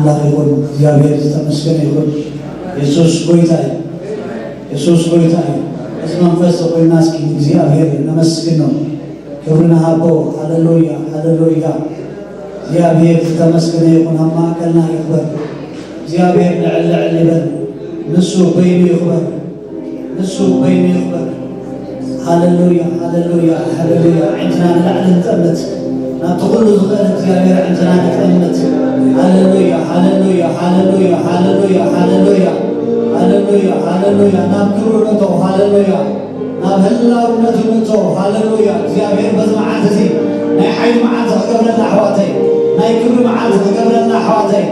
ኣምላኽ ይኹን፣ እግዚኣብሔር ዝተመስገነ ይኹን። የሱስ ጎይታ እዩ። የሱስ ጎይታ እዩ። እዚ መንፈስ ኮይና እስኪ እግዚኣብሔር ነመስግኖ። ክብሪ ንሃቦ። ሃሌሉያ፣ ሃሌሉያ። እግዚኣብሔር ዝተመስገነ ይኹን። ኣብ ማእከልና ይኽበር። እግዚኣብሔር ልዕል ልዕል ይበል። ንሱ በይኑ ይኽበር። ንሱ በይኑ ይኽበር። ሃሌሉያ፣ ሃሌሉያ፣ ሃሌሉያ። ኣዒንትና ንላዕሊ ንጠምት። ናብቲ ኩሉ ዝኽእል እግዚኣብሔር ኣዒንትና ንጠምት። ሃሌሉያ፣ ሃሌሉያ፣ ሃሌሉያ፣ ሃሌሉያ፣ ሃሌሉያ። ሃሌሉያ፣ ሃሌሉያ። ናብ ክብሩ ንእቶ። ሃሌሉያ። ናብ ህላውነቱ ንእቶ። ሃሌሉያ። እግዚኣብሔር በዚ መዓልቲ እዚ ናይ ሓይሊ መዓልቲ ክገብረልና ኣሕዋተይ፣ ናይ ክብሪ መዓልቲ ክገብረልና ኣሕዋተይ።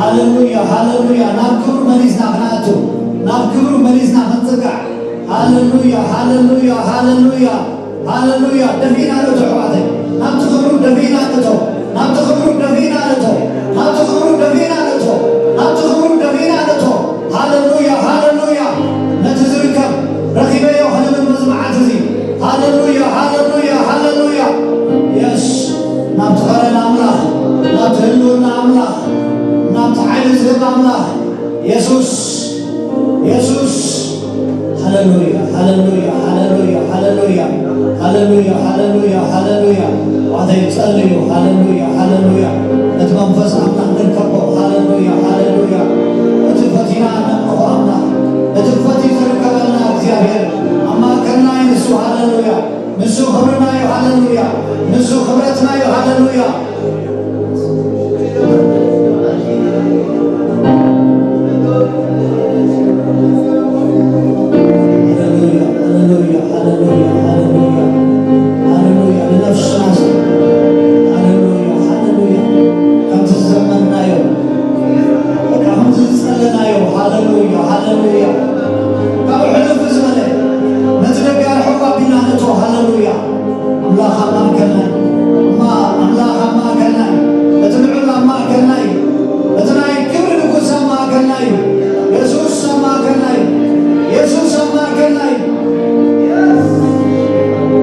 ሃሌሉያ፣ ሃሌሉያ። ናብ ክብሩ መሊስና ክንኣቱ፣ ናብ ክብሩ መሊስና ክንጽጋዕ። ሃሌሉያ፣ ሃሌሉያ፣ ሃሌሉያ፣ ሃሌሉያ። ደፊእና ንእቶ ኣሕዋተይ፣ ናብቲ ክብሩ ደፊእና ንእቶ፣ ናብቲ ክብሩ ደፊእና ንእቶ፣ ናብቲ ክብሩ ደፊእና ንእቶ፣ ናብቲ ክብሩ ደፊእና ንእቶ። ሃሌሉያ፣ ሃሌሉያ። ነቲ ዝርከብ ረኺበዮ ክንብል በዚ መዓልቲ እዚ። ሃሌሉያ፣ ሃሌሉያ፣ ሃሌሉያ። የስ፣ ናብቲ ኸረን ኣምላኽ፣ ናብቲ ህልውና ኣምላኽ፣ ናብቲ ሓይሊ ዝህብ ኣምላኽ የሱስ፣ የሱስ። ሃሌሉያ፣ ሃሌሉያ፣ ሃሌሉያ፣ ሃሌሉያ። ሃሌሉያ፣ ሃሌሉያ፣ ሃሌሉያ። ኣተይ ጸልዩ። ሃሌሉያ፣ ሃሌሉያ። እቲ መንፈስ ኣምላኽ ንርከቦ። ሃሌሉያ፣ ሃሌሉያ። እቲ ፈቲና ነምልኾ ኣምላኽ፣ እቲ ፈትዩ ዝርከበልና እግዚኣብሔር ኣብ ማእከልና እዩ ንሱ። ሃሌሉያ። ንሱ ክብርና እዩ። ሃሌሉያ። ንሱ ክብረትና እዩ። ሃሌሉያ። ሃሌሉያ፣ ሃሌሉያ፣ ሃሌሉያ፣ ሃሌሉያ፣ ሃሌሉያ። ንነፍስና ሲ፣ ሃሌሉያ፣ ሃሌሉያ። ከምቲ ዝዘመርናዮ፣ በቃ ከምቲ ዝጸለናዮ፣ ሃሌሉያ፣ ሃሌሉያ። ካብ ሕልፍ ዝበለ፣ ነቲ ደጋር ሕዋ ቢና ንእቶ፣ ሃሌሉያ። ኣምላኽ ኣብ ማእከልና እዩ። እማ ኣምላኽ ኣብ ማእከልና እዩ። እቲ ልዑል ኣብ ማእከልና እዩ። እቲ ናይ ክብሪ ንጉስ ኣብ ማእከልና እዩ። የሱስ ኣብ ማእከልና እዩ። የሱስ ኣብ ማእከልና እዩ።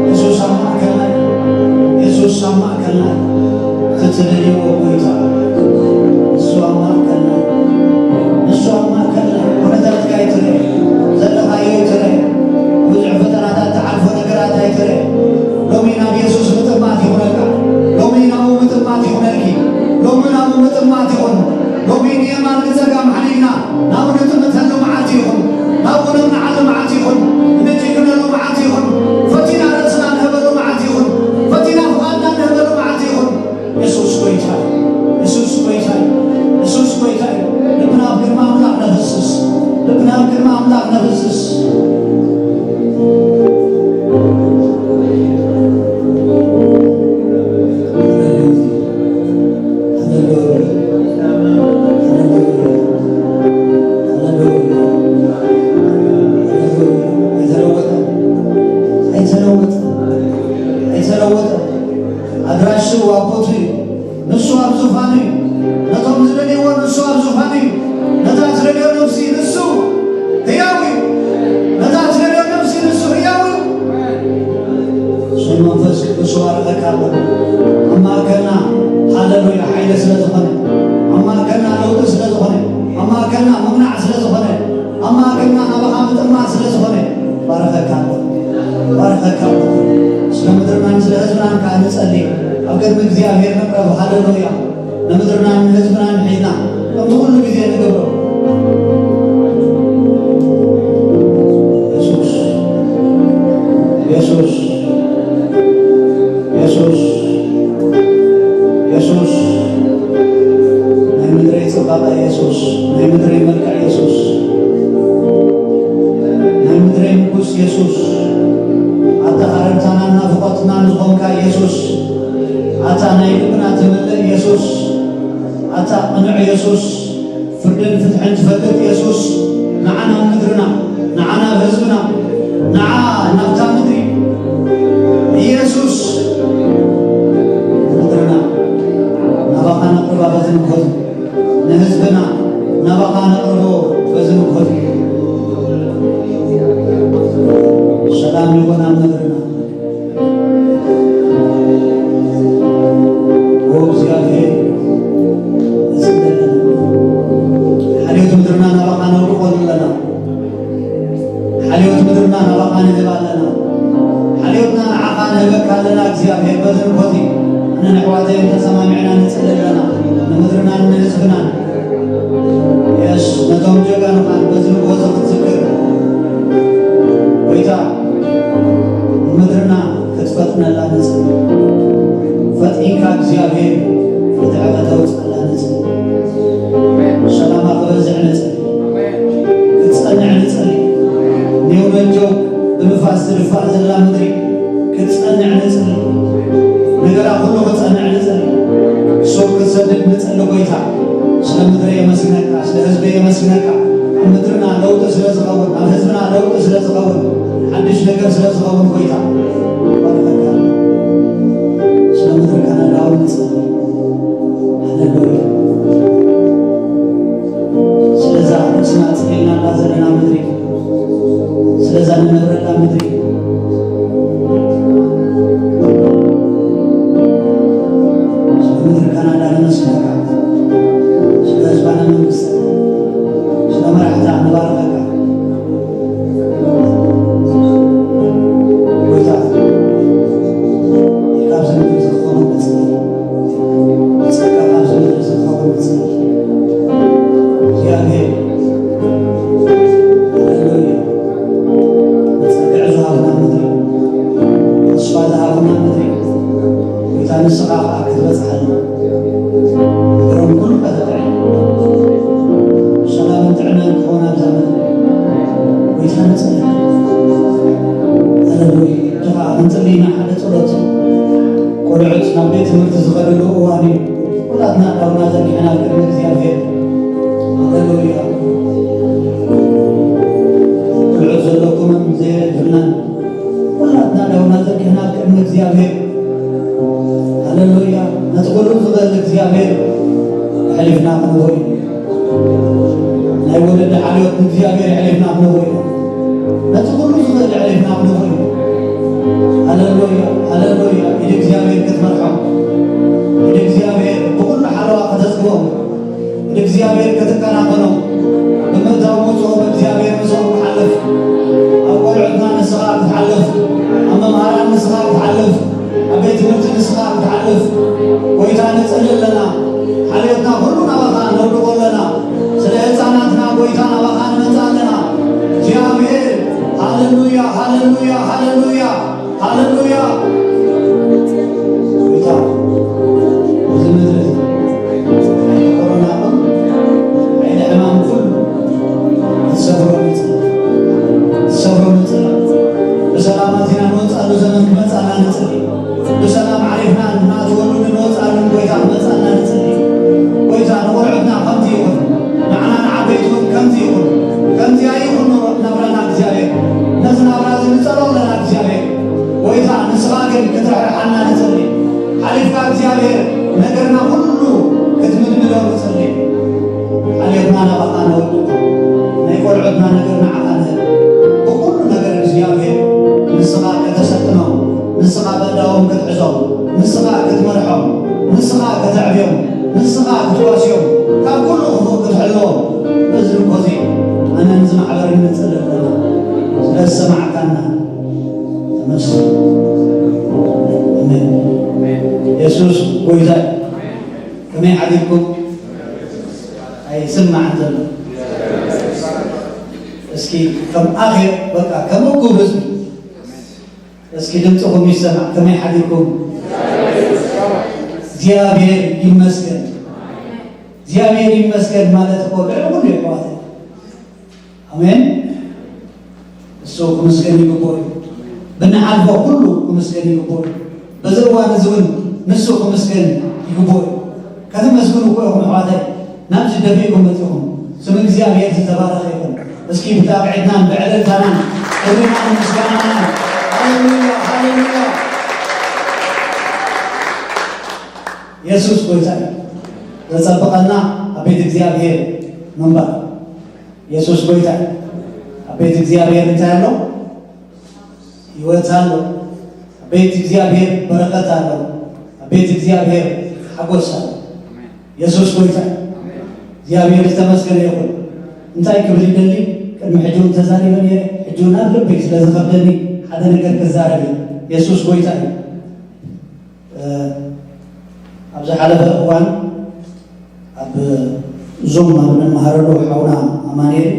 የሱስ ኣብ ማእከልና እዩ። የሱስ ኣብ ማእከልና እዩ። እቲ ትደልይዎ ጎይታ ንሱ ኣብ ማእከልና እዩ። ንሱ ኣብ ማእከልና እዩ። ኩነታትካ ኣይትረአ፣ ዘለኻዮ ኣይትረአ፣ ብዙሕ ፈተናታት ትሓልፎ ነገራት ኣይትረአ። ሎሚ ናብ የሱስ ምጥማት ይኹነካ። ሎሚ ናብኡ ምጥማት ይኹነልኪ። ሎሚ ናብኡ ምጥማት ይኹን። ሎሚ ንየማን ንጸጋም ሓሊፍና ናብኡ ንጥምተሉ መዓልቲ ይኹን። ናብኡ ነምንዓሉ መዓልቲ ይኹን። ንጭክነሉ መዓልቲ ይኹን። ፈቲና ርእስና ንህበሉ መዓልቲ ይኹን። ፈቲና ፍቓድና ንህበሉ መዓልቲ ይኹን። የሱስ ጎይታ እዩ። የሱስ ጎይታ እዩ። የሱስ ጎይታ እዩ። ልብና ኣብ ቅድሚ ኣምላኽ ነፍስስ። ልብና ኣብ ቅድሚ ኣምላኽ ነፍስስ። ሃሌሉያ። ሃሌሉያ። ሃሌሉያ። ኣይተለወጠን። ኣይተለወጠን። ኣይተለወጠን። ኣድራሽኡ ኣብ ቦትኡ እዩ። ንሱ ኣብ ዙፋኑ እዩ። ነቶም ዝደልይዎ ንሱ ኣብ ዙፋኑ እዩ። ነታ ትደልዮ ነፍሲ ንሱ ህያው እዩ። ነታ ትደልዮ ነፍሲ ንሱ ህያው እዩ። ስም መንፈስ ቅዱስ ይባርከካ ኣሎ። ኣብ ማእከልና ሃሌሉያ ሓይሊ ስለ ዝኾነ፣ ኣብ ማእከልና ለውጢ ስለ ዝኾነ፣ ኣብ ማእከልና ምቕናዕ ስለ ዝኾነ፣ ኣብ ማእከልና ናባኻ ምጥማት ስለ ዝኾነ፣ ባረኸካ ኣሎ። ባረኸካ ኣሎ። ስለ ምድርናን ስለ ህዝብናን ከኣ ንጸሊ። ኣብ ቅድሚ እግዚኣብሔር ንቕረብ። ሃሌሉያ። ንምድርናን ንህዝብናን ሒዝና ከምቲ ኩሉ ግዜ ንገብሮ። የሱስ፣ የሱስ፣ የሱስ፣ የሱስ፣ ናይ ምድረይ ጽባቐ የሱስ፣ ናይ ምድረይ መልክዕ የሱስ፣ ናይ ምድረይ ንጉስ የሱስ፣ ኣታ ሃረምታናን ናፍቖትናን ዝኾንካ የሱስ፣ ኣታ ናይ ልብና ትምልእ የሱስ፣ ኣታ ቅኑዕ የሱስ፣ ፍርድን ፍትሕን ትፈልጥ የሱስ፣ ንዓ ናብ ምድርና፣ ንዓ ናብ ህዝብና፣ ንዓ ናብታ ምድሪ የሱስ፣ ምድርና ናባኻ ነቕርባ በዚ ምኮት፣ ንህዝብና ናባኻ ነቕርቦ በዚ ምኮት። ሰላም ይኹን ኣብ ምድርና። ኦ እግዚኣብሔር፣ ንጽለና። ናባኻ ንህብ ኣለና። ሓልዮትና ንዓኻ ንህበካ ኣለና እግዚኣብሔር። በዚ ንኮቲ ኣነን ኣሕዋተይን ተሰማሚዕና ንጽሊ ኣለና። ንምድርናን ንህዝብናን። የስ፣ ነቶም ጀጋኑኻን በዚ ንኮቲ ክትዝክር። ጎይታ፣ ንምድርና ክትፈጥነላ ንጽሊ። ፈጢንካ እግዚኣብሔር ፍትሒ ከተውጽኣላ ንጽሊ። ሰላማ ክበዝሕ ንጽሊ። ክትጸንዕ ንጸሊ። ኒው ነጆ ብንፋስ ዝድፋእ ዘላ ምድሪ ክትጸንዕ ንጸሊ። ነገራ ኩሉ ክጸንዕ ንጸሊ። ሱር ክትሰድድ ንጸሊ ጎይታ። ስለ ምድሪ የመስግነካ፣ ስለ ህዝቢ የመስግነካ። ኣብ ምድርና ለውጢ ስለ ዝኸውን፣ ኣብ ህዝብና ለውጢ ስለ ዝኸውን፣ ሓድሽ ነገር ስለ ዝኸውን ጎይታ ባርኸካ። ስለ ምድሪ ካናዳ እውን ንጸሊ። ሃሌሉያ። ስለዛ ርእስና ጽሒልና ዘለና ምድሪ፣ ስለዛ ንነብረላ ምድሪ፣ ስለ ምድሪ ካናዳ ነመስግነካ፣ ስለ ህዝባና መንግስቲ፣ ስለ መራሕታ ንባርኸካ። ጎይታ፣ ካብዚ ምድሪ ዝኸውን መጽእ፣ ጸጋ ካብዚ ምድሪ ዝኸውን መጽእ። እግዚኣብሔር፣ ሃሌሉያ። መጸግዒ ዝሃበና ምድሪ፣ ተስፋ ዝሃበና ምድሪ፣ ጎይታ ንስኻ ኸኣ ክትበጽሓልና። ነገሮም ኩሉ ከተጥዕም፣ ሰላምን ጥዕናን ክኾን ኣብዛ ምድሪ። ጎይታ ንጽሊ። ሃሌሉያ። እጆኻ ክንጽሊ ኢና ሓደ ጸሎት። ቆልዑት ናብ ቤት ትምህርቲ ዝኸድሉ እዋን እዩ። ኩላትና ኣእዳውና ዘርጊሕና ኣብ ቅድሚ እግዚኣብሔር። ሃሌሉያ። ቆልዑት ዘለኩምን ዘየብልናን ኩላትና ኣእዳውና ዘርጊሕና ኣብ ቅድሚ እግዚኣብሔር። ሃሌሉያ። ነቲ ኩሉ ዝኽእል እግዚኣብሔር ኣሕሊፍና ክንህቦ እዩ። ናይ ወለዲ ሓልዮት ንእግዚኣብሔር ኣሕሊፍና ክንህቦ እዩ። ነቲ ኩሉ ዝኽእል ኣሕሊፍና ክንህቦ እዩ። ሃሌሉያ፣ ሃሌሉያ። ኢድ እግዚኣብሔር ክትመርሖም፣ ኢድ እግዚኣብሔር ብኹሉ ሓለዋ ከተስግቦም፣ ኢድ እግዚኣብሔር ክትከናኸኖም፣ ብምእታው ምውፅኦም እግዚኣብሔር ምስኦም ክሓልፍ፣ ኣብ ቆልዑትና ንስኻ ክትሓልፍ፣ ኣብ መምሃራን ንስኻ ክትሓልፍ፣ ኣብ ቤት ትምህርቲ ንስኻ ክትሓልፍ፣ ጎይታ ንጽሊ ኣለና። ሓልዮትና ኩሉ ናባኻ ነውድቖ ኣለና። ስለ ህፃናትና ጎይታ ናባኻ ንመጽእ ኣለና። እግዚኣብሔር፣ ሃሌሉያ፣ ሃሌሉያ፣ ሃሌሉያ፣ ሃሌሉያ። ጎይታ፣ እዚ ምድሪ እዚ፣ ሓይሊ ኮሮና ይኹን፣ ሓይሊ ሕማም ይኹን፣ ትሰብሮ ንጽሊ፣ ትሰብሮ ንጽሊ። ብሰላም ኣቲና ንወጽኣሉ ዘመን ክመጽኣና ንጽሊ። ብሰላም ዓሪፍና ንኣትወሉ ንወጽኣሉ ጎይታ ክመጽኣና ንጽሊ። ጎይታ ንቆልዑትና ከምዚ ይኹን፣ ንዓና ንዓበይቲ እውን ከምዚ ይኹን። ከምዚ ኣይኹን ኑሮ ናብራና እግዚኣብሔር። ነዚ ናብራ እዚ ንጸሎ ኣለና እግዚኣብሔር። ጎይታ ንስኻ ግን ክትርሕርሓና ንጽሊ። ሓሊፍካ እግዚኣብሔር ነገርና ኩሉ ክትምድምዶ ንጽሊ። ሓልዮትና ናባኻ ነውድቕ። ናይ ቆልዑትና ነገር ንዓኻ ንህብ። ብኹሉ ነገር እግዚኣብሔር ንስኻ ከተሰልጥኖም፣ ንስኻ በእዳዎም ክትሕዞም፣ ንስኻ ክትመርሖም፣ ንስኻ ከተዕብዮም፣ ንስኻ ክትዋስዮም፣ ካብ ኩሉ ክፉእ ክትሕልዎም። በዚ ንኮዚ ኣነን እዚ ማሕበርን ንጽሊ ኣለና። ስለ ዝሰማዕካና ተመስገን። ኣሜን። የሱስ ጎይታ እዩ። ከመይ ሓዲርኩም? ኣይስማዕን ዘሎ። እስኪ ከም ኣኼ፣ በቃ ከም እኩብ ህዝቢ እስኪ ድምፅኹም ይሰማዕ። ከመይ ሓዲርኩም? እግዚኣብሔር ይመስገን። እግዚኣብሔር ይመስገን ማለት እኮ ልዕሊ ኩሉ እዩ ኣሕዋተይ። ኣሜን። እሱ ክምስገን ይግብኦ እዩ። ብንሓልፎ ኩሉ ክምስገን ይግብኦ እዩ። በዚ እዋን እዚ እውን ንሱ ክምስገን ይግብኦ እዩ። ከተመስግኑ እኮ ኢኹም ኣሕዋተይ፣ ናብዚ ደፊእኩም መጺኹም። ስም እግዚኣብሔር ዝተባረኸ ይኹን። እስኪ ብጣቕዒትናን ብዕልልታናን ክብርናን ምስጋናናን። ሃሌሉያ፣ ሃሌሉያ። የሱስ ጎይታ እዩ። ዘጸብቐና ኣብ ቤት እግዚኣብሔር ምንባር። የሱስ ጎይታ እዩ። ኣብ ቤት እግዚኣብሔር እንታይ ኣሎ? ህይወት ኣሎ። ኣብ ቤት እግዚኣብሔር በረኸት ኣሎ። ኣብ ቤት እግዚኣብሔር ሓጎስ ኣሎ። የሱስ ጎይታ እዩ። እግዚኣብሔር ዝተመስገነ ይኹን። እንታይ ክብል ይደሊ? ቅድሚ ሕጂ እውን ተዛሪበ ነይረ፣ ሕጂ ናብ ልበይ ስለ ዝኸብደኒ ሓደ ነገር ክዛረብ እየ። የሱስ ጎይታ እዩ። እ፣ ኣብ ዝሓለፈ እዋን ኣብ ዙም ኣብ እንመሃረሉ ሓውና ኣማኑኤል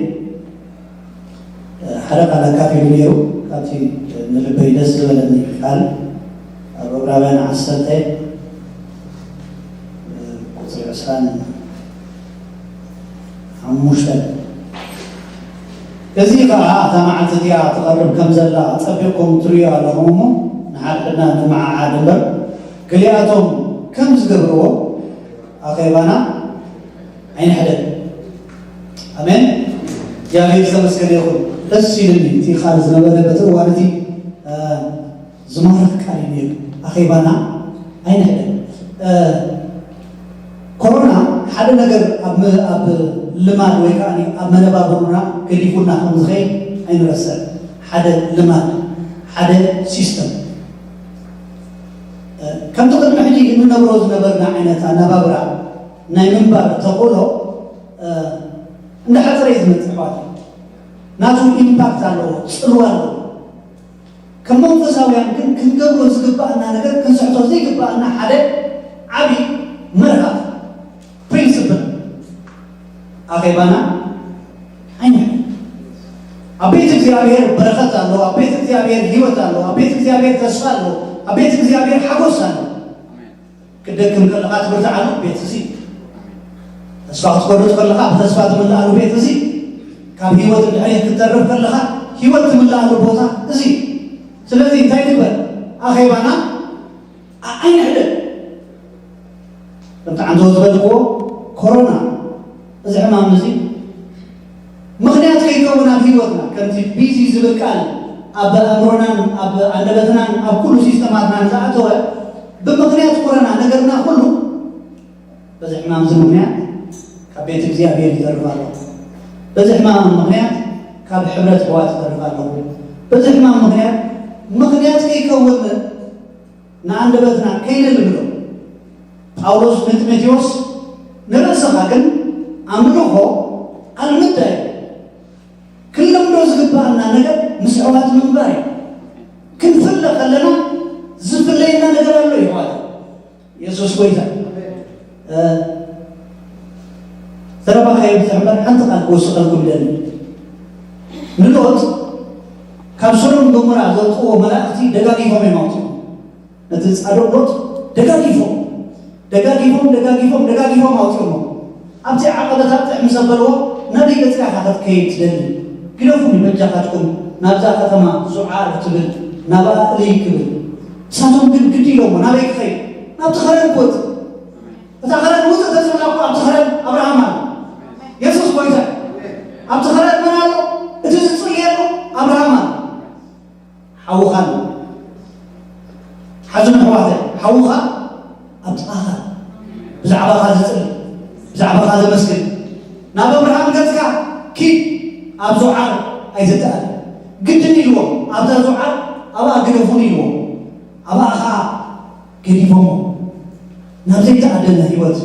ሓደ ቃል ኣካፊሉ ነይሩ። ካብቲ ንልበይ ደስ ዝበለኒ ቃል ኣብ ዕብራውያን ዓሰርተ ቁፅሪ ዕስራን ሓሙሽተን፣ እዚ ኸዓ እታ መዓልቲ እቲኣ ትቐርብ ከም ዘላ ጸቢቕኩም ትርእዩ ኣለኹም እሞ ንሓድሕድና ንመዓዓድ እምበር፣ ገሊኣቶም ከም ዝገብርዎ ኣኼባና ኣይንሕደግ። ኣሜን። እግዚኣብሔር ዝተመስገነ ይኹን። ደስ ኢሉኒ እቲ ቃል ዝነበረ በቲ እዋን እቲ፣ እ፣ ዝማርኽ ቃል እዩ ነይሩ። ኣኼባና ኣይንሕደግ። እ፣ ኮሮና ሓደ ነገር ኣብ መ-፣ ኣብ ልማድ ወይ ከዓ ኣብ መነባብሮና ገዲፉና ከም ዝኸይድ ኣይንረስዕ። ሓደ ልማድ፣ ሓደ ሲስተም፣ እ፣ ከምቲ ቅድሚ ሕጂ እንነብሮ ዝነበርና ዓይነት ኣነባብራ ናይ ምንባር ተኽእሎ፣ እ፣ እንዳሓፀረ እዩ ዝመፅእ፣ ኣሕዋት። ናቱ ኢምፓክት ኣለዎ፣ ፅልዋ ኣለዎ። ከም መንፈሳውያን ግን ክንገብሮ ዝግባኣና ነገር፣ ክንስሕቶ ዘይግባኣና ሓደ ዓብዪ መርሃ፣ ፕሪንስፕል፣ ኣኼባና ኣይንሕደግ። ኣብ ቤት እግዚኣብሔር በረኸት ኣሎ፣ ኣብ ቤት እግዚኣብሔር ህይወት ኣሎ፣ ኣብ ቤት እግዚኣብሔር ተስፋ ኣሎ፣ ኣብ ቤት እግዚኣብሔር ሓጎስ ኣሎ። ክትደክም ከለኻ ትብርትዓሉ ቤት እዚ፣ ተስፋ ክትቆርጽ ከለኻ ብተስፋ ትምልኣሉ ቤት እዚ፣ ካብ ህይወት ድሕሪት ክትተርፍ ከለኻ ህይወት ትምልኣሉ ቦታ እዚ። ስለዚ እንታይ ንግበር? ኣኼባና ኣ-፣ ኣይንሕደግ። ከምቲ ዓንተው ዝበልክዎ፣ ኮሮና፣ እዚ ሕማም እዚ ምኽንያት ከይከውን ኣብ ህይወትና፣ ከምቲ ቢዚ ዝብል ቃል ኣብ ኣእምሮናን ኣብ ኣንደበትናን ኣብ ኩሉ ሲስተማትናን ዝኣተወ፣ ብምኽንያት ኮሮና ነገርና ኩሉ በዚ ሕማም እዚ ምኽንያት ካብ ቤት እግዚኣብሔር ይተርፍ ኣለኹ። በዚ ሕማም ምኽንያት ካብ ሕብረት ኣሕዋት ይተርፍ ኣለኹ። በዚ ሕማም ምኽንያት፣ ምኽንያት ከይከውን ንኣንደበትና ከይንልምዶ፣ ጳውሎስ ንጢሞቴዎስ፣ ንርእስኻ ግን ኣምልኾ ኣልምዳ እዩ። ክንለምዶ ዝግባኣና ነገር ምስ ኣሕዋት ምንባር እዩ። ክንፍለ ከለና ዝፍለየና ነገር ኣሎ፣ ኣሕዋት። የሱስ ጎይታ። እ፣ ዘረባ ከየብዝሕ እምበር ሓንቲ ቃል ክወስኸልኩም ይደሊ። ንሎጥ ካብ ሶዶም ጎሞራ ዘውፅዎ መላእኽቲ ደጋጊፎም እዮም ኣውፅኦም። ነቲ ጻድቕ ሎጥ ደጋጊፎም፣ ደጋጊፎም፣ ደጋጊፎም፣ ደጋጊፎም ኣውጺኦሞ። ኣብቲ ዓቐበት ኣብጽሕ ምስ ኣበልዎ፣ "ናበይ ገጽካ ኢኻ ክትከይድ ትደሊ? ግደፉኒ በጃኻትኩም፣ ናብዛ ከተማ ዞዓር እትብል፣ ናብኣ እልይ" ክብል። ንሳቶም ግን ግዲ ኢሎሞ፣ "ናበይ ክኸይድ? ናብቲ ኸረን ክወጽእ?" እታ ኸረን ውጽእ ተዝብላ እኮ ኣብቲ ኸረን ኣብርሃም ኣሎ። የሱስ ጎይታ እዩ። ኣብቲ ኸረን መን ኣሎ? እቲ ዝጽልየሉ ኣብርሃም ኣሎ። ሓውኻ ኣሎ። ሓዙን ኣሕዋተይ፣ ሓውኻ ኣብ ጥቓኻ ኣሎ። ብዛዕባኻ ዝጽሊ፣ ብዛዕባኻ ዘመስግን። ናብ ኣብርሃም ገጽካ ኪድ፣ ኣብ ዞዓር ኣይትተኣለ። ግድን ኢልዎም፣ ኣብዛ ዞዓር ኣብኣ ግደፉኒ ኢልዎም። ኣብኣ ኸኣ ገዲፎሞ። ናብ ዘይተኣደነ ህይወት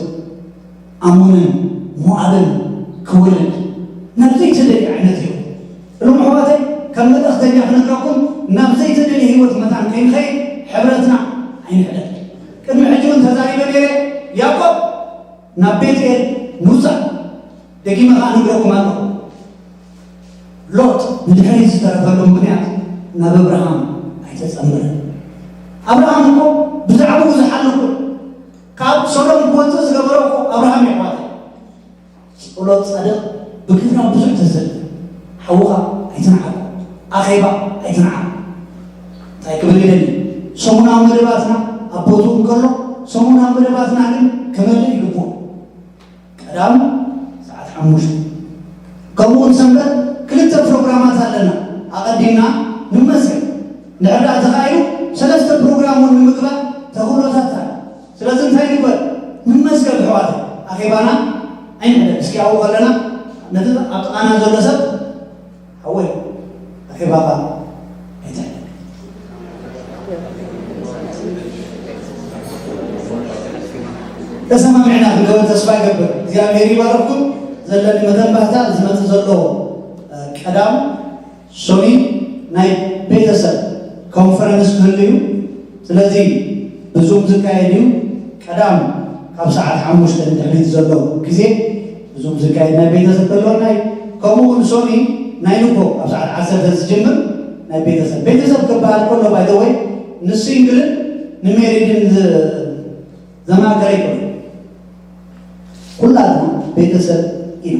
ኣሞንን ሞዓብን ክወርድ፣ ናብ ዘይተደልየ ዓይነት ህይወት። እሎም ኣሕዋተይ፣ ከም መልእኽተኛ ክነግረኩም፣ ናብ ዘይተደልየ ህይወት መታን ከይንኸይድ ሕብረትና ኣይንሕደግ። ቅድሚ ሕጂ እውን ተዛሪበ ነይረ፣ ያዕቆብ ናብ ቤትኤል ምውጻእ። ደጊመ ኸዓ ነግረኩም ኣለኹ። ሎጥ ንድሕሪት ዝተረፈሉ ምኽንያት ናብ ኣብርሃም ኣይተጸንበረን። ኣብርሃም እኮ ብዛዕባኡ ዝሓለፉ፣ ካብ ሶዶም ክወጽእ ዝገበሮ እኮ ኣብርሃም እዩ፣ ኣሕዋተይ። ጸሎት ጻድቕ ብግብራ ብዙሕ ተዘልለ። ሓውኻ ኣይትንዓቕ፣ ኣኼባ ኣይትንዓቕ። እንታይ ክብል ይደሊ? ሰሙናዊ መደባትና ኣብ ቦትኡ እንከሎ፣ ሰሙናዊ መደባትና ግን ክመልእ ይግብኦ። ቀዳም ሰዓት ሓሙሽተ። ከምኡ እውን ሰንበት ክልተ ፕሮግራማት ኣለና። ኣቐዲምና ንመስገን። እንድሕር ደኣ ተኻኢሉ ሰለስተ ፕሮግራም እውን ንምግባር ተኽእሎታት ኣሎ። ስለዚ እንታይ ንግበር? ንመስገን ኣሕዋት። ኣኼባና ኣይንሕደግ። እስኪ ኣብኡ ከለና ነቲ ኣብ ጥቓና ዘሎ ሰብ ሓወይ፣ ኣኼባኻ ኣይትሕደግ። ተሰማሚዕና ክንገበር ተስፋ ይገብር። እግዚኣብሔር ይባርኽኩም። ዘለኒ መተንባህታ ዝመጽእ ዘሎ፣ እ፣ ቀዳም ሶኒ ናይ ቤተሰብ ኮንፈረንስ ክህሉ እዩ። ስለዚ ብዙም ዝካየድ እዩ። ቀዳም ካብ ሰዓት ሓሙሽተ ንድሕሪት ዘሎ ግዜ ብዙም ዝካየድ ናይ ቤተሰብ ተሎናይ። ከምኡ እውን ሶኒ ናይ ንጎ ካብ ሰዓት ዓሰርተ ዝጅምር ናይ ቤተሰብ። ቤተሰብ ክበሃል ከሎ ባይተወይ ንሲንግልን ንሜሪድን ዘማከረ ይኮነ። ኩላትና ቤተሰብ ኢና።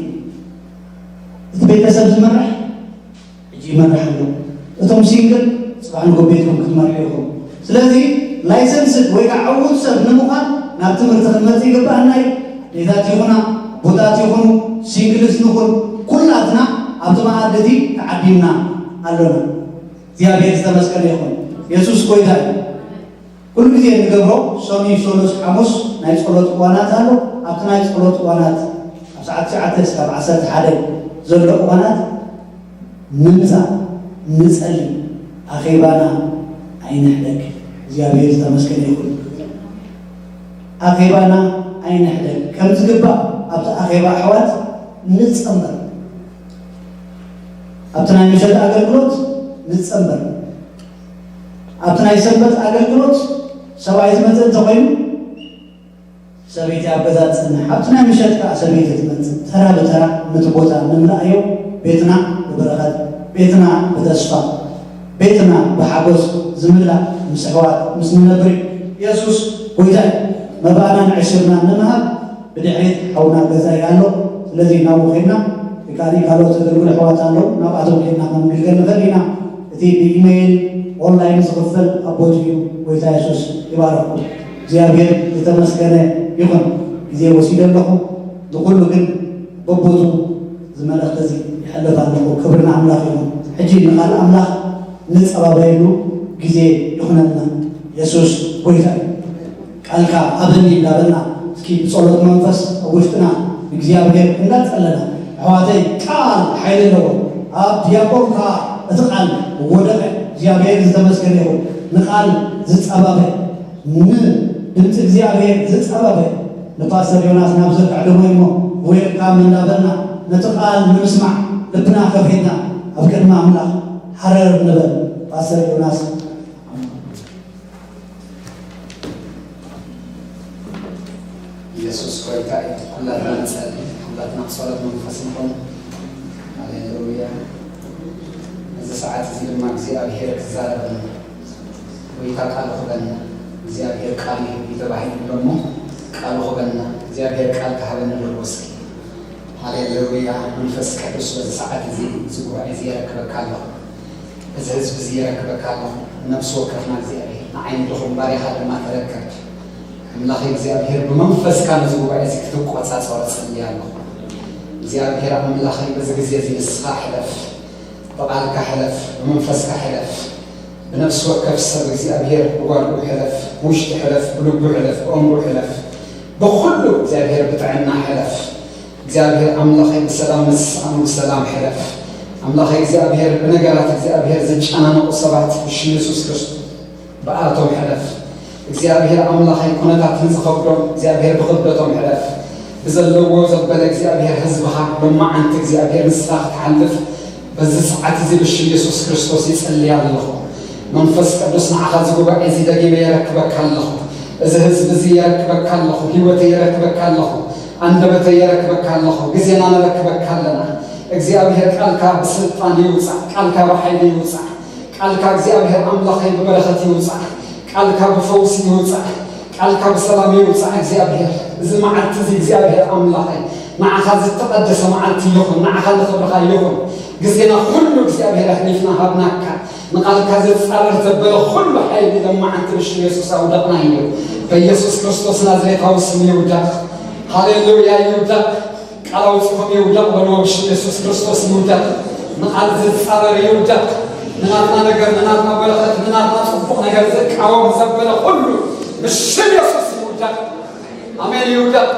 እቲ ቤተሰብ ዝመርሕ ሕጂ ይመርሕ ኣሎ። እቶም ሲንግል ጽባሕ ንጎ ቤትኩም ክትመርሑ ኢኹም። ስለዚ ላይሰንስድ ወይ ከዓ ዕዉት ሰብ ንምዃን ናብ ትምህርቲ ክንመጽእ ይግባኣና እዩ። ኣዴታት ይኹና ኣቦታት ይኹኑ ሲንግልስ ንኹን ኩላትና ኣብቲ መኣዲ እቲ ተዓዲምና ኣሎና። እግዚኣብሔር ዝተመስገነ ይኹን። የሱስ ጎይታ እዩ። ኩሉ ግዜ እንገብሮ ሰኑይ፣ ሰሉስ፣ ሓሙስ ናይ ጸሎት እዋናት ኣሎ። ኣብቲ ናይ ጸሎት እዋናት ኣብ ሰዓት ትሽዓተ እስካብ ዓሰርተ ሓደ ዘሎ እዋናት ንምጻእ ንጸሊ። ኣኼባና ኣይንሕደግ። እግዚኣብሔር ዝተመስገነ ይኹን። ኣኼባና ኣይንሕደግ። ከም ዝግባእ ኣብቲ ኣኼባ ኣሕዋት ንጸንበር። ኣብቲ ናይ ምሸት ኣገልግሎት ንጸንበር። ኣብቲ ናይ ሰንበት ኣገልግሎት ሰብኣይ ዝመጽእ እንተኾይኑ ሰበይቲ ኣብ ገዛ ትጽንሕ። ኣብቲ ናይ ምሸት ከዓ ሰበይቲ ትመጽእ። ተራ ብተራ ነቲ ቦታ ንምልኣዮ ቤትና ብበረኸት፣ ቤትና ብተስፋ፣ ቤትና ብሓጎስ ዝምላእ ምስ ኣሕዋት ምስ ንነብር እዩ። የሱስ ጎይታ እዩ። መባእናን ዕሽርናን ንምሃብ ብድሕሪት ሓውና ገዛኢ ኣሎ። ስለዚ ናብኡ ኬድና ወይ ከኣ ካልኦት ዘገልግሉ ኣሕዋት ኣለዉ፣ ናብኣቶም ኬድና ከም ንግልገል ንኽእል ኢና። እቲ ብኢሜይል ኦንላይን ዝኽፈል ኣብ ቦትኡ እዩ። ጎይታ የሱስ ይባርኽኩም። እግዚኣብሔር ዝተመስገነ ይኹን። ግዜ ወሲደ ኣለኹ፣ ንኹሉ ግን በቦቱ እዚ መልእኽቲ እዚ ይሕልፍ ኣለኹ። ክብሪ ንኣምላኽ ይኹን። ሕጂ ንቓል ኣምላኽ ንጸባበየሉ ግዜ ይኹነልና። የሱስ ጎይታ እዩ። ቃልካ ሃበኒ እንዳበልና እስኪ ብጸሎት መንፈስ ኣብ ውሽጥና ንእግዚኣብሔር እንዳጸለና፣ ኣሕዋተይ ቃል ሓይሊ ኣለዎ። ኣብ ዲያቆን ከኣ እቲ ቃል ወደቐ። እግዚኣብሔር ዝተመስገነ ይኹን። ንቃል ዝጸባበ፣ ንድምፂ እግዚኣብሔር ዝጸባበ ንፓስተር ዮናስ ናብ ዘካዕድሞ እሞ ዌልካም እንዳበልና ነቲ ቃል ንምስማዕ ልብና ከፊትና ኣብ ቅድሚ ኣምላኽ ሓረር ንበል። ፓስተር ዮናስ። ኢየሱስ ጎይታ እዩ። ኩላትና ንጸሊ፣ ኩላትና ብጸሎት መንፈስ ንኹን። ሃሌሉያ። እዚ ሰዓት እዚ ድማ እግዚኣብሔር ክዛረበና፣ ጎይታ ቃሉ ክበና፣ እግዚኣብሔር ቃሉ ይህብ እዩ ተባሂሉ ኣሎ እሞ ቃሉ ክበና፣ እግዚኣብሔር ቃል ክሃበና ንርቦ እስኪ። ሃሌሉያ። መንፈስ ቅዱስ በዚ ሰዓት እዚ፣ እዚ ጉባኤ እዚ የረክበካ ኣለኹ። እዚ ህዝቢ እዚ የረክበካ ኣለኹ። ነፍሲ ወከፍና እግዚኣብሔር ንዓይ ንድኹም ባርያኻ ድማ ተረከብ። ኣምላኽ እግዚኣብሔር ብመንፈስካ ነዚ ጉባኤ እዚ ክትቆጻጸሮ ጸልየ ኣለኹ። እግዚኣብሔር ኣምላኸይ በዚ ግዜ እዚ ንስኻ ሕለፍ። ብቓልካ ሕለፍ፣ ብመንፈስካ ሕለፍ። ብነፍሲ ወከፍ ሰብ እግዚኣብሔር ብጓልኡ ሕለፍ፣ ብውሽጡ ሕለፍ፣ ብልቡ ሕለፍ፣ ብኣእምሩ ሕለፍ። ብኹሉ እግዚኣብሔር ብጥዕና ሕለፍ። እግዚኣብሔር ኣምላኸይ ብሰላም ንዝሰኣኑ ብሰላም ሕለፍ። ኣምላኸይ እግዚኣብሔር ብነገራት እግዚኣብሔር ዝጨናነቑ ሰባት ብሽም የሱስ ክርስቶስ ብኣቶም ሕለፍ። እግዚኣብሔር ኣምላኸይ ኩነታት ንዝኸብዶም እግዚኣብሔር ብኽብደቶም ሕለፍ። ብዘለዎ ዘበለ እግዚኣብሔር ህዝብኻ ሎማዓንቲ እግዚኣብሔር ንስኻ ክትሓልፍ በዚ ሰዓት እዚ ብሽም የሱስ ክርስቶስ ይጸልይ ኣለኹ። መንፈስ ቅዱስ ንዓኻ እዚ ጉባኤ እዚ ደጊመ የረክበካ ኣለኹ። እዚ ህዝቢ እዚ የረክበካ ኣለኹ። ህይወተይ የረክበካ ኣለኹ። ኣንደበተይ የረክበካ ኣለኹ። ግዜና ነረክበካ ኣለና። እግዚኣብሔር ቃልካ ብስልጣን ይውጻእ፣ ቃልካ ብሓይሊ ይውጻእ፣ ቃልካ እግዚኣብሔር ኣምላኸይ ብበረኸት ይውጻእ፣ ቃልካ ብፈውሲ ይውጻእ፣ ቃልካ ብሰላም ይውጻእ። እግዚኣብሔር እዚ መዓልቲ እዚ እግዚኣብሔር ኣምላኸይ ንዓኻ ዝተቐደሰ መዓልቲ ይኹን፣ ንዓኻ ንኽብርኻ ይኹን። ግዜና ኩሉ እግዚኣብሔር ኣሕሊፍና ሃብናካ። ንቓልካ ዝጻረር ዘበለ ኩሉ ሓይሊ ሎማዓንቲ ብሽም የሱስ ኣውደቕናዮ። በኢየሱስ ክርስቶስ ናዝሬታዊ ስም ይውደቕ። ሃሌሉያ ይውደቕ። ቃል ኣውጺኹም ይውደቕ በልዎ ብሽም የሱስ ክርስቶስ ይውደቕ። ንቓል ዝጻረር ይውደቕ። ንናትና ነገር፣ ንናትና በረኸት፣ ንናትና ጽቡቕ ነገር ዝቃወም ዘበለ ኩሉ ብሽም የሱስ ይውደቕ። ኣሜን ይውደቕ።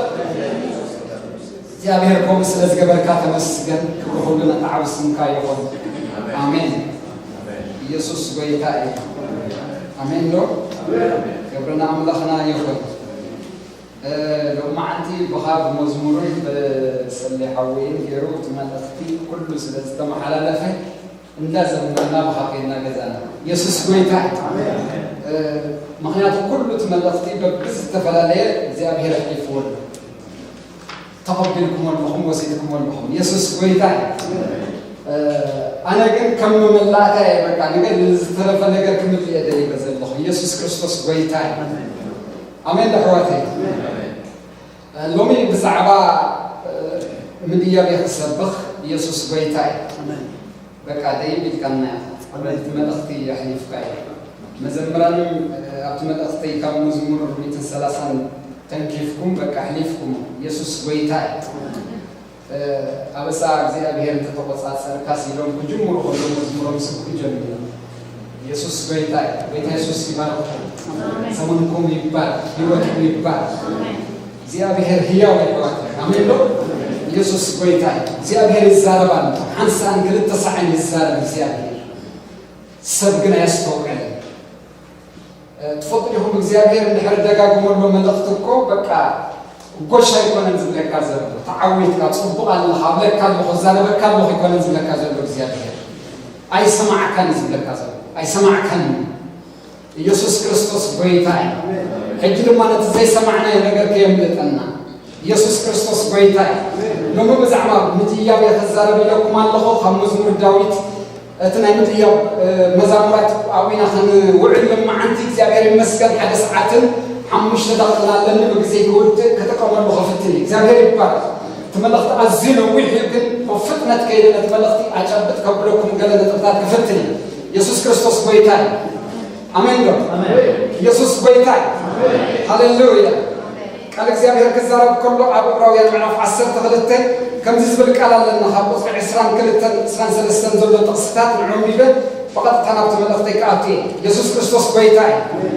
እግዚኣብሔር ከምኡ ስለ ዝገበርካ ተመስገን። ክብሪ ኩሉ ነቲ ዓቢ ስምካ ይኹን። ኣሜን። ኢየሱስ ጎይታ እዩ። ኣሜን ዶ? ክብሪ ንኣምላኽና ይኹን። ሎማዓንቲ ብኻብ መዝሙርን ብሰሌ ሓወይን ገይሩ እቲ መልእኽቲ ኩሉ ስለ ዝተመሓላለፈ እንዳዘመርና ብኻፌና ገዛና። የሱስ ጎይታ እዩ። እ፣ ምኽንያቱ ኩሉ እቲ መልእኽቲ በብዝተፈላለየ እግዚኣብሔር ኣሕሊፍዎ ኣሎ። ተቐቢልኩሞ ኣለኹም፣ ወሲድኩሞ ኣለኹም። የሱስ ጎይታ እዩ። እ፣ ኣነ ግን ከም መመላእታ እየ፣ በቃ፣ ነገር፣ ዝተረፈ ነገር ክምልእ እየ ደሊበ ዘለኹ። የሱስ ክርስቶስ ጎይታ እዩ። ኣሜን ዶ ኣሕዋተይ? እ፣ ሎሚ ብዛዕባ፣ እ፣ ምድያብ እየ ክሰብኽ። የሱስ ጎይታ እዩ። ኣሜን። በቃ ደይብ ኢልካና ኢኻ። ኣሜን። እቲ መልእኽቲ ኣሕሊፍካ እዩ። መዘምራንም፣ እ፣ ኣብቲ መልእኽቲ ካብ መዝሙር ሚእትን ሰላሳን ተንኪፍኩም፣ በቃ ኣሕሊፍኩም። የሱስ ጎይታ እዩ። እ፣ ኣበሳ እግዚኣብሔር እንተተቆጻጸርካስ ኢሎም ክጅምሩ ከለዉ መዝሙሮም ስብኩ ጀሚሮም። የሱስ ጎይታ እዩ። ጎይታ የሱስ ይባርኽኩም። ኣሜን። ሰሙንኩም ይባርኽ፣ ህይወትኩም ይባርኽ። ኣሜን። እግዚኣብሔር ህያው እዩ ኣሕዋት። ኣሜን ዶ? የሱስ ጎይታ እዩ። እግዚኣብሔር ይዛረብ ኣሎ። ሓንሳእን ክልተ ሳዕን ይዛረብ እግዚኣብሔር። ሰብ ግን ኣየስተውዕልን። እ፣ ትፈልጡ ዲኹም፣ እግዚኣብሔር እንድሕር ደጋግሞ ኣሎ መልእኽቲ እኮ፣ በቃ፣ ጎሽ ኣይኮነን ዝብለካ ዘሎ። ተዓዊትካ፣ ጽቡቕ ኣለኻ፣ ኣብለካ ኣለኹ፣ እዛረበካ ኣለኹ ኣይኮነን ዝብለካ ዘሎ እግዚኣብሔር። ኣይሰማዕካን እዩ ዝብለካ ዘሎ። ኣይሰማዕካን። ኢየሱስ ክርስቶስ ጎይታ እዩ። ሕጂ ድማ ነቲ ዘይሰማዕናዮ ነገር ከየምልጠና። ኢየሱስ ክርስቶስ ጎይታ እዩ። ሎሚ ብዛዕባ ምድያብ እየ ክዛረብ ኢለኩም ኣለኹ። ካብ መዝሙር ዳዊት እቲ ናይ ምድያብ፣ እ፣ መዛሙራት ኣብኡ ኢና ክንውዕል። ሎማዓንቲ እግዚኣብሔር ይመስገን ሓደ ሰዓትን ሓሙሽተ ደቂቕን ኣለኒ። ብግዜ ክውድእ ክጥቀመሉ ክፍትን እየ። እግዚኣብሔር ይባረክ። እቲ መልእኽቲ ኣዝዩ ነዊሕ እዩ፣ ግን ብፍጥነት ከይደ ነቲ መልእኽቲ ኣጨብጥ ከብለኩም ገለ ነጥብታት ክፍትን እየ። ኢየሱስ ክርስቶስ ጎይታ እዩ። ኣሜን ዶ? ኣሜን። ኢየሱስ ጎይታ እዩ። ሃሌሉያ። ቃል እግዚኣብሔር ክዛረብ ከሎ ኣብ ዕብራውያን ምዕራፍ ዓሰርተ ክልተ ከምዚ ዝብል ቃል ኣለና። ካብ ቁጽሪ ዕስራን ክልተን፣ ዕስራን ሰለስተን ዘሎ ጥቕስታት ንዑ ኣንቢበ ብቐጥታ ናብቲ መልእኽተይ ክኣቱ እየ። ኢየሱስ ክርስቶስ ጎይታ እዩ።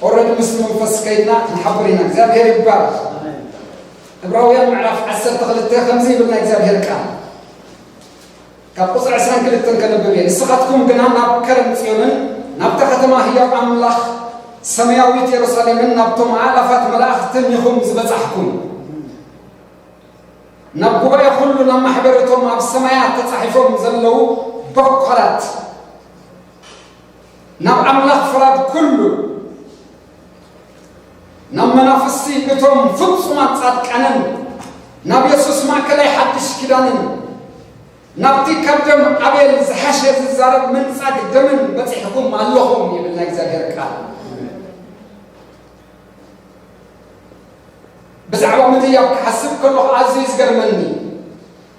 ኦረዲ ምስቲ መንፈስ ከይድና ንሓብር ኢና። እግዚኣብሔር ይባረክ። ዕብራውያን ምዕራፍ ዓሰርተ ክልተ ከምዚ ይብል ናይ እግዚኣብሔር ቃል። ካብ ቁጽሪ ዕስራን ክልተን ከነብብ እየ። ንስኻትኩም ግና ናብ ከረን ጽዮንን ናብታ ከተማ ህያው ኣምላኽ ሰማያዊት የሩሳሌምን ናብቶም ኣእላፋት መላእኽትን ኢኹም ዝበጻሕኩም። ናብ ጉባኤ ኩሉ፣ ናብ ማሕበር እቶም ኣብ ሰማያት ተጻሒፎም ዘለዉ በኳላት፣ ናብ ኣምላኽ ፈራድ ኩሉ፣ ናብ መናፍስቲ እቶም ፍጹማት ጻድቃንን፣ ናብ የሱስ ማእከላይ ሓድሽ ኪዳንን፣ ናብቲ ካብ ደም ኣቤል ዝሓሸ ዝዛረብ ምንጻግ ደምን በጺሕኩም ኣለኹም ይብል ናይ እግዚኣብሔር ቃል። ብዛዕባ ምድያብ ክሓስብ ከለኹ ኣዝዩ ዝገርመኒ፣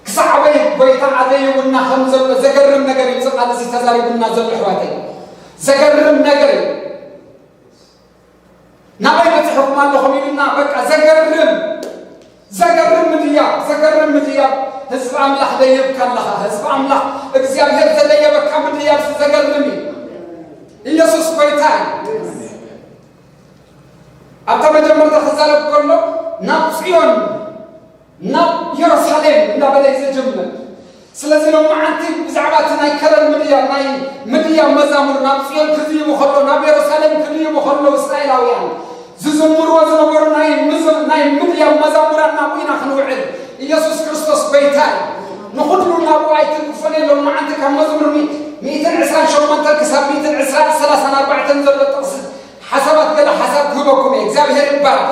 ክሳዕ ኣበይ ጎይታ ኣደይቡና ከም ዘሎ ዘገርም ነገር እዩ። እዚ ቃል እዚ ተዛሪቡና ዘሎ ኣሕዋተይ፣ ዘገርም ነገር እዩ። ናበይ በጺሕኩም ኣለኹም ኢሉና፣ በቃ ዘገርም፣ ዘገርም ምድያብ፣ ዘገርም ምድያብ። ህዝቢ ኣምላኽ ደይብካ ኣለኻ። ህዝቢ ኣምላኽ እግዚኣብሔር ዘደየበካ ምድያብ ዘገርም እዩ። ኢየሱስ ጎይታ እዩ። ኣብታ መጀመርታ ክዛረብ ከሎ ናብ ጽዮን፣ ናብ የሩሳሌም እንዳበለ እዩ ዝጅምር። ስለዚ ሎማዓንቲ ብዛዕባ እቲ ናይ ከረን ምድያብ፣ ናይ ምድያብ መዛሙር፣ ናብ ጽዮን ክድይቡ ከሎ፣ ናብ የሩሳሌም ክድይቡ ከሎ እስራኤላውያን ዝዝምርዎ ዝነበሩ ናይ ምዝ-፣ ናይ ምድያብ መዛሙራት ናብኡ ኢና ክንውዕል። ኢየሱስ ክርስቶስ ጎይታ እዩ። ንኹሉ ናብኡ ኣይትንክፎን እየ። ሎማዓንቲ ካብ መዝሙር ሚ-፣ ሚእትን ዕስራን ሸሞንተን ክሳብ ሚእትን ዕስራን ሰላሳን ኣርባዕተን ዘሎ ጥቕሲ ሓሳባት ገለ ሓሳብ ክህበኩም እየ። እግዚኣብሔር ይባረክ።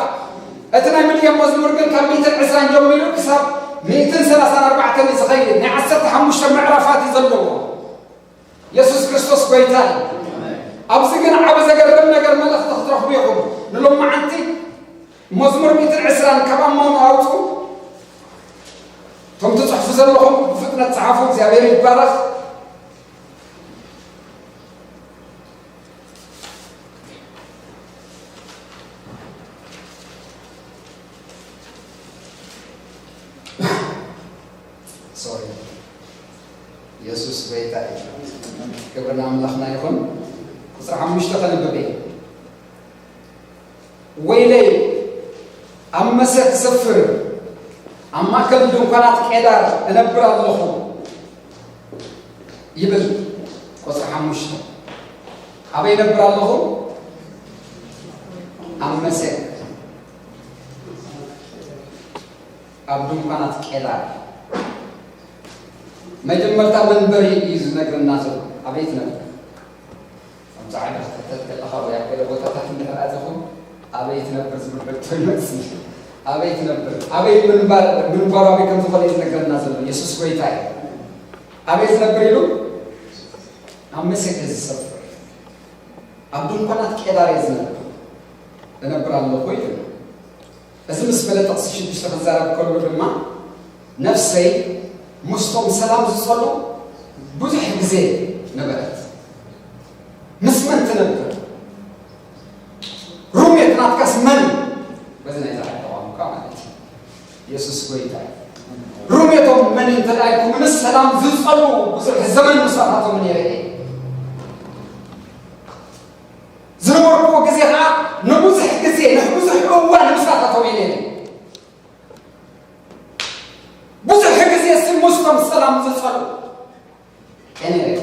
እቲ ናይ ምድያብ መዝሙር ግን ካብ ሚእትን ዕስራን ጀሚሩ ክሳብ ሚእትን ሰላሳን ኣርባዕተን እዩ ዝኸይድ። ናይ ዓሰርተ ሓሙሽተ ምዕራፋት እዩ ዘለዎ። የሱስ ክርስቶስ ጎይታ እዩ። ኣብዚ ግን ዓቢ ዘገርም ነገር መልእኽቲ ክትረኽቡ ኢኹም። ንሎማዓንቲ መዝሙር ሚእትን ዕስራን ካብ ኣማኑ ኣውፁ። እቶም ትፅሕፉ ዘለኹም ብፍጥነት ፀሓፉ። እግዚኣብሔር ይባረክ። ሶሪ። የሱስ ጎይታ እዩ። ክብሪ ንኣምላኽና ይኹን። ቁጽሪ ሓሙሽተ ከንብብ እየ። ወይለይ፣ ኣብ መሰክ ስፍር፣ ኣብ ማእከል ድንኳናት ቄዳር እነብር ኣለኹ ይብል። ቁጽሪ ሓሙሽተ። ኣበይ እነብር ኣለኹ? ኣብ መሰክ፣ ኣብ ድንኳናት ቄዳር። መጀመርታ መንበሪ እዩ ዝነግረና ዘሎ። ኣበይ ትነብር? ኣብ ጻዕዳ ክትሕተት ከለኻ ወይ ኣብ ገለ ቦታታት እንድሕር ኣቲኹም ኣበይ ትነብር ዝብል ሕቶ ይመጽእ። ኣበይ ትነብር? ኣበይ ምንባር፣ ምንባሩ ኣበይ ከም ዝኾነ እዩ ዝነግረና ዘሎ። የሱስ ጎይታ እዩ። ኣበይ ዝነብር ኢሉ? ኣብ መሴት ዝሰፍር። ኣብ ድንኳናት ቄዳር እየ ዝነብር፣ እነብር ኣለኹ ኢሉ። እዚ ምስ በለ ጥቕሲ ሽዱሽተ ክዛረብ ከሎ ድማ፣ ነፍሰይ ምስቶም ሰላም ዝጸሉ ብዙሕ ግዜ ነበረት። ምስ መን ትነብር? ሩሜት ናትካስ መን? በዚ ናይ ዛዕባ ቋንቋ ማለት እዩ። የሱስ ጎይታ እዩ። ሩሜቶም መን እንተ ደኣ ኢልኩምንስ፣ ሰላም ዝጸሉ ብዙሕ ዘመን ምሳታቶም ነይረ እየ። ዝነበርኩዎ ግዜ ኸዓ ንብዙሕ ግዜ፣ ንብዙሕ እዋን ምሳታቶም እየ ነይረ። ብዙሕ ግዜ ሲ ምስቶም ሰላም ዝጸሉ እየ ነይረ።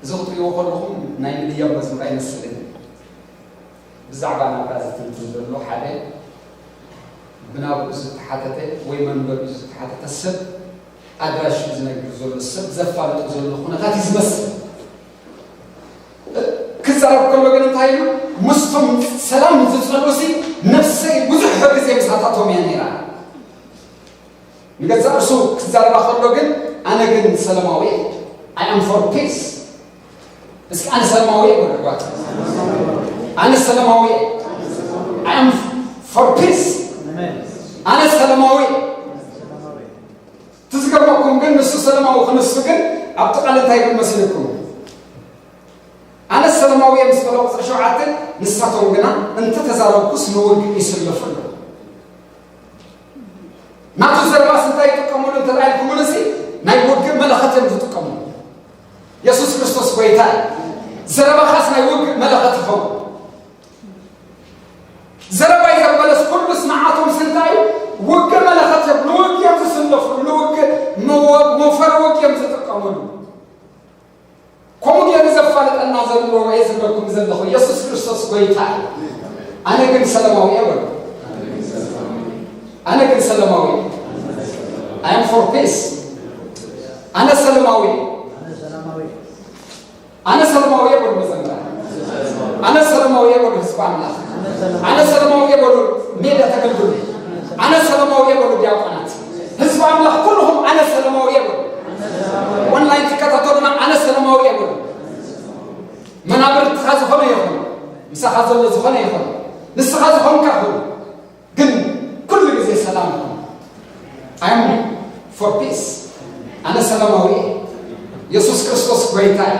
እዚ ክትሪእዎ ከለኹም ናይ ምድያብ መዝሙር ኣይመስልን። ብዛዕባ ናብራ ዝትንትን ዘሎ ሓደ ብናብኡ ዝተሓተተ ወይ መንበሪኡ ዝተሓተተ ሰብ ኣድራሽኡ ዝነግር ዘሎ ሰብ ዘፋልጦ ዘሎ ኩነታት እዩ ዝመስል። ክዛረብ ከሎ ግን እንታይ ኢሉ? ምስቶም ሰላም ዝጸልኡሲ ነፍሰይ ብዙሕ ግዜ ምሳታቶም እያ ነይራ። ንገዛእ ርእሱ ክዛረባ ከሎ ግን ኣነ ግን ሰላማዊ እየ። I am for peace። እስኪ ኣነ ሰላማዊ እየ በሉ ኣሕዋት። ኣነ ሰላማዊ እየ። I am for peace። ኣነ ሰላማዊ እየ። እቲ ዝገርመኩም ግን ንሱ ሰላማዊ ክንሱ ግን ኣብቲ ቃል እንታይ ይብል መሲልኩም? ኣነ ሰላማዊ እየ ምስ በለ ቁጽሪ ሸውዓተ ንሳቶም ግና እንተተዛረብኩስ ንውግእ ይስለፉ ኣለዉ። ናቱ ዘረባስ እንታይ ይጥቀሙሉ እንተ ኢልኩምንሲ ናይ ውግእ መለኸት እዮም ዝጥቀሙሉ። የሱስ ክርስቶስ ጎይታ እዩ። ዘረባኻስ ናይ ውግእ መለኸት ይኸውን። ዘረባይ ዘበለስ ኩሉስ ንዓቶም ስንታይ እዩ? ውግእ መለኸት እዮም። ንውግእ እዮም ዝስለፉ። ንውግእ መወ-፣ መውፈሪ ውግእ እዮም ዝጥቀሙሉ። ከምኡ ገይሩ ዘፋልጠና ዘሎ እየ ዝብለኩም ዘለኹ። የሱስ ክርስቶስ ጎይታ እዩ። ኣነ ግን ሰላማዊ እየ በሉ። ኣነ ግን ሰላማዊ እየ። I am for peace። ኣነ ሰላማዊ እየ። ኣነ ሰላማዊ እየ በሉ መዘምራን። ኣነ ሰላማዊ እየ በሉ ህዝቢ ኣምላኽ። ኣነ ሰላማዊ እየ በሉ ሜዳ ተገልግሉ። ኣነ ሰላማዊ እየ በሉ ዲያቆናት። ህዝቢ ኣምላኽ ኩልኹም ኣነ ሰላማዊ እየ በሉ። ኦንላይን ትከታተሉና ኣነ ሰላማዊ እየ በሉ። መናብርትኻ ዝኾነ ይኹን፣ ምሳኻ ዘሎ ዝኾነ ይኹን፣ ንስኻ ዝኾንካ ኩን፣ ግን ኩሉ ግዜ ሰላም ይኹን። I am for peace። ኣነ ሰላማዊ እየ። የሱስ ክርስቶስ ጎይታ እዩ።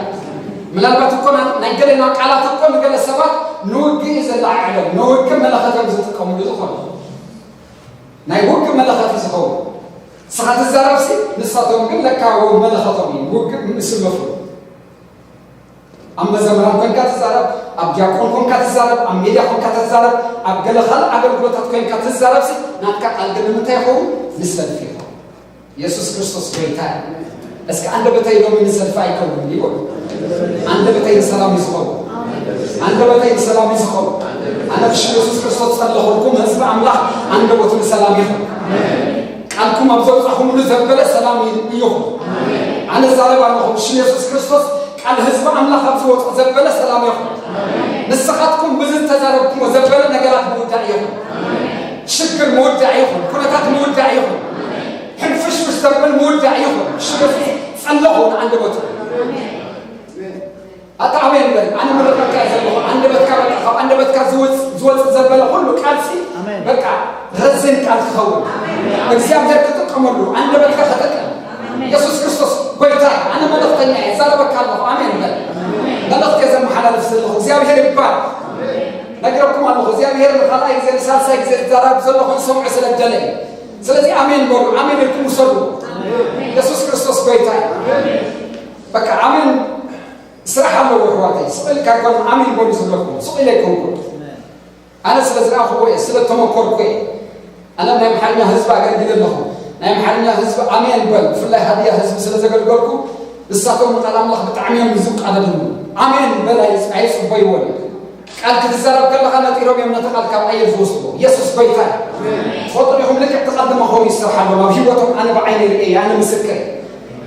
ምናልባት እኮ ና-፣ ናይ ገለና ቃላት እኮ ንገለ ሰባት ንውግእ እዩ ዘለዓዕሎም፣ ንውግእ መለኸት እዮም ዝጥቀምሉ ዝኾኑ። ናይ ውግእ መለኸት እዩ ዝኸውን። ንስኻ ትዛረብሲ፣ ንሳቶም ግን ለካ መለኸቶም እዩ፣ ውግእ ምስለፉ። ኣብ መዘምራን ኮንካ ትዛረብ፣ ኣብ ዲያቆን ኮንካ ትዛረብ፣ ኣብ ሜድያ ኮንካ ትዛረብ፣ ኣብ ገለ ካልእ ኣገልግሎታት ኮንካ ትዛረብሲ፣ ናትካ ቃል ግን ንምንታይ ይኸውን? ንሰልፊ ይኸውን። የሱስ ክርስቶስ ጎይታ እዩ። እስኪ ኣንደበተይ ሎሚ ንሰልፊ ኣይከውን ይበሉ። ኣንደበተይ ንሰላም እዩ ዝኸውን። ኣንደበተይ ንሰላም እዩ ዝኸውን። ኣነ ብሽም የሱስ ክርስቶስ ጸለኹልኩም፣ ህዝቢ ኣምላኽ ኣንደበቱ ንሰላም ይኹን። ቃልኩም ኣብ ዘውጻኹምሉ ዘበለ ሰላም ይ-፣ ይኹን። ኣነ ዛረብ ኣለኹ ብሽም የሱስ ክርስቶስ፣ ቃል ህዝቢ ኣምላኽ ኣብ ዝወጾ ዘበለ ሰላም ይኹን። ንስኻትኩም ብዝተዛረብኩሞ ዘበለ ነገራት ምውዳእ ይኹን። ሽግር ምውዳእ ይኹን። ኩነታት ምውዳእ ይኹን። ሕንፍሽፍሽ ዘብል ምውዳእ ይኹን። ብሽም የሱስ ጸለኹ ንኣንደበቱ። ኣታ ኣሜን በል። ኣነ ምርቐካ እየ ዘለኹ። ኣንደበትካ በቃ፣ ካብ ኣንደበትካ ዝወጽ-፣ ዝወጽእ ዘበለ ኩሉ ቃልሲ ኣሜን። በቃ ረዚን ቃል ክኸውን። ኣሜን። እግዚኣብሔር ክጥቀመሉ፣ ኣንደበትካ ክጥቀም። ኣሜን። የሱስ ክርስቶስ ጎይታ፣ ኣነ መልእኽተኛ እየ፣ እዛረበካ ኣለኹ። ኣሜን በል። ኣሜን። መልእኽቲ እየ ዘመሓላልፍ ዘለኹ። እግዚኣብሔር ይባረክ። ኣሜን። ነግረኩም ኣለኹ፣ እግዚኣብሔር ንኻልኣይ ግዜ፣ ንሳልሳይ ግዜ ዝዛረብ ዘለኹ ዝሰምዑ ስለ ዝደለ እዩ። ስለዚ ኣሜን በሉ፣ ኣሜን ኢልኩም ውሰዱ። ኣሜን። የሱስ ክርስቶስ ጎይታ እዩ። ኣሜን። በቃ ኣሜን ስራሕ ኣለዎ ኣሕዋተይ። ስቕ ኢልካ ኣይኮነን ኣሜን በሉ ዝብለኩም፣ ስቕ ኢለ ኣይኮንኩን። ኣነ ስለ ዝረኣኹዎ እየ፣ ስለ እተመኮርኩ እየ። ኣነ ናይ ኣምሓርኛ ህዝቢ ኣገልግል ኣለኹ። ናይ ኣምሓርኛ ህዝቢ ኣሜን በል፣ ብፍላይ ሃድያ ህዝቢ ስለ ዘገልገልኩ፣ ንሳቶም ንቃል ኣምላኽ ብጣዕሚ እዮም ዝቃለድሉ። ኣሜን በል ኣይ-፣ ኣይጽበይዎን። ቃል ክትዛረብ ከለኻ ነጢሮም እዮም ነቲ ቃል ካብ ኣየር ዝወስድዎ። የሱስ ጎይታ እዩ። ትፈልጡ ዲኹም? ልክዕ እቲ ቀደመ ኾይኑ ይሰርሓሎም ኣብ ህይወቶም። ኣነ ብዓይነይ ርእየ፣ ኣነ ምስክር።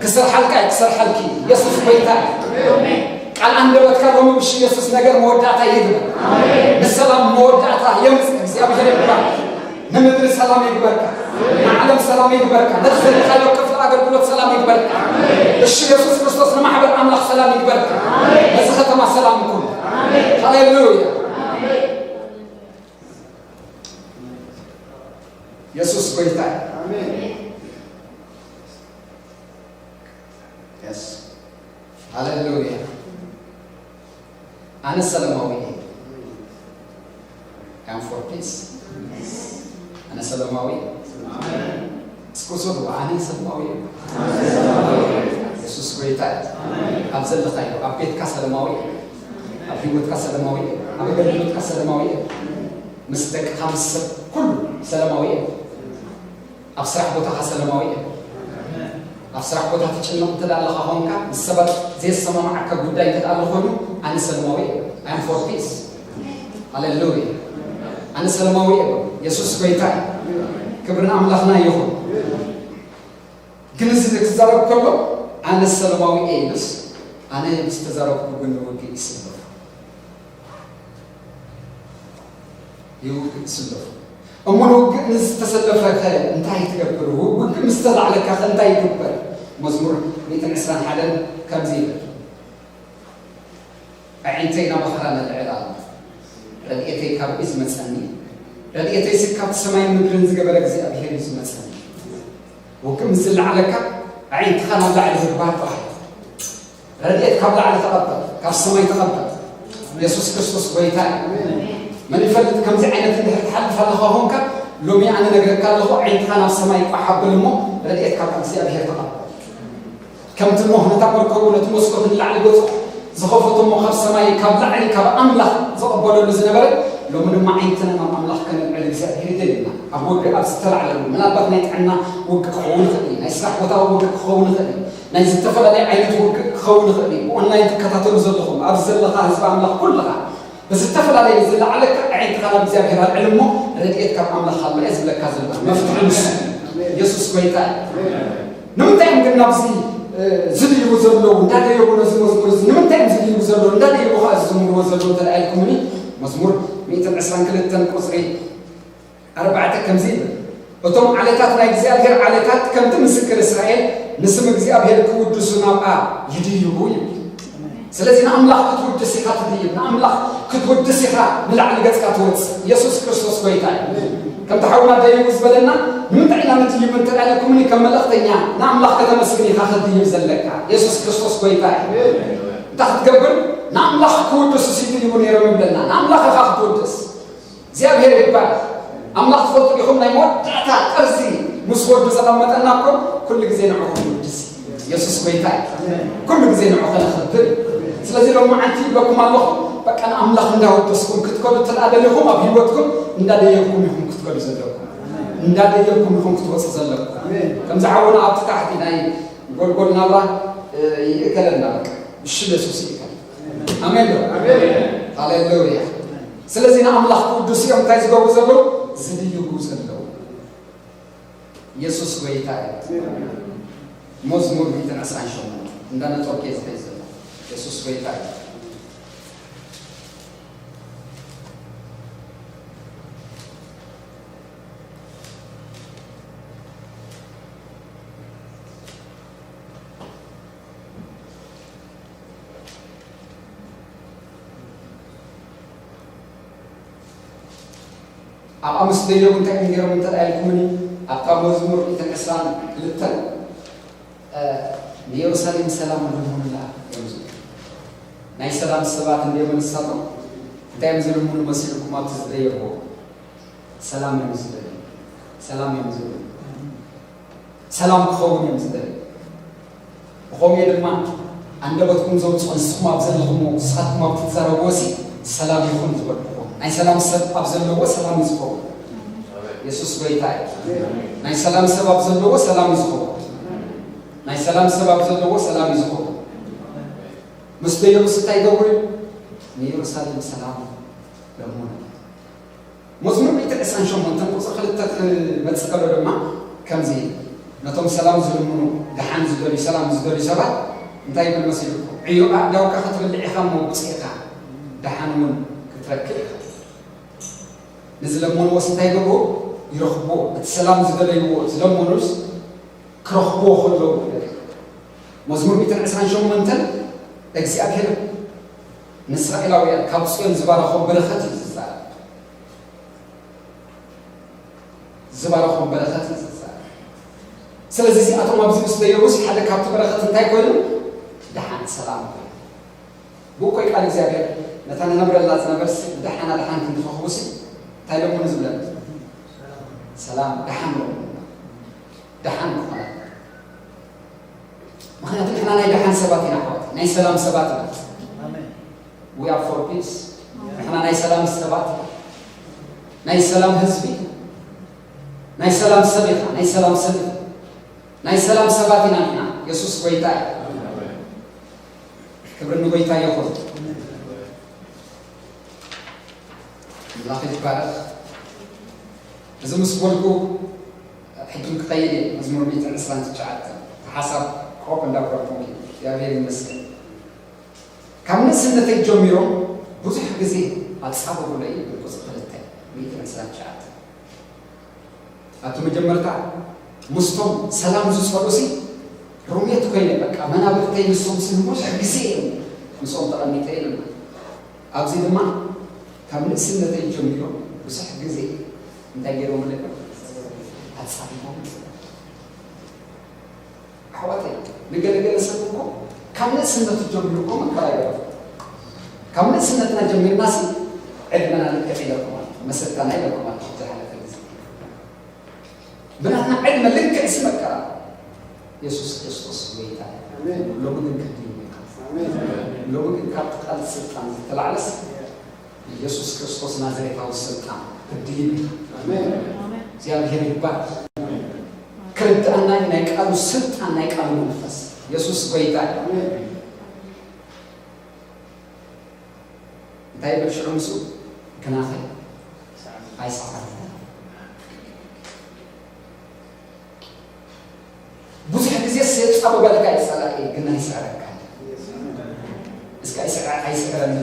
ክሰርሓልካ እዩ፣ ክሰርሓልኪ እዩ። ኢየሱስ ጎይታ እዩ። ቃል ኣንደበትካ ሎሚ ብሽ ኢየሱስ ነገር መወዳእታ ይግበር። ንሰላም መወዳእታ የምጽእ። እግዚኣብሔር ይባርክ። ንምድሪ ሰላም ይግበርካ። ንዓለም ሰላም ይግበርካ። ነቲ ዘለኻዮ ክፍሊ ኣገልግሎት ሰላም ይግበርካ። እሺ፣ ኢየሱስ ክርስቶስ ንማሕበር ኣምላኽ ሰላም ይግበርካ። ነዚ ከተማ ሰላም ይኩን። ሃሌሉያ። ኢየሱስ ጎይታ እዩ። የስ። ሃሌሉያ። ኣነ ሰላማዊ እየ። I am for peace። ኣነ ሰላማዊ እየ። እስኪ ውሰዱ፣ ኣነ ሰላማዊ እየ። ኢየሱስ ጎይታ እዩ። ኣብ ዘለኻዮ፣ ኣብ ቤትካ ሰላማዊ እየ። ኣብ ህይወትካ ሰላማዊ እየ። ኣብ ኣገልግሎትካ ሰላማዊ እየ። ምስ ደቅኻ፣ ምስ ሰብ ኩሉ ሰላማዊ እየ። ኣብ ስራሕ ቦታኻ ሰላማዊ እየ። ኣብ ስራሕ ቦታ ትጭነቕ እንተ ደኣ ኣለኻ ኾንካ፣ ምስ ሰባት ዘየሰማምዓካ ጉዳይ እንተ ደኣ ኣሎ ኮይኑ፣ ኣነ ሰላማዊ እየ። I am for peace። ሃሌሉያ። ኣነ ሰላማዊ እየ። የሱስ ጎይታ እዩ። ክብሪ ንኣምላኽና ይኹን። ግን እዚ ክዛረብ ከሎ፣ ኣነ ሰላማዊ እየ ኢሉስ፣ ኣነ ምስ ተዛረብኩ ግን ንውግእ ይስለፉ። ይውግእ ይስለፉ። እሞ ንውግእ ንዝተሰለፈ ከ እንታይ ትገብር? ውግእ ምስ ተላዕለካ ከ እንታይ ይግበር? መዝሙር ሚእትን ዕስራን ሓደን ከምዚ ይብል፣ ኣዒንተይ ናብ ባሕራ ነልዕል ኣሎ፣ ረድኤተይ ካብ እዩ ዝመጸኒ? ረድኤተይሲ ካብቲ ሰማይን ምድርን ዝገበረ እግዚኣብሄር እዩ ዝመጸኒ። ውግእ ምስ ዝለዓለካ ኣዒንትኻ ናብ ላዕሊ ምግባር ጥራሕ እዩ። ረድኤት ካብ ላዕሊ ተቐበል፣ ካብ ሰማይ ተቐበል። የሱስ ክርስቶስ ጎይታ እዩ። መን ይፈልጥ፣ ከምዚ ዓይነት እንድሕር ትሓልፍ ኣለኻ ኾንካ፣ ሎሚ ኣነ ነግረካ ኣለኹ፣ ኣዒንትኻ ናብ ሰማይ ቋሕ ኣብል እሞ ረድኤት ካብ እግዚኣብሄር ተቐበል። ከምቲ ኖህ ነታ መርከቡ ነቲ መስኮት ንላዕሊ ገጹ ዝኸፈቶ እሞ ካብ ሰማይ ካብ ላዕሊ ካብ ኣምላኽ ዝቐበለሉ ዝነበረ፣ ሎሚ ድማ ኣዒንትና ናብ ኣምላኽ ከነልዕል እግዚኣብሄር ይደልየና። ኣብ ውግእ ኣብ ዝተላዕለሉ፣ ምናልባት ናይ ጥዕና ውግእ ክኸውን ይኽእል እዩ፣ ናይ ስራሕ ቦታ ውግእ ክኸውን ይኽእል እዩ፣ ናይ ዝተፈላለየ ዓይነት ውግእ ክኸውን ይኽእል እዩ። ብኦንላይን ትከታተሉ ዘለኹም፣ ኣብዚ ዘለኻ ህዝቢ ኣምላኽ ኩልኻ፣ ብዝተፈላለየ ዝለዓለካ ኣዒንትኻ ናብ እግዚኣብሄር ኣልዕል እሞ ረድኤት ካብ ኣምላኽ ኣሎ እየ ዝብለካ ዘለኹ። መፍትሒ ንሱ እዩ። የሱስ ጎይታ እዩ። ንምንታይ እዮም ግን ናብዚ፣ እ፣ ዝድይቡ ዘለዉ? እንዳደየቡ ነዚ መዝሙር እዚ ንምንታይ እዮም ዝድይቡ ዘለዉ? እንዳደየቡ ኸዓ ዝዝምርዎ ዘለዉ እንተ ደኣ ኢልኩምኒ፣ መዝሙር ሚእትን ዕስራን ክልተን ቁጽሪ ኣርባዕተ ከምዚ ይብል፣ "እቶም ዓሌታት ናይ እግዚኣብሔር ዓሌታት ከምቲ ምስክር እስራኤል ንስም እግዚኣብሔር ክውድሱ ናብኣ ይድይቡ" ይብል። ስለዚ ንኣምላኽ ክትውድስ ኢኻ ትድይብ፣ ንኣምላኽ ክትውድስ ኢኻ ንላዕሊ ገጽካ ትወጽእ። የሱስ ክርስቶስ ጎይታ እዩ። ከምቲ ሓውና ደይቡ ዝበለና፣ ንምንታይ ኢና ንድይብ እንተ ደኣ ኢልኩምኒ፣ ከም መልእኽተኛ ንኣምላኽ ከተመስግን ኢኻ ክትድይብ ዘለካ። የሱስ ክርስቶስ ጎይታ እዩ። እንታይ ክትገብር? ንኣምላኽ ክውድሱ ሲድይቡ ነይሮም ይብለና። ንኣምላኽ ኢኻ ክትውድስ። እግዚኣብሔር ይባረኽ። ኣምላኽ ትፈልጡ ዲኹም? ናይ መወዳእታ ጠርዚ ምስ ወዱ ዘቐመጠና እኮ ኩሉ ግዜ ንዕኹም ውድስ እዩ። የሱስ ጎይታ እዩ። ኩሉ ግዜ ንዑ ከነኽብር እዩ። ስለዚ ሎማዓንቲ ይብለኩም ኣለኹ፣ በቃ ንኣምላኽ እንዳወደስኩም ክትከዱ እንተ ደኣ ደሊኹም፣ ኣብ ህይወትኩም እንዳደየብኩም ኢኹም ክትከዱ ዘለኩም። እንዳደየብኩም ኢኹም ክትወፁ ዘለኩም። ከምዚ ሓውና ኣብቲ ታሕቲ ናይ ጎልጎል ናብራ፣ እ፣ ይእከለና በቃ። ብሽም የሱስ ይእከል። ኣሜን ዶ? ሃሌሉያ። ስለዚ ንኣምላኽ ክውድሱ እዮም እንታይ ዝገብሩ ዘለዉ? ዝድይቡ ዘለዉ። የሱስ ጎይታ እዩ። መዝሙር ሚእትን ዕስራን ሸሞንተ እንዳነጠርኩ እየ ዝኸይድ ዘለኹ። የሱስ ጎይታ እዩ። ኣብኣ ምስ ደየቡ እንታይ እዮም ገይሮም እንተ ደኣ ኢልኩምኒ፣ ኣብታ መዝሙር ሚእትን ዕስራን ክልተን፣ እ፣ ንየሩሳሌም ሰላም ልምኑላ እዮም ዝብሉ። ናይ ሰላም ሰባት እንድዮም ንሳቶም። እንታይ እዮም ዝልምኑ መሲልኩም ኣብቲ ዝደየብዎ? ሰላም እዮም ዝደልዩ። ሰላም እዮም ዝብሉ። ሰላም ክኸውን እዮም ዝደልዩ። ብኸምኡ ድማ ኣንደበትኩም ዘውፅኦ ንስኹም ኣብ ዘለኹምዎ፣ ንስኻትኩም ኣብ ትዛረብዎ ሲ ሰላም ይኹን ዝበልኩዎ። ናይ ሰላም ሰብ ኣብ ዘለዎ ሰላም እዩ ዝኸውን። የሱስ ጎይታ እዩ። ናይ ሰላም ሰብ ኣብ ዘለዎ ሰላም እዩ ዝኸውን። ናይ ሰላም ሰብ ኣብ ዘለዎ ሰላም እዩ ዝኸውን። ምስ ደየቡስ እንታይ ይገብሩ? ንየሩሳሌም ሰላም ለምኑ። መዝሙር ሚእትን ዕስራን ሸሞንተን ቁጽሪ ክልተ ክመጽእ ከሎ ድማ ከምዚ፣ ነቶም ሰላም ዝልምኑ፣ ደሓን ዝደልዩ፣ ሰላም ዝደልዩ ሰባት እንታይ ይብል መሲልኩም? ዕዮ ኣእዳውካ ክትበልዕ ኢኻ እሞ ብጽእ ኢኻ፣ ደሓን እውን ክትረክብ ኢኻ። ንዝለመንዎስ እንታይ ይገብርዎ? ይረኽብዎ። እቲ ሰላም ዝደለይዎ ዝለመኑስ ክረኽብዎ ከለዉ ይብል። መዝሙር ሚእትን ዕስራን ሸሞንተን እግዚኣብሔር ንእስራኤላውያን ካብ ጽዮን ዝባረኾም በረኸት እዩ ዝዛረብ። ዝባረኾም በረኸት እዩ ዝዛረብ። ስለዚ እዚኣቶም ኣብዚ ምስ ደየቡስ ሓደ ካብቲ በረኸት እንታይ ኮይኑ? ደሓን ሰላም ኮይኑ። ብእኮይ ቃል እግዚኣብሔር ነታ ንነብረላ ዝነበርሲ ብደሓና ደሓን ክንትረኽቡሲ እንታይ ለምኑ ዝብለና? ሰላም ደሓን ለምኑ። ደሓን ክኾነና። ምኽንያቱ ንሕና ናይ ደሓን ሰባት ኢና ኣሕዋት፣ ናይ ሰላም ሰባት ኢና። ኣሜን። We are for peace። ንሕና ናይ ሰላም ሰባት ኢና። ናይ ሰላም ህዝቢ ኢና። ናይ ሰላም ሰብ ኢኻ፣ ናይ ሰላም ሰብ ኢኻ። ናይ ሰላም ሰባት ኢና ንሕና። የሱስ ጎይታ እዩ። ክብሪ ንጎይታ ይኹን። ኣምላኽ ይባረኽ። እዚ ምስ በልኩ ሕጂ ክኸይድ እየ። መዝሙር ሚእትን ዕስራን ትሽዓተን ሓሳብ ኮፕ እንዳብረኩም እግዚኣብሔር ይመስገን። ካብ ንእስነተይ ጀሚሮም ብዙሕ ግዜ ኣጻበቡለይ ይብል ቁጽሪ ክልተ ሚእትን ዕስራን ትሽዓተን። ኣብቲ መጀመርታ ምስቶም ሰላም ዝጸሉሲ ሩሜት ኮይነ በቃ መናብርተይ ንሶም ስን ብዙሕ ግዜ እዮም ምስኦም ተቐሚጠ ኢልና። ኣብዚ ድማ ካብ ንእስነተይ ጀሚሮም ብዙሕ ግዜ እንታይ ገይሮም ኣለና ኣጻቢቦም ኣሕዋተይ። ንገለገለ ሰብ እኮ ካብ ንእስነቱ ጀሚሩ እኮ መከራ ይገርም። ካብ ንእስነትና ጀሚርና ሲ ዕድመና ልክዕ ኢለኩም ኣሎ መሰልታና ኢለኩም ኣሎ ዝሓለፈ ግዜ ብናትና ዕድመ ልክዕ ሲ መከራ። የሱስ ክርስቶስ ጎይታ እዩ። ሎሚ ግን ክድይብ ኢኻ። ሎሚ ግን ካብቲ ቃል ስልጣን ዝተላዕለስ የሱስ ክርስቶስ ናዝሬታዊ ስልጣን ክድይብ ኢኻ። እግዚኣብሔር ይባረክ። ክርድኣና እዩ ናይ ቃሉ ስልጣን ናይ ቃሉ መንፈስ። የሱስ ጎይታ እዩ። እንታይ ይብል ሽዑ ንሱ? ግናኸ ኣይሰዓረና። ብዙሕ ግዜ የጻብበልካ እዩ ጸላኢ ግን ኣይስዕረካ። እስካ ኣይስዕረ ኣይስዕረኒ።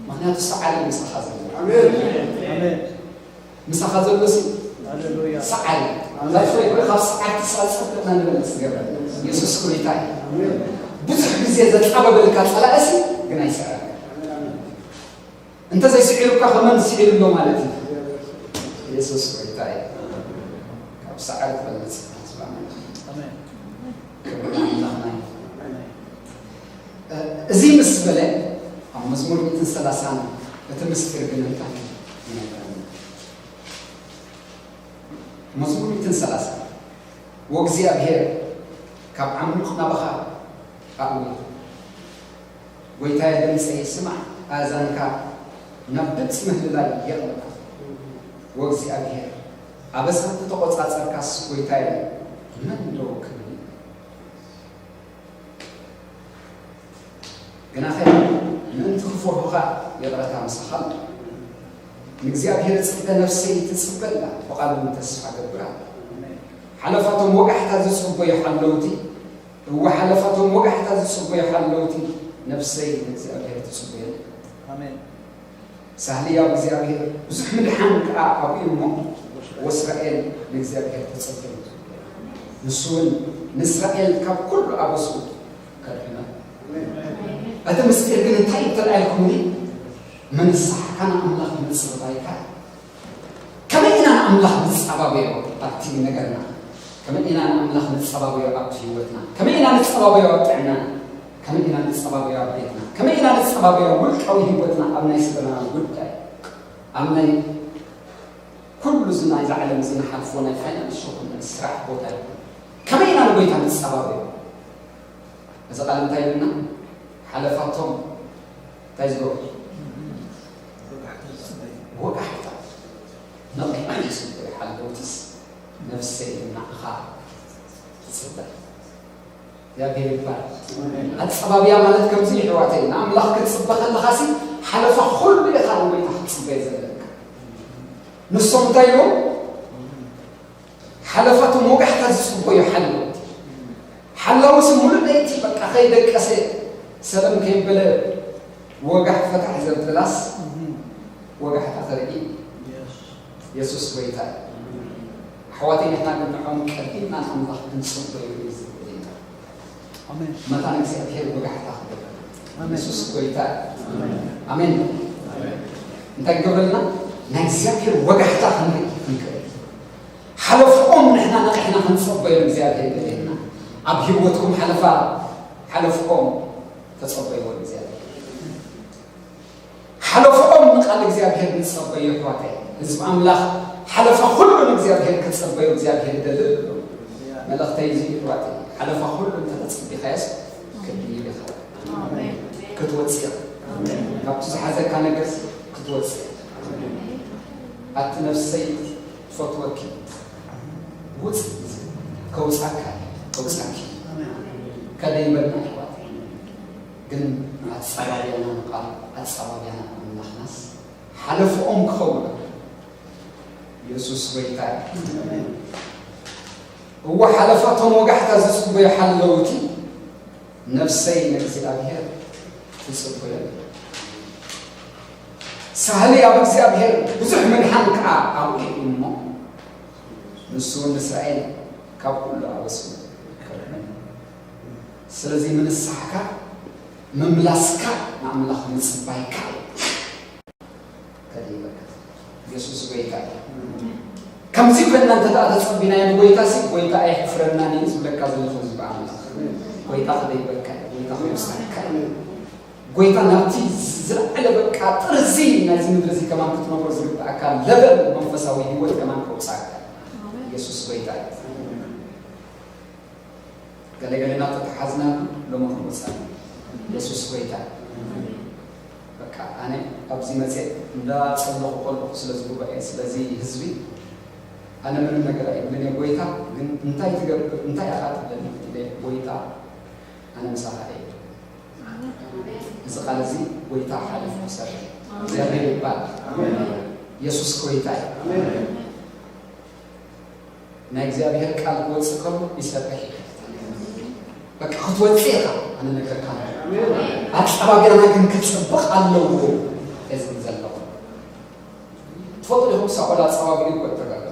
ምክንያቱ ሰዓሪ ምሳኻ ዘሎ። ኣሜን። ምሳኻ ዘሎ ሲ ሃሌሉያ። ሰዓሪ ዛፍሬ ካብ ሰዓርቲ ሳልጸብቅና ንበለስ ገበል የሱስ ጎይታ እዩ። ብዙሕ ግዜ ዘጻበበልካ ጸላእሲ ግን ኣይስዕረካ። እንተ ዘይስዒሩካ ከመን ስዒሩ ኣሎ ማለት እዩ። የሱስ ጎይታ እዩ። ካብ ሰዓሪ ትበልጽ ህዝባ ማለት እዩ። ኣሜን። ክብሪ ኣምላኽና እዩ። ኣሜን። እዚ ምስ በለ ኣብ መዝሙር ሚእትን ሰላሳን እቲ ምስጢር ግን እንታይ ይነግረና? መዝሙር ሚእትን ሰላሳን ወእግዚኣብሔር ካብ ዓሚቕ ናባኻ ኣእዊ። ጎይታየ ድምፀይ ስማዕ ኣእዛንካ ናብ ድምፂ ምህልላይ የቕልባ። ወእግዚኣብሔር ኣበሳ ተቆጻጸርካስ ጎይታየ መን ዶ ክብል? ግናኸ ምእንቲ ክፈርሁኻ ይቕረታ ምሳኻ ኣሎ። ንእግዚኣብሔር እጽበ ነፍሰይ ትጽበ ኣላ፣ ብቓሉ እውን ተስፋ እገብር ኣለ። ሓለፋቶም ወጋሕታ ዝጽበዩ ሓለውቲ፣ እወ ሓለፋቶም ወጋሕታ ዝጽበዩ ሓለውቲ ነፍሰይ ንእግዚኣብሔር ትጽበዮ ኣላ። ኣሜን። ሳህሊ ኣብ እግዚኣብሔር ብዙሕ ምድሓን ከኣ ኣብኡ እሞ ወእስራኤል ንእግዚኣብሔር ተጸበዩ። ንሱ እውን ንእስራኤል ካብ ኩሉ ኣበሱ ከድሕኖ። እቲ ምስጢር ግን እንታይ እዩ ተላኢልኩምኒ? ምንሳሕካ ንኣምላኽ ምጽባይካ። ከመይ ኢና ንኣምላኽ ንጸባበዮ ኣብቲ ነገርና? ከመይ ኢና ንኣምላኽ ንጸባበዮ ኣብቲ ህይወትና? ከመይ ኢና ንጸባበዮ ኣብ ጥዕናና? ከመይ ኢና ንጸባበዮ ኣብ ቤትና? ከመይ ኢና ንጸባበዮ ኣብ ውልቃዊ ህይወትና፣ ኣብ ናይ ስድራና ጉዳይ፣ ኣብ ናይ ኩሉ እዚ ናይዛ ዓለም እዚ ንሓልፎ ናይ ፋይናንስ ይኹን ናይ ስራሕ ቦታ ይኹን ከመይ ኢና ንጎይታ ንጸባበዮ? እዚ ቃል እንታይ ይብልና? ሓለፋቶም እንታይ ዝገብሩ? ወጋሕታ ነቒሖም ዝጽበዩ ሓለውትስ ነፍሰይ ንዓኻ ትጽበ። እግዚኣብሔር ይባረክ። ኣጸባብያ ማለት ከምዚ እዩ ኣሕዋተይ፣ ንኣምላኽ ክትጽበ ከለኻሲ ሓለፋ ኩሉ ኢኻ ጎይታ ክትጽበዮ ዘለካ። ንሶም እንታይ ኢሎም? ሓለፋቶም ወጋሕታ ዝጽበዩ ሓለውቲ። ሓላውሲ ሙሉእ ለይቲ በቃ ከይደቀሰ ሰለም ከይበለ ወጋሕ ፈታሕ ዘብላስ ወጋሕታ ክርኢ። የሱስ ጎይታ እዩ። ኣሕዋተይ፣ ንሕና ግን ንዖም ቀዲምና ንኣምላኽ ክንጽበዩ እዩ ዝብል ኢና። ኣሜን። መታን እግዚኣብሔር ወጋሕታ ክገብር። ኣሜን። የሱስ ጎይታ እዩ። ኣሜን። ኣሜን። እንታይ ክገብረልና? ናይ እግዚኣብሔር ወጋሕታ ክንርኢ ክንክእል። ሓለፍኦም ንሕና ነቒሕና ክንጸበዮም እግዚኣብሔር ይደልየና። ኣብ ህይወትኩም ሓለፋ፣ ሓለፍኦም ተጸበይዎ እግዚኣብሔር። ሓለፍኦም ንቃል እግዚኣብሔር ንጸበዮ ኣሕዋተይ። ህዝቢ ኣምላኽ ሓለፋ ኩሉ ንእግዚኣብሔር ክጸበዮ እግዚኣብሔር ይደሊ ኣሎ። መልእኽተይ እዚ ኣሕዋተይ፣ ሓለፋ ኩሉ እንተተጸቢኻዮስ ክድይብ ኢኻ። ኣሜን። ክትወጽእ ኢኻ። ኣሜን። ካብቲ ዝሓዘካ ነገር ክትወጽእ ኢኻ። ኣቲ ነፍሰይ ትፈትወኪ፣ ውጽ፣ ከውጻካ፣ ከውጻኪ። ኣሜን። ከደይበልና ኣሕዋተይ። ግን ኣጻባብያና ንቃል፣ ኣጻባብያና ኣምላኽናስ ሓለፍኦም ክኸውን። የሱስ ጎይታ እዩ። ኣሜን። እወ፣ ሓለፋቶም ወጋሕታ ዝጽበዩ ሓለውቲ፣ ነፍሰይ ንእግዚኣብሔር ትጽበዮ። ሳህሊ ኣብ እግዚኣብሔር፣ ብዙሕ ምድሓን ከኣ ኣብኡ እዩ እሞ፣ ንሱ እውን ንእስራኤል ካብ ኩሉ ኣበሱ። ስለዚ ምንሳሕካ፣ ምምላስካ ንኣምላኽ ምጽባይካ እዩ። ከደይበካ። የሱስ ጎይታ እዩ። ከምዚ ኮይና እንተ ደኣ ተጸቢናዮ ንጎይታ ሲ፣ ጎይታ ኣየሕፍረናን እዩ ዝብለካ ዘለኹ ህዝቢ ኣምላኽ። ጎይታ ከደይበካ እዩ። ጎይታ ከውሳካ እዩ። ጎይታ ናብቲ ዝለዓለ በቃ ጥርዚ ናይዚ ምድሪ እዚ ከማን ክትነብሮ ዝግብኣካ ለበል መንፈሳዊ ህይወት ከማን ከውሳካ። የሱስ ጎይታ እዩ። ገለገለና ተተሓዝና ሎሚ ክንወፅእ። የሱስ ጎይታ። በቃ ኣነ ኣብዚ መፅእ እንዳፀለኹ ከለኹ ስለዚ ጉባኤ፣ ስለዚ ህዝቢ ኣነ ምንም ነገር ኣይብልን እየ። ጎይታ ግን እንታይ ትገብር፣ እንታይ ኢኻ ትብለኒ ኢለ፣ ጎይታ ኣነ ምሳኻ እየ። እዚ ቃል እዚ ጎይታ ሓለፍ ክሰርሕ እግዚኣብሔር ይባል። የሱስ ጎይታ እዩ። ናይ እግዚኣብሔር ቃል ክወፅእ ከሎ ይሰርሕ እዩ። በቃ ክትወፅእ ኢኻ። ኣነ ነገርካ ኣለኹ። ኣጸባብያና ግን ክጽብቕ ኣለዎ። እዚ ዘለኹ ትፈልጡ ዲኹም? ሳኦል ኣጸባቢኡ እኮ ተጋገ።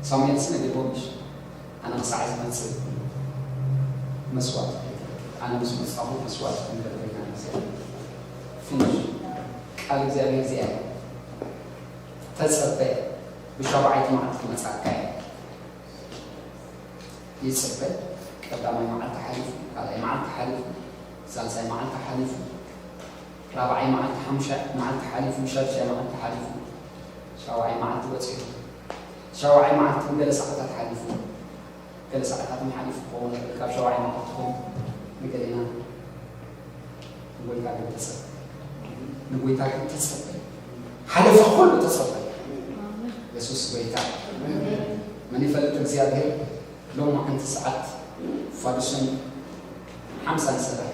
ሳሙኤልስ ነጊርዎም ምሽ? ኣነ ክሳዕ ዝመጽእ መስዋእቲ፣ ኣነ ምስ መጻኹ መስዋእቲ ክንገብር ኢና። ፊኒሽ። ቃል እግዚኣብሔር እዚኣ እያ። ተጸበ፣ ብሻውዓይቲ መዓልቲ ክመጻካ እየ። ይጽበ። ቀዳማይ መዓልቲ ሓሊፉ፣ ካልኣይ መዓልቲ ሓሊፉ፣ ሳልሳይ መዓልቲ ሓሊፉ፣ ራብዓይ መዓልቲ፣ ሓሙሻይ መዓልቲ ሓሊፉ፣ ሻድሻይ መዓልቲ ሓሊፉ፣ ሻውዓይ መዓልቲ በጺሑ። ሻውዓይ መዓልቲ ገለ ሰዓታት ሓሊፉ፣ ገለ ሰዓታት ሓሊፉ ክኸውን ይኽእል። ካብ ሻውዓይ መዓልቲ ኾን ንገሌና ንጎይታ ግን ተጸበ። ንጎይታ ግን ተጸበ። ሓለፈ ኩሉ ተጸበ። የሱስ ጎይታ። መን ይፈልጥ እግዚኣብሔር ሎማዓንቲ ሰዓት ፋዱስን ሓምሳን ሰራሕ።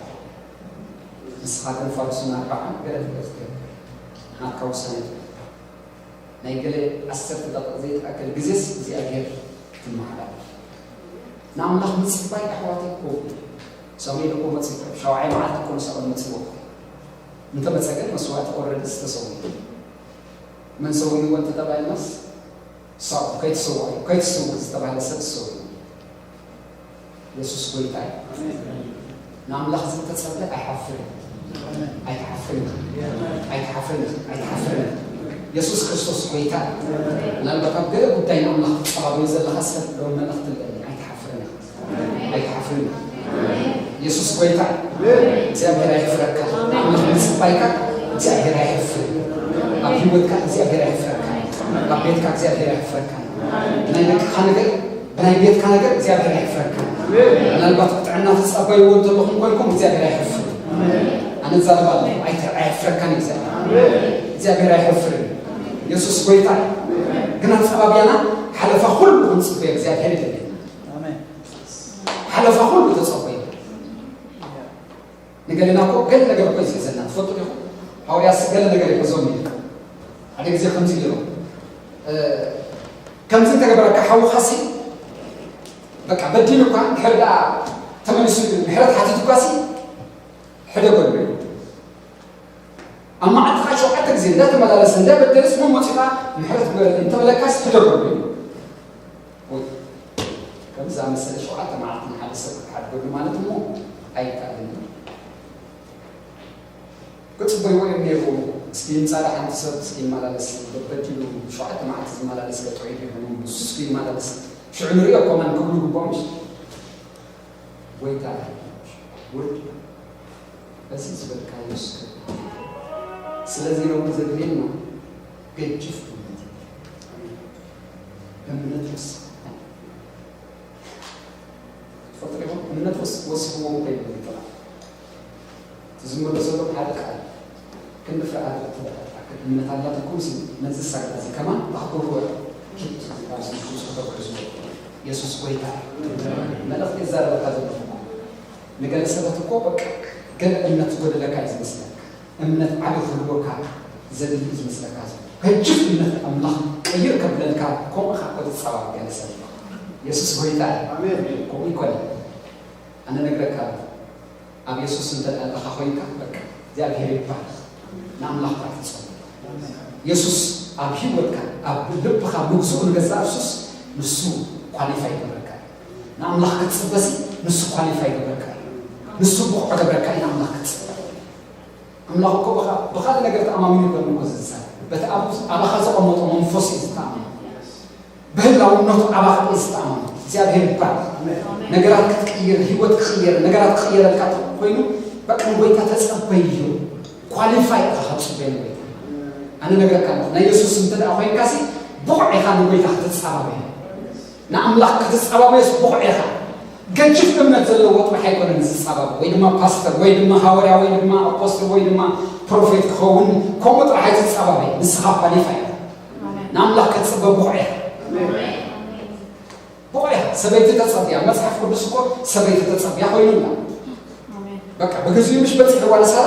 ንስኻ ግን ፋዱስን ኣርባዓን ገለ ትገዝእ ናትካ ውሳኔ ትገብር። ናይ ገለ ዓሰርተ ደቂቕ ዘይትኣክል ግዜስ እግዚኣብሔር ትመሓላለፍ። ንኣምላኽ ምጽባይ ኣሕዋተይ ክቡር እዩ። ሳሙኤል እኮ መጺኡ፣ ሻውዓይ መዓልቲ እኮ ንሳኦል መጺዎ። እንተመጸ ግን መስዋእቲ ኦረድስ ተሰዊኡ። መን ሰዊእዎ እንተተባሂልናስ ሳኦል። ከይትስዋእ እዩ፣ ከይትስውእ ዝተባህለ ሰብ ዝሰውእ እዩ። የሱስ ጎይታ እዩ። ንኣምላኽ ዝተጸበ ኣይሓፍርን። ኣይትሓፍርን ኢኻ። ኣይትሓፍርን ኢኻ። ኣይትሓፍርን ኢኻ። የሱስ ክርስቶስ ጎይታ እዩ። ምናልባት ኣብ ገለ ጉዳይ ንኣምላኽ ትጸባበዩ ዘለኻ ሰብ ሎም መልእኽቲ ኣለኒ። ኣይትሓፍርን ኢኻ። ኣይትሓፍርን ኢኻ። የሱስ ጎይታ እዩ። እግዚኣብሔር ኣይሕፍረካ። ንኣምላኽ ምጽባይካ እግዚኣብሔር ኣይሕፍርን። ኣብ ህይወትካ እግዚኣብሔር ኣይሕፍረካ። ኣብ ቤትካ እግዚኣብሔር ኣይሕፍረካ። ናይ ደቅኻ ነገር፣ ናይ ቤትካ ነገር እግዚኣብሔር ኣይሕፍረካ። ምናልባት ብጥዕና ትጸበይዎ እንተለኹም ኮንኩም እግዚኣብሔር ኣይሕፍርን። ኣነ እዛረብ ኣለኹ፣ ኣይተ-፣ ኣይሕፍረካን እግዚኣብሔር። እግዚኣብሔር ኣይሕፍርን። የሱስ ጎይታ እዩ። ግን ኣጸባብያና ሓለፋ ኩሉ ክንጽበዮ እግዚኣብሔር ይደልየና። ኣሜን። ሓለፋ ኩሉ ተጸበዩ። ንገለና እኮ ገለ ነገር እኮ ይሕዘና። ትፈልጡ ዲኹም? ሃዋርያ ገለ ነገር ይሕዞም እዩ። ሓደ ግዜ ከምዚ ኢሉ፣ ከምዚ እንተገበረካ ሓውኻሲ፣ በቃ በዲሉ እኳ ድሕር ደኣ ተመሊሱ ምሕረት ሓቲቱ እኳሲ፣ ሕደገሉ እዩ። ኣብ መዓልትኻ ሸውዓተ ግዜ እንዳተመላለሰ እንዳበደለስ፣ መሞጺኻ ምሕረት ግበረለይ እንተበለካስ ሕደገሉ እዩ። ወይ ከም ዝኣመሰለ ሸውዓተ መዓልቲ ንሓደ ሰብ ክትሓድገሉ ማለት እሞ ኣይከኣልን እዩ። ክጽበይዎ እዮም ነይርዎም። እስኪ ይምጻእ ሓንቲ ሰብ እስኪ ይመላለስ፣ በዲሉ ሸውዓተ መዓልቲ ዝመላለስ ገጠው ይኾኑ፣ ንሱ እስኪ ይመላለስ፣ ሽዑ ንሪኦ ኮማን ክብሉ ግባኦም። ጎይታ ውርድ በዚ ዝበልካዮ ስለ ስለዚ ሎሚ ዘድልየና ገጅፍ እምነት እዩ። እምነት ወስ ትፈልጡ ዲኹም? እምነት ወስ ወስብዎም ከይብሉ ይጥራ ትዝምሮ ዘሎ ሓደ ቃል ክንዲ ፍርሃት እምነት ኣላትኩም ሲ ነዚ ሳግዳ እዚ ከማን ኣኽብርዎ። ኪድ ካብ ዝምስኩስ ከተብርዙ የሱስ ጎይታ እዩ። መልእኽቲ የዛረበካ ዘለኹ እኮ ንገለ ሰባት እኮ በቃ ገለ እምነት ዝጎደለካ እዩ ዝመስለካ። እምነት ዓቢ ክህልወካ ዘድሊ እዩ ዝመስለካ ዘሎ። ገጅፍ እምነት ኣምላኽ ቀይር ከብለልካ ከምኡ ኢኻ እኮ ትጻወር ገለ ሰብ። የሱስ ጎይታ እዩ። ኣሜን። ከምኡ ይኮነ። ኣነ ነግረካ ኣለኹ። ኣብ የሱስ እንተ ደኣ ኣለኻ ኮይንካ በቃ እግዚኣብሔር ይባረኽ። ንኣምላኽ ባርክ ጸሎ። የሱስ ኣብ ህይወትካ ኣብ ልብኻ ምግዝኡ ንገዛእ ርሱስ ንሱ ኳሊፋይ ይገብረካ። ንኣምላኽ ክትጽበሲ ንሱ ኳሊፋይ ይገብረካ። ንሱ ብቑዕ ይገብረካ እዩ ንኣምላኽ ክትጽበ። ኣምላኽ እኮ ብኻ- ብኻልእ ነገር ተኣማሚኑ ይኮን እኮ ዝዛረብ። በቲ ኣብ- ኣባኻ ዘቐመጦ መንፈስ እዩ ዝተኣማመን። ብህላውነቱ ኣባኻ እዩ ዝተኣማመን። እግዚኣብሔር ይባረክ። ነገራት ክትቅይር፣ ህይወት ክቕየር፣ ነገራት ክቕየረልካ ኮይኑ በቃ ንጎይታ ተጸበዮ። ኳሊፋይ ኢኻ ካብ ጽበዮ ንጎይታ። ኣነ ነግረካ ኣለኹ፣ ናይ የሱስ እንተ ደኣ ኮይንካሲ ብቑዕ ኢኻ ንጎይታ ክትጻባበዮ። ንኣምላኽ ክትጻባበዮስ ብቑዕ ኢኻ። ገጅፍ እምነት ዘለዎ ጥራሕ ኣይኮነን ዝጻባበ፣ ወይ ድማ ፓስተር፣ ወይ ድማ ሃዋርያ፣ ወይ ድማ ኣፖስትል፣ ወይ ድማ ፕሮፌት ክኸውን ከምኡ ጥራሕ ኣይትጻባበ። ንስኻ ኳሊፋይ ኢኻ። ኣሜን። ንኣምላኽ ክትጽበ ብቑዕ ኢኻ። ኣሜን። ብቑዕ ኢኻ። ሰበይቲ ተጸብያ፣ መጽሓፍ ቅዱስ እኮ ሰበይቲ ተጸብያ ኮይኑና። ኣሜን። በቃ ብግዚኡ ምሽ በጺሕዋ ንሳራ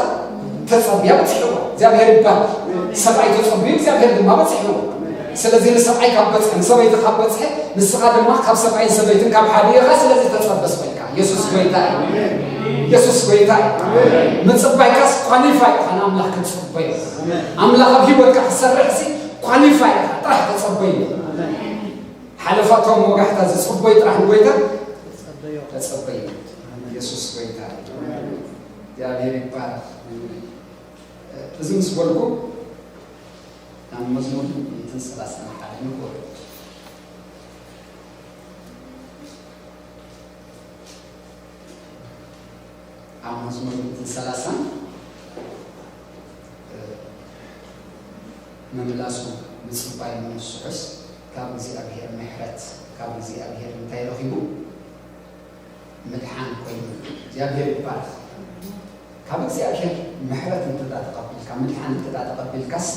ተጸብያ በጺሕዋ። እግዚኣብሔር ይባል። ኣሜን። ሰብኣይ ተጸብዩ፣ እግዚኣብሔር ድማ በጺሕዎ። ስለዚህ ንሰብኣይ ካብ በጽሐ፣ ንሰበይቲ ካብ በጽሐ፣ ንስኻ ድማ ካብ ሰብኣይን ሰበይትን ካብ ሓደ ኢኻ። ስለዚህ ተጸበስ በልካ። የሱስ ጎይታ እዩ። የሱስ ጎይታ እዩ። ምጽባይካስ ኳሊፋይ ኢኻ ንኣምላኽ ክትጽበዮ። ኣምላኽ ኣብ ህይወትካ ክሰርሕ ሲ ኳሊፋይ ኢኻ። ጥራሕ ተጸበዩ። ሓለፋቶም ወጋሕታ ዝጽበዩ ጥራሕ ንጎይታ ተጸበዩ። የሱስ ጎይታ እዩ። እግዚኣብሔር ይባረክ። እዚ ምስ በልኩ ናብ መዝሙር ሚእትን ሰላሳን ሓደ ንግበር። ኣብ መዝሙር ሚእትን ሰላሳን ምምላሱ ምጽባይ ምንስሑስ ካብ እግዚኣብሔር ምሕረት ካብ እግዚኣብሔር እንታይ ረኺቡ? ምድሓን ኮይኑ እግዚኣብሔር ይባረክ። ካብ እግዚኣብሔር ምሕረት እንተ ደኣ ተቐቢልካ፣ ምድሓን እንተ ደኣ ተቐቢልካስ፣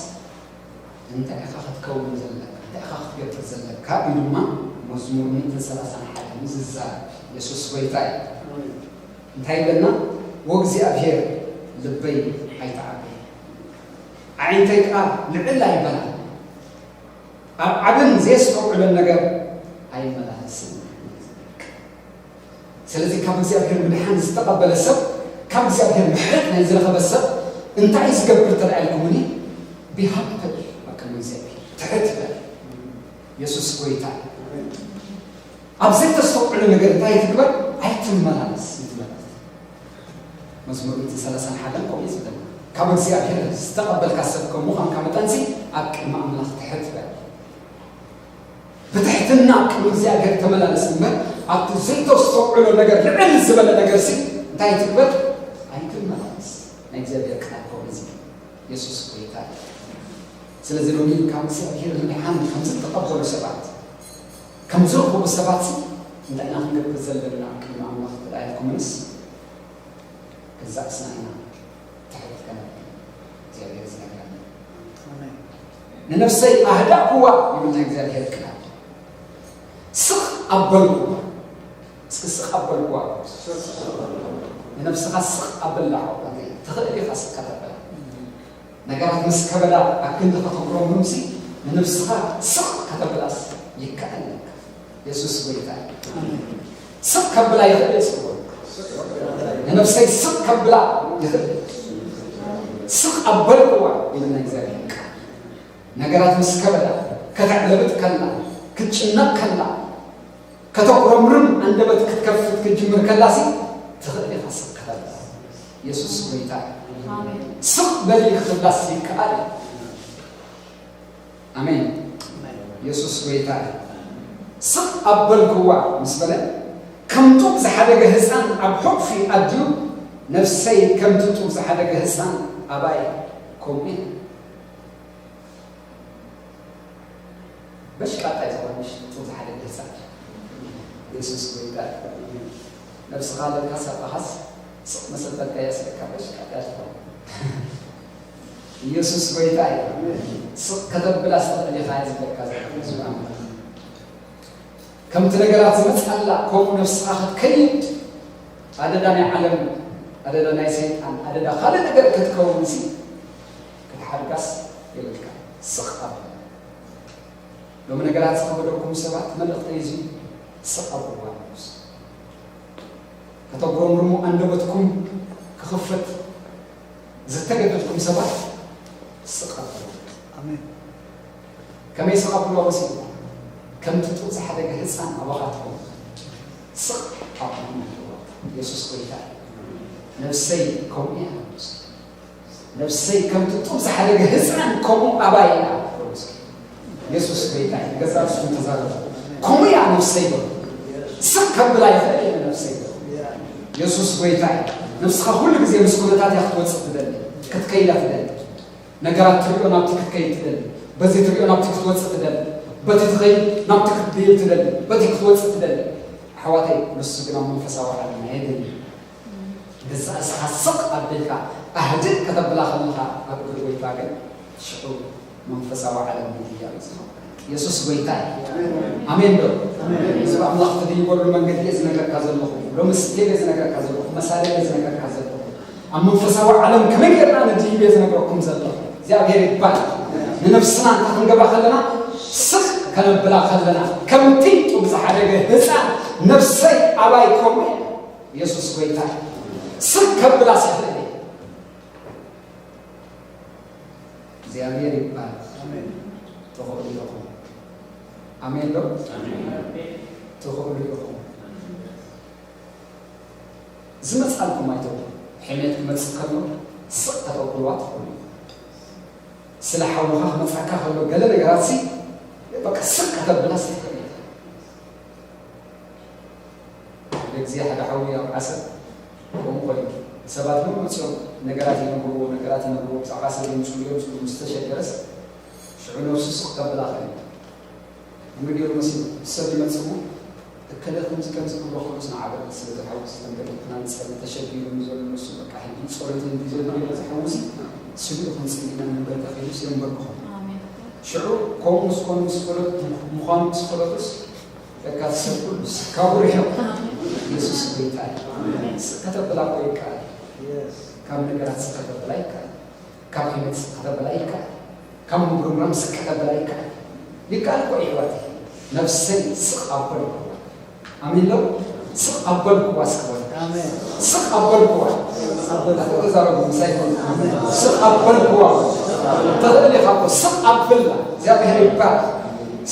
እንታይ ኢኻ ክትከውን ዘለካ? እንታይ ኢኻ ክትገብር ዘለካ? ኢሉ ድማ መዝሙር ሚእትን ሰላሳን ሓደ ዝዛረብ የሱስ ጎይታ እዩ። እንታይ ይብለና? "ወእግዚኣብሔር ልበይ ኣይትዓቢ፣ ኣዒንተይ ከኣ ልዕል ኣይበላ፣ ኣብ ዓብን ዘየስተውዕሎን ነገር ኣይመላለስን." ስለዚ ካብ እግዚኣብሔር ምድሓን ዝተቐበለ ሰብ፣ ካብ እግዚኣብሔር ምሕረት ናይ ዝረኸበ ሰብ እንታይ ዝገብር ተራእየልኩምኒ? ቢሃብል ኣብ ቅድሚ እግዚኣብሔር ትሕት በል። የሱስ ጎይታ እዩ። ኣብ ዘይተስተውዕሎ ነገር እንታይ ትግበር? ኣይትመላለስ እዩ ዝብል። መዝሙር ሚእትን ሰላሳን ሓደን ከምኡ እዩ ዝብለና። ካብ እግዚኣብሔር ዝተቐበልካ ሰብ ከም ምዃንካ መጠንሲ ኣብ ቅድሚ ኣምላኽ ትሕት በል። ብትሕትና ቅድሚ እግዚኣብሔር ተመላለስ እምበር ኣብቲ ዘይተስተውዕሎ ነገር ልዕል ዝበለ ነገርሲ እንታይ ትግበር? ኣይትመላለስ። ናይ እግዚኣብሔር ቃል ከምኡ እዩ ዝብል። የሱስ ጎይታ እዩ። ስለዚ ሎሚ ካብ እግዚኣብሔር ምድሓን ከም ዝተቐበሉ ሰባት ከም ዝረኸቡ ሰባትሲ እንታይ ኢና ክንገብር ዘለና? ቅድሚ ኣምላኽ ተዳኢልኩምንስ ክዛቅስና ኢና። ትሕት ከነብል እግዚኣብሔር ዝነግረና። ኣሜን። "ንነፍሰይ ኣህዳእኩዋ" ይብል ናይ እግዚኣብሔር ቃል። ስቕ ኣበልኩዋ። እስኪ ስቕ ኣበልኩዋ። ንነፍስኻ ስቕ ኣበላ። ትኽእል ኢኻ ስቕ ከተበላ። ነገራት ምስ ከበዳ ኣብ ክንዲ ከተጉረምርምሲ፣ ንነብስኻ ስቕ ከተብላስ ይከኣል። የሱስ ጎይታ እዩ። ስቕ ከብላ ይኽእል እዩ። ንነብሰይ ስቕ ከብላ ይኽእል። ስቕ ኣበልኩዋ ይብል ናይ እግዚኣብሔር ቃል። ነገራት ምስ ከበዳ፣ ከተዕለብጥ ከላ፣ ክትጭነቕ ከላ፣ ከተጉረምርም ኣንደበት ክትከፍት ክትጅምር ከላሲ፣ ትኽእል ኢኻ ስቕ ከተብላ። የሱስ ጎይታ እዩ። ስቕ በሊ ክትብላስ ይከኣል እዩ። ኣሜን። የሱስ ጎይታ እዩ። ስቕ ኣበልክዋ ምስ በለ፣ ከም ጡብ ዝሓደገ ህፃን ኣብ ሕቑፊ ኣድዩ፣ ነፍሰይ ከምቲ ጡብ ዝሓደገ ህፃን ኣባይ ከምኡ እየ። በሽቃጣ ዝኾነሽ ጡብ ዝሓደገ ህፃን። የሱስ ጎይታ እዩ። ነብስኻ ኣለካ ሳባኻስ ስቕ መሰልጠልካ እያ ስልካ በሽቃጣ ትኸውን። ኢየሱስ ጎይታ እዩ። ስቕ ከተብላ ስትኽእል ኢኻ እዩ ዝብለካ ዘሎ። ከምቲ ነገራት ዝመፅኣላ ከምኡ ነብስኻ ክትከይድ፣ ኣደዳ ናይ ዓለም፣ ኣደዳ ናይ ሰይጣን፣ ኣደዳ ካልእ ነገር ክትከውን ሲ ክትሓድጋስ የብልካ። ስቕ ኣብል። ሎሚ ነገራት ዝኸበደኩም ሰባት መልእኽተይ እዚ ስቕ ኣብልዋ ነብስ። ከተጉረምርሙ ኣንደበትኩም ክኽፈት ዝተገደድኩም ሰባት ስቕ ኣብሉ። ኣሜን። ከመይ ስቕ ኣብሉ ኣወሲድኩም? ከምቲ ጡብ ዝሓደገ ህፃን ኣባኻትኩም ስቕ ኣብሉ። የሱስ ጎይታ እዩ። ነብሰይ ከምኡ እያ። ነብሰይ ከምቲ ጡብ ዝሓደገ ህፃን ከምኡ ኣባይ እያ። የሱስ ጎይታ እዩ። ገዛ ርእስኩም ተዛረቡ። ከምኡ እያ ነብሰይ በሉ። ስቕ ከብላ ይኽእል እየ ነብሰይ በሉ። የሱስ ጎይታ እዩ። ነብስኻ ኩሉ ግዜ ምስ ኩነታት እያ ክትወፅእ ትደሊ፣ ክትከይዳ ትደሊ። ነገራት ትሪኦ ናብቲ ክትከይድ ትደሊ፣ በዚ ትሪኦ ናብቲ ክትወፅእ ትደሊ፣ በቲ ትኸይድ ናብቲ ክትድይብ ትደሊ፣ በቲ ክትወፅእ ትደሊ። ኣሕዋተይ፣ ንሱ ግን ኣብ መንፈሳዊ ዓለም ኣየድልን። ገዛ እስኻ ስቕ ኣቢልካ ኣህድእ ከተብላ ከለኻ ኣብ እግሪ ጎይታ ግን ሽዑ መንፈሳዊ ዓለም ምድያብ እዩ ዝኸውን። የሱስ ጎይታ እዩ። ኣሜን ዶ? ኣሜን። ህዝቢ ኣምላኽ ትድይበሉ መንገዲ እየ ዝነግረካ ዘለኹ። ሎሚ ስቴፕ እየ ዝነግረካ ዘለኹ። መሳርያ እየ ዝነግረካ ዘለኹ። ኣብ መንፈሳዊ ዓለም ከመይ ጌርና ንድይብ እየ ዝነግረኩም ዘለኹ። እግዚኣብሔር ይባል። ንነፍስና እንተ ክንገባ ከለና፣ ስቕ ከነብላ ከለና፣ ከምቲ ጡብ ዝሓደገ ህፃን ነፍሰይ ኣባይ ከምኡ እየ። የሱስ ጎይታ እዩ። ስቕ ከብላ ስኽእል እየ። እግዚኣብሔር ይባል። ኣሜን። ትኽእሉ ኢኹም። ኣሜን ዶ? ኣሜን። ትኽእሉ ኢኹም። ዝመፅኣልኩም ኣይተውሉ። ሕሜት ክመፅእ ከሎ ስቕ ከተብልዋ ትኽእሉ ኢኹም። ስለ ሓውኻ ክመፅኣካ ከሎ ገለ ነገራት ሲ በቃ ስቕ ከተብላ ሲ ትኽእል ኢኻ። ሓደ ግዜ ሓደ ሓዊ ኣብ ዓሰብ ከምኡ ኮይኑ ሰባት እውን መፅኦም ነገራት ይነግርዎ፣ ነገራት ይነግርዎ፣ ብዛዕባ ሰብ ይምፅሉ እዮም ዝብሉ ምስ ተሸገረስ ሽዑ ነብሱ ስቕ ከብላ ኸእል። እንግዲህ መሲሉ ሰብ ይመፅእ እሞ እከለ ከምዚ ከምዚ ክብሎ ከሎስ ንዓበ ስለ ዝሓውስ ተንበርኪኽና ንፀሊ ተሸጊሩ እዩ ዘሎ ንሱ በቃ ሕጂ ጸሎት እንዲ ዘሎ ዘሎ ዝሓውስ ስሉ ክንፅሊ ኢና ንንበርከኽ ኢሉስ የንበርክኹ። ኣሜን። ሽዑ ከምኡ ምስ ኮኑ ምስ ፈለጡ ምዃኑ ምስ ፈለጡስ በቃ ሰብ ኩሉ ስካቡ ርሕቕ። ኣሜን። ኢየሱስ ጎይታ እዩ። ኣሜን። ስቅ ከተብላ እኮ ይከኣል። የስ። ካብ ነገራት ስቅ ከተብላ ይከኣል። ካብ ሕይወት ስቅ ከተብላ ይከኣል። ካብ ምጉርምራም ስቅ ከተብላ ይከኣል። ይከኣል እኮ ይሕዋት። ነፍሰይ ስቅ ኣበልኩዋ። ኣሜን ለው። ስቅ ኣበልኩዋ እስከ በሉ። ኣሜን። ስቅ ኣበልኩዋ። ኣበልኩዋ። ኣቶ ተዛረቡ ምሳይ ይኹን። ኣሜን። ስቅ ኣበልኩዋ። ተኽእል ኢኻ እኮ ስቅ ኣብላ። እግዚኣብሔር ይባል።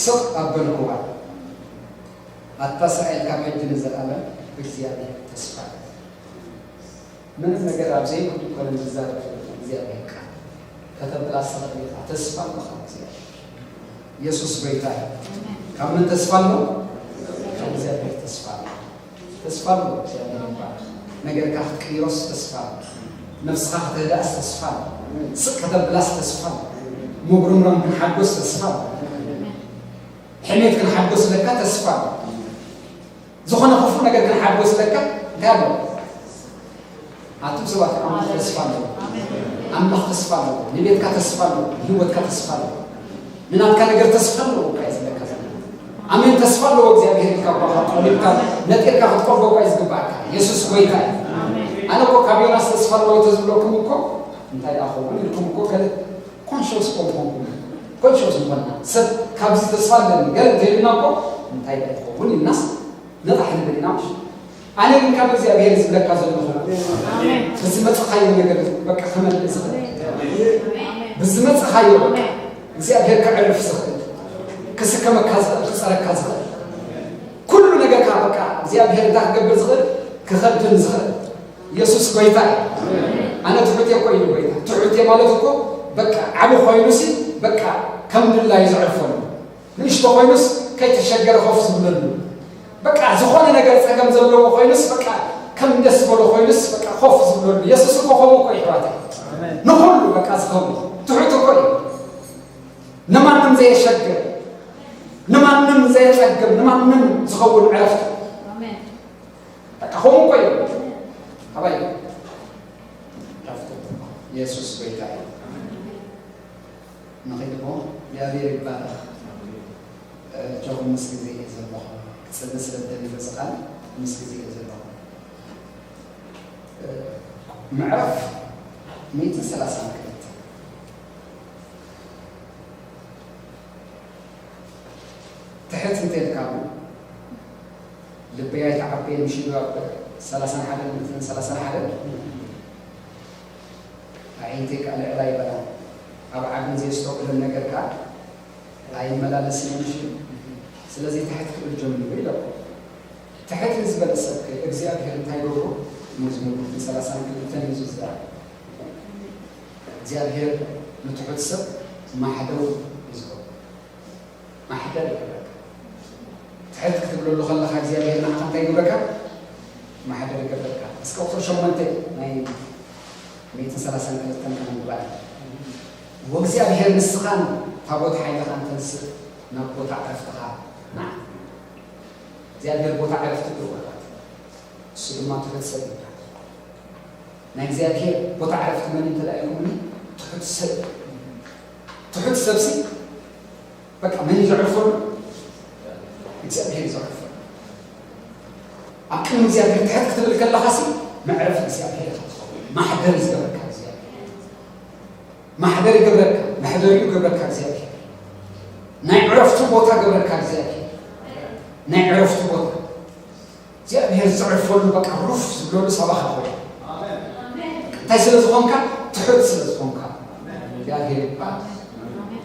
ስቅ ኣበልኩዋ። ኣታ እስራኤል ካብ ሕጂ ንዘለኣለም ብእግዚኣብሔር ተስፋ ምንም ነገር ኣብ ዘይብሉ እኮ ነው ዝዛረብ ዘሎ እግዚኣብሔር ቃል። ከተብላ ዝተኽእል ኢኻ፣ ተስፋ ኣለኻ እግዚኣብሔር። ኢየሱስ ጎይታ እዩ። ካብ መን ተስፋ ኣሎ? ካብ እግዚኣብሔር ተስፋ ኣሎ። ተስፋ ኣሎ እግዚኣብሔር ይባረክ። ነገርካ ክትቅይሮስ ተስፋ ኣሎ። ነብስኻ ከተህድኣስ ተስፋ ኣሎ። ስቅ ከተብላስ ተስፋ ኣሎ። ምጉርምራም ክንሓጎስ ተስፋ ኣሎ። ሕሜት ክንሓጎስ ለካ ተስፋ ኣሎ። ዝኾነ ክፉእ ነገር ክንሓድጎ ስለካ እንታይ ኣሎ? ኣቱም ሰባት ኣምላኽ ተስፋ ኣለዎ። ኣምላኽ ተስፋ ኣለዎ። ንቤትካ ተስፋ ኣለዎ። ንህይወትካ ተስፋ ኣለዎ። ንናትካ ነገር ተስፋ ኣለዎ። እኳ እዩ ዝብለካ ዘሎ። ኣሜን ተስፋ ኣለዎ። እግዚኣብሔር ኢልካ እኳ ካብ ቆሊብካ ነጢርካ ክትቀርቦ እኳ እዩ ዝግባኣካ። የሱስ ጎይታ እዩ። ኣነ እኮ ካብ ዮናስ ተስፋ ኣለዎ ተዝብለኩም እኮ እንታይ ደኣ ኸውን ኢልኩም እኮ ከለ ኮንሽስ ኮንኮንኩም ኮንሽስ ምኾንና ሰብ ካብዚ ተስፋ ኣለኒ ገለ እንተይልና እኮ እንታይ ዳ ይኸውን ኢልናስ ነቓሕ ንብል ኢና። ምሽ ኣነ ግን ካብ እግዚኣብሔር ዝብለካ ዘለኹ ብዝመፅኻዮ ነገር በቃ ክመልእ ዝኽእል ብዝመፅኻዮ በቃ እግዚኣብሔር ከዕርፍ ዝኽእል ክስከመካ ዝኽእል ክፀረካ ዝኽእል ኩሉ ነገርካ በቃ እግዚኣብሔር እንታይ ክገብር ዝኽእል ክኸድን ዝኽእል ኢየሱስ ጎይታ እዩ። ኣነ ትሑት እኮ ኢሉ ጎይታ ትሑት ማለት እኮ በቃ ዓቢ ኮይኑሲ በቃ ከም ድላዩ ዘዕርፈሉ ንእሽቶ ኮይኑስ ከይተሸገረ ኮፍ ዝብለሉ በቃ ዝኾነ ነገር ጸገም ዘለዎ ኮይኑስ በቃ ከም ደስ በሎ ኮይኑስ በቃ ኮፍ ዝብለሉ ኢየሱስ እኮ ከምኡ እኮ ይሕዋት ንኹሉ በቃ ዝኸውን ትሑት እኮ እዩ። ንማንም ዘየሸግር ንማንም ዘየጸግም ንማንም ዝኸውን ዕረፍቲ በቃ ከምኡ እኮ እዩ። ኣባይ ኢየሱስ ጎይታ እዩ። ንኺድሞ እግዚኣብሔር ይባረኽ። ጆኹም ምስ ግዜ እየ ዘለኹ ክጽሊ ስለ ዝደሊ በዚ ቃል ምስ ግዜ እየ ዘለኹ። ምዕራፍ ሚእትን ሰላሳን ክልተ ትሕት እንተልካ ልበይ ኣይተዓበየ ምሽ ኢሉ ኣብ ሰላሳን ሓደን ሚእትን ሰላሳን ሓደን ኣዒንተይ ከዓ ልዕላ ይበላ ኣብ ዓብን ዘየስተውዕለን ነገር ከዓ ኣይመላለስን እየ ምሽ ኢሉ ስለዚ ትሕት ክብል ጀምሩ ኢለኩም ትሕት ንዝበለ ሰብ ከ እግዚኣብሔር እንታይ ይገብሮ መዝሙር ሚእትን ሰላሳን ክልተን እዩ ዝዛረብ እግዚኣብሔር ንትሑት ሰብ ማሕደው እዩ ዝገብሮ ማሕደር ይገብረካ። ትሕት ክትብለሉ ከለኻ እግዚኣብሔር ንዓኻ እንታይ ይገብረካ? ማሕደር ይገብረካ። እስከ ቁፅሪ ሸሞንተ ናይ ሚእትን ሰላሳን ክልተን ከነንብባ ኢና። ወእግዚኣብሔር ንስኻን ታቦት ሓይልኻን ተንስእ ናብ ቦታ ዕረፍትኻ ንዓ። እግዚኣብሔር ቦታ ዕረፍቲ ይገብረካ። እሱ ድማ ትሑት ሰብ ይበሃል። ናይ እግዚኣብሔር ቦታ ዕረፍቲ መን እንተዳ ኢልኩምኒ ትሑት ሰብ ትሑት ሰብሲ በቃ መን እዩ ዘዕርፈሉ? እግዚኣብሔር እዩ ዘዕርፈሉ። ኣብ ቅድሚ እግዚኣብሔር ትሕት ክትብል ከለኻሲ መዕረፊ እግዚኣብሔር ኢኻ ትኸውን። ማሕደር እዩ ዝገብረካ እግዚኣብሔር። ማሕደር ይገብረካ፣ መሕደሪኡ ይገብረካ እግዚኣብሔር። ናይ ዕረፍቱ ቦታ ገብረካ እግዚኣብሔር። ናይ ዕረፍቱ ቦታ እግዚኣብሔር ዘዕርፈሉ በቃ ሩፍ ዝብለሉ ሰባኻ ኾነ እንታይ ስለ ዝኾንካ ትሑት ስለ ዝኾንካ እግዚኣብሔር ይባል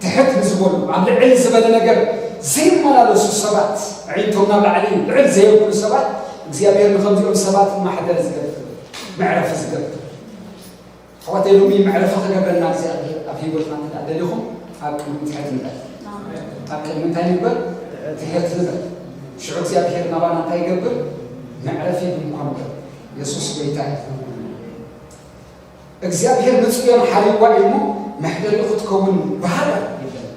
ትሕት ንዝበሉ ኣብ ልዕል ዝበለ ነገር ዘይመላለሱ ሰባት ዕይንቶም ናብ ላዕሊ ልዕል ዘየብሉ ሰባት እግዚኣብሔር ንከምዚኦም ሰባት ማሕደር ዝገብር መዕረፊ ዝገብር ኣሕዋተይ ሎሚ መዕረፊ ክገብረና እግዚኣብሔር ኣብ ህይወትና እንተ ደሊኹም ኣብ ቅድሚ ትሕት ንበል ኣብ ቅድሚ እንታይ ንግበር ትሕት ንበል ሽዑ እግዚኣብሔር ናባና እንታይ ይገብር መዕረፊ ድንኳን ንበል የሱስ ጎይታ እግዚኣብሔር ንፅዮን ሓልዋ እሞ መሕደሪኡ ክትከውን ባህር ይበል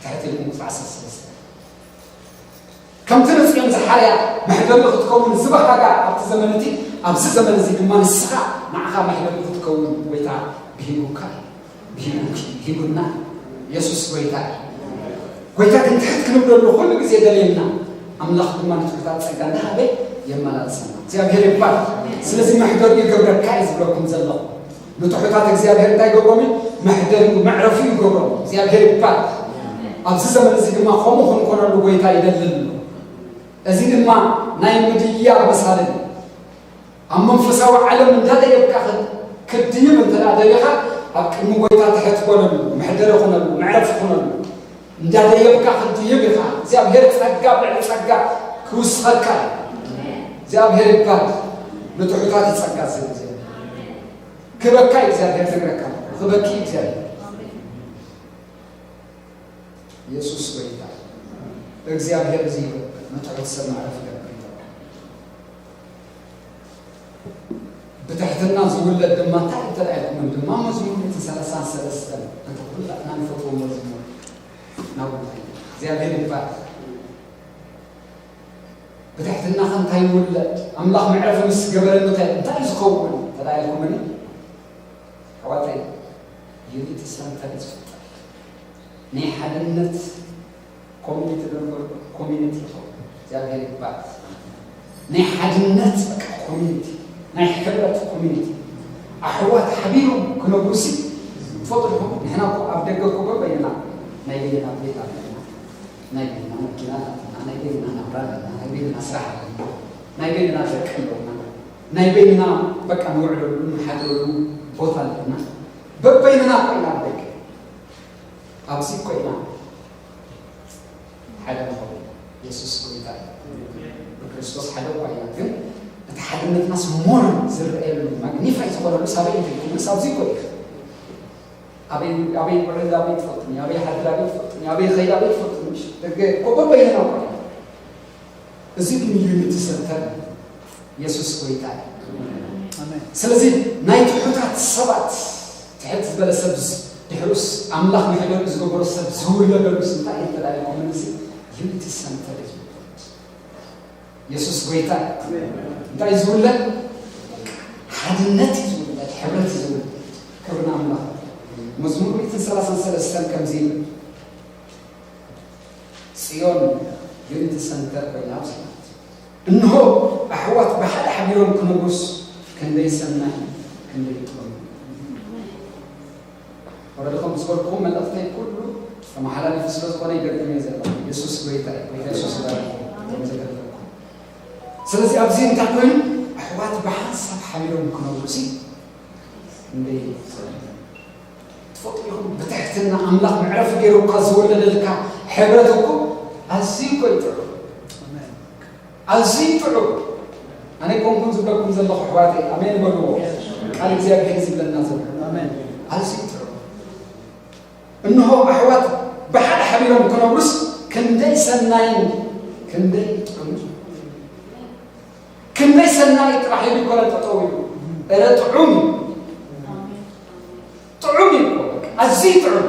ትሕት ኢልኩም ቁፅሪ ዓሰርተ ሰለስተ ከምቲ ንጽዮን ዝሓርያ መሕደሪ ክትከውን ዝበሃጋ ኣብቲ ዘመን እቲ ኣብዚ ዘመን እዚ ድማ ንስኻ ንዓኻ መሕደሪ ክትከውን ጎይታ ብሂቡካ ብሂቡኪ ሂቡና የሱስ ጎይታ እዩ። ጎይታ ግን ትሕት ክንብለሉ ኩሉ ግዜ ደልየና ኣምላኽ ድማ ንትሑታት ጸጋ እንዳሃበ የመላልሰና እግዚኣብሔር ይባል። ስለዚ መሕደሪ ይገብረካ እዩ ዝብለኩም ዘለኹ ንትሑታት እግዚኣብሔር እንታይ ይገብሮም እዩ? መሕደሪኡ መዕረፊኡ ይገብሮም እግዚኣብሔር ይባል። ኣብዚ ዘመን እዚ ድማ ከምኡ ክንኮነሉ ጎይታ ይደሊ ኣሎ። እዚ ድማ ናይ ምድያብ ምሳሌ እዩ። ኣብ መንፈሳዊ ዓለም እንዳደየብካ ክድይብ እንተ ደሊኻ ኣብ ቅድሚ ጎይታ ትሕት በለሉ፣ መሕደሪ ኩነሉ፣ መዕረፊ ኩነሉ። እንዳደየብካ ክትድይብ ኢኻ። እግዚኣብሔር ጸጋ ኣብ ልዕሊ ጸጋ ክውስኸካ እዩ። እግዚኣብሔር ይባል። ንትሑታት እዩ ጸጋ ዝህብ እግዚኣብሔር። ክበካ እዩ እግዚኣብሔር ነግረካ። ክበኪ እዩ እግዚኣብሔር። ኢየሱስ ጎይታ። እግዚኣብሔር እዚ ይገብር። ንትሑት ሰብ መዕረፊ ይገብር። ብትሕትና ዝውለድ ድማ እንታይ እንተ ኢልኩምን ድማ መዝሙር ሚእትን ሰላሳን ሰለስተን እቲ ኩላትና ንፈትዎ መዝሙር ናውታይ እግዚኣብሔር ይባል። ብትሕትና ከ እንታይ ይውለድ ኣምላኽ መዕረፊ ምስ ገበረኒ ከ እንታይ ዝኸውን እንተ ኢልኩምኒ ኣሕዋተይ ዩኒቲ ሰንተር ዝፍጠር ናይ ሓድነት ኮሚኒቲ ዶ ንበል ኮሚኒቲ ይኸውን እግዚኣብሔር ይባል ናይ ሓድነት በቃ ኮሚኒቲ ናይ ሕብረት ኮሚኒቲ ኣሕዋት ሓቢሮም ክነብሩ ሲ ፈጥርኩም ንሕና እኮ ኣብ ደገ እኮ በበይንና ናይ በይንና ቤት ኣለና፣ ናይ በይንና መኪና ኣለና፣ ናይ በይንና ናብራ ኣለና፣ ናይ በይንና ስራሕ ኣለና፣ ናይ በይንና ደቂ ኣለና፣ ናይ በይንና በቃ ንውዕለሉ ንሓድረሉ ቦታ ኣለና። በበይንና እኮ ኢና ኣብ ደገ። ኣብዚ እኮ ኢና ሓደ ንኸውን። የሱስ ጎይታ እዩ። ብክርስቶስ ሓደ እኳ ኢና፣ ግን እቲ ሓድነትናስ ሞር ዝረኣየሉ ማግኒፋይ ዝኾነሉ ሳበይ እንተይኮነስ ኣብዚ እኮ እዩ። ኣበይ ኣበይ ውዕል ኣበይ ትፈልጥኒ፣ ኣበይ ሓድር ኣበይ ትፈልጥኒ፣ ኣበይ ኸይድ ኣበይ ትፈልጥኒ። እሺ፣ ደገ እኮ በበይንና እኮ ኢና። እዚ ግን ዩኒቲ ሰንተር እዩ። የሱስ ጎይታ እዩ። ኣሜን። ስለዚ ናይ ትሑታት ሰባት፣ ትሕት ዝበለ ሰብ ዝ-፣ ድሕሩስ ኣምላኽ መሕደሪ ዝገበሮ ሰብ ዝውለደሉስ እንታይ እዩ ተባሂሉ? እዚ ዩኒቲ ሰንተር እዩ። የሱስ ጎይታ እዩ። ኣሜን። እንታይ እዩ ዝውለድ? ሓድነት እዩ ዝውለድ፣ ሕብረት እዩ ዝውለድ። ክብሪ ንኣምላኽ። መዝሙር ሚእትን ሰላሳን ሰለስተን ከምዚ ይብል፣ ጽዮን ዩኒቲ ሰንተር ኮይና ኣብዚ ናት። እንሆ ኣሕዋት ብሓደ ሓቢሮም ክነብሩስ ክንደይ ሰናይ፣ ክንደይ ጥዑም። ወረዲ ከም ዝበልኩኹም መልእኽተይ ኩሉ ተመሓላሊፉ ስለ ዝኾነ ይደግም እየ ዘለኹ። የሱስ ጎይታ እዩ። ጎይታ የሱስ ይባርክ። ከም ዘገለልኩ። ስለዚ ኣብዚ እንታይ ኮይኑ ኣሕዋት ብሓንሳብ ሓቢሮም ክነብሩ ሲ ክንደይ ሰናይ። ትፈልጡ ኢኹም፣ ብትሕትና ኣምላኽ መዕረፊ ገይሩ እኳ ዝወለደልካ ሕብረት እኮ ኣዝዩ እኮ እዩ ጥዑም። ኣዝዩ ጥዑም። ኣነ ኮንኩም ዝብለኩም ዘለኹ ኣሕዋተይ፣ ኣሜን በልዎ። ቃል እግዚኣብሔር ዝብለና ዘሎ። ኣሜን። ኣዝዩ ጥዑም። እንሆ ኣሕዋት ብሓደ ሓቢሮም ክነብሩስ ክንደይ ሰናይን ክንደይ ጥዑምን። ክንደይ ሰናይ ጥራሕ ኢሉ ይኮነ ጠጠው ኢሉ። እረ ጥዑም እዩ። ጥዑም እዩ እኮ። ኣዝዩ ጥዑም።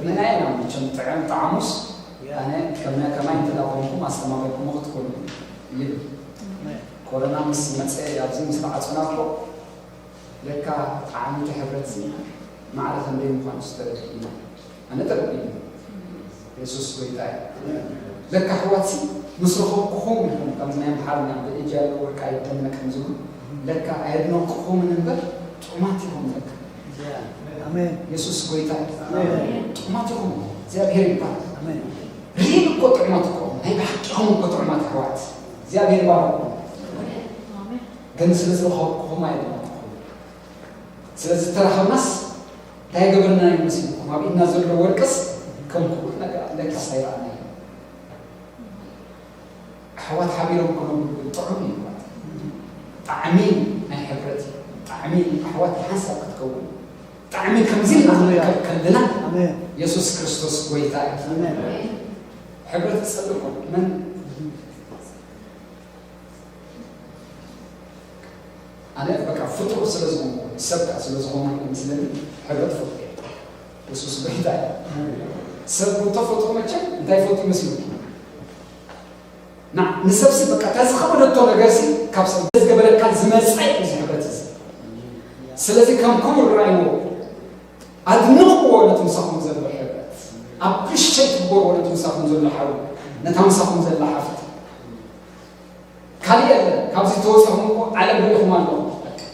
ንሕና ኢና መቸም ጥዑም ጣዕሙስ፣ ኣነ ከመ-፣ ከማይ እንተ ደኣ ኮንኩም ኣስተማቒርኩሞ ክትኮኑ ይብል። ኮሮና ምስ መጸ ኣብዚ ምስ ተዓጽና እኮ ለካ ጣዕሚ እቲ ሕብረት እዚ ማዕረ ክንደይ ምዃኑ ዝተረድእ ኢና። ኣነ ተረዲእኒ። የሱስ ጎይታ እዩ። ለካ ኣሕዋትሲ ምስ ረኸብኩኹም ኢኹም፣ ከምዚ ናይ ኣምሓርኛ ብእጅ ያለው ወርቅ አይደነቅም ዝብሉ፣ ለካ ኣየድነቅኹምን እምበር ጥዑማት ኢኹም ለካ። ኣሜን። የሱስ ጎይታ እዩ። ኣሜን። ጥዑማት ኢኹም። እግዚኣብሔር ይባረክ። ኣሜን። ሪል እኮ ጥዑማት እኮ፣ ናይ ብሓቂ ኢኹም እኮ ጥዑማት ኣሕዋት። እግዚኣብሔር ይባረኩም። ግን ስለ ዝረኸብኩኹም ኣየድነቅኹም። ስለዚ ተራኸብናስ እንታይ ገበርና ይመስልኩም? ኣብ ኢድና ዘሎ ወርቅስ ከም ክቡር ነገር ለካስ ኣይረኣናዮ። ኣሕዋት ሓቢሮም ክነብሩ ግን ጥዑም እዩ። ጣዕሚ ናይ ሕብረት እዩ። ጣዕሚ ኣሕዋት ብሓንሳብ ክትከውን። ጣዕሚ ከምዚ ኢልና ክንርከብ ከለና ኣሜን። የሱስ ክርስቶስ ጎይታ እዩ። ኣሜን። ሕብረት ይጸልእ እኮ። መን ኣነ በቃ ፍጡር ስለ ዝኾንኩ፣ ሰብ ከኣ ስለ ዝኾንኩ ይመስለኒ፣ ሕብረት ፍጡር እየ። የሱስ ጎይታ እዩ። ሰብ ተፈጥሮ መቸም እንታይ ይፈልጡ ይመስለኩም? ና፣ ንሰብሲ በቃ እታ ዝኸበደቶ ነገርሲ ካብ ሰብ ዝገበረካ ዝመጸ እዩ እዚ ሕብረት እዚ። ስለዚ ከም ክቡር ረኣይዎ፣ ኣድንቕዎ ነቲ ምሳኹም ዘሎ ሕብረት። ኣፕሪሼት ግበርዎ ነቲ ምሳኹም ዘሎ ሓው፣ ነታ ምሳኹም ዘላ ሓፍቲ። ካልእ የለን። ካብዚ ተወፂኹም እኮ ዓለም ርኢኹም ኣለኹም።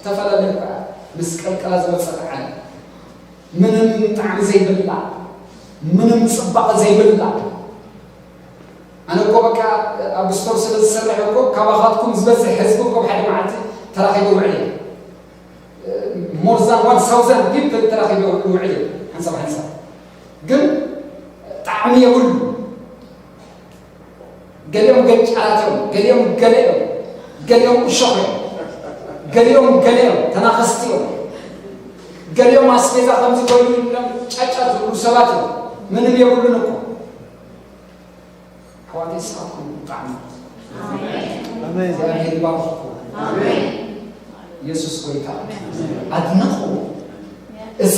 ተፈላለዩ ከዓ ምስ ቀልቀላ ዝወፀት ዓለም፣ ምንም ጣዕሚ ዘይብላ፣ ምንም ፅባቐ ዘይብላ። ኣነ እኮ በቃ ኣብ ስቶር ስለ ዝሰርሕ እኮ ካባኻትኩም ዝበዝሕ ህዝቢ እኮ ብሓደ መዓልቲ ተራኺበ ውዕል እየ። More than one thousand people ተራኺበ ውዕል እየ ሓንሳብ ሓንሳብ። ግን ጣዕሚ የብሉ። ገሊኦም ገንጫላት እዮም፣ ገሊኦም ገለ እዮም፣ ገሊኦም እሾኽ እዮም፣ ገሊኦም ገለ እዮም፣ ተናኸስቲ እዮም። ገሊኦም ኣስቤዛ ከምዚ ኮይኑ ኢሎም ጫጫ ዝብሉ ሰባት እዮም። ምንም የብሉን እኮ። ኣሕዋተይ፣ ንስኻትኩም ብጣዕሚ ኣሜን። እግዚኣብሔር ይባርኽኩም። ኣሜን። የሱስ ጎይታ። ኣድንቑ። እዚ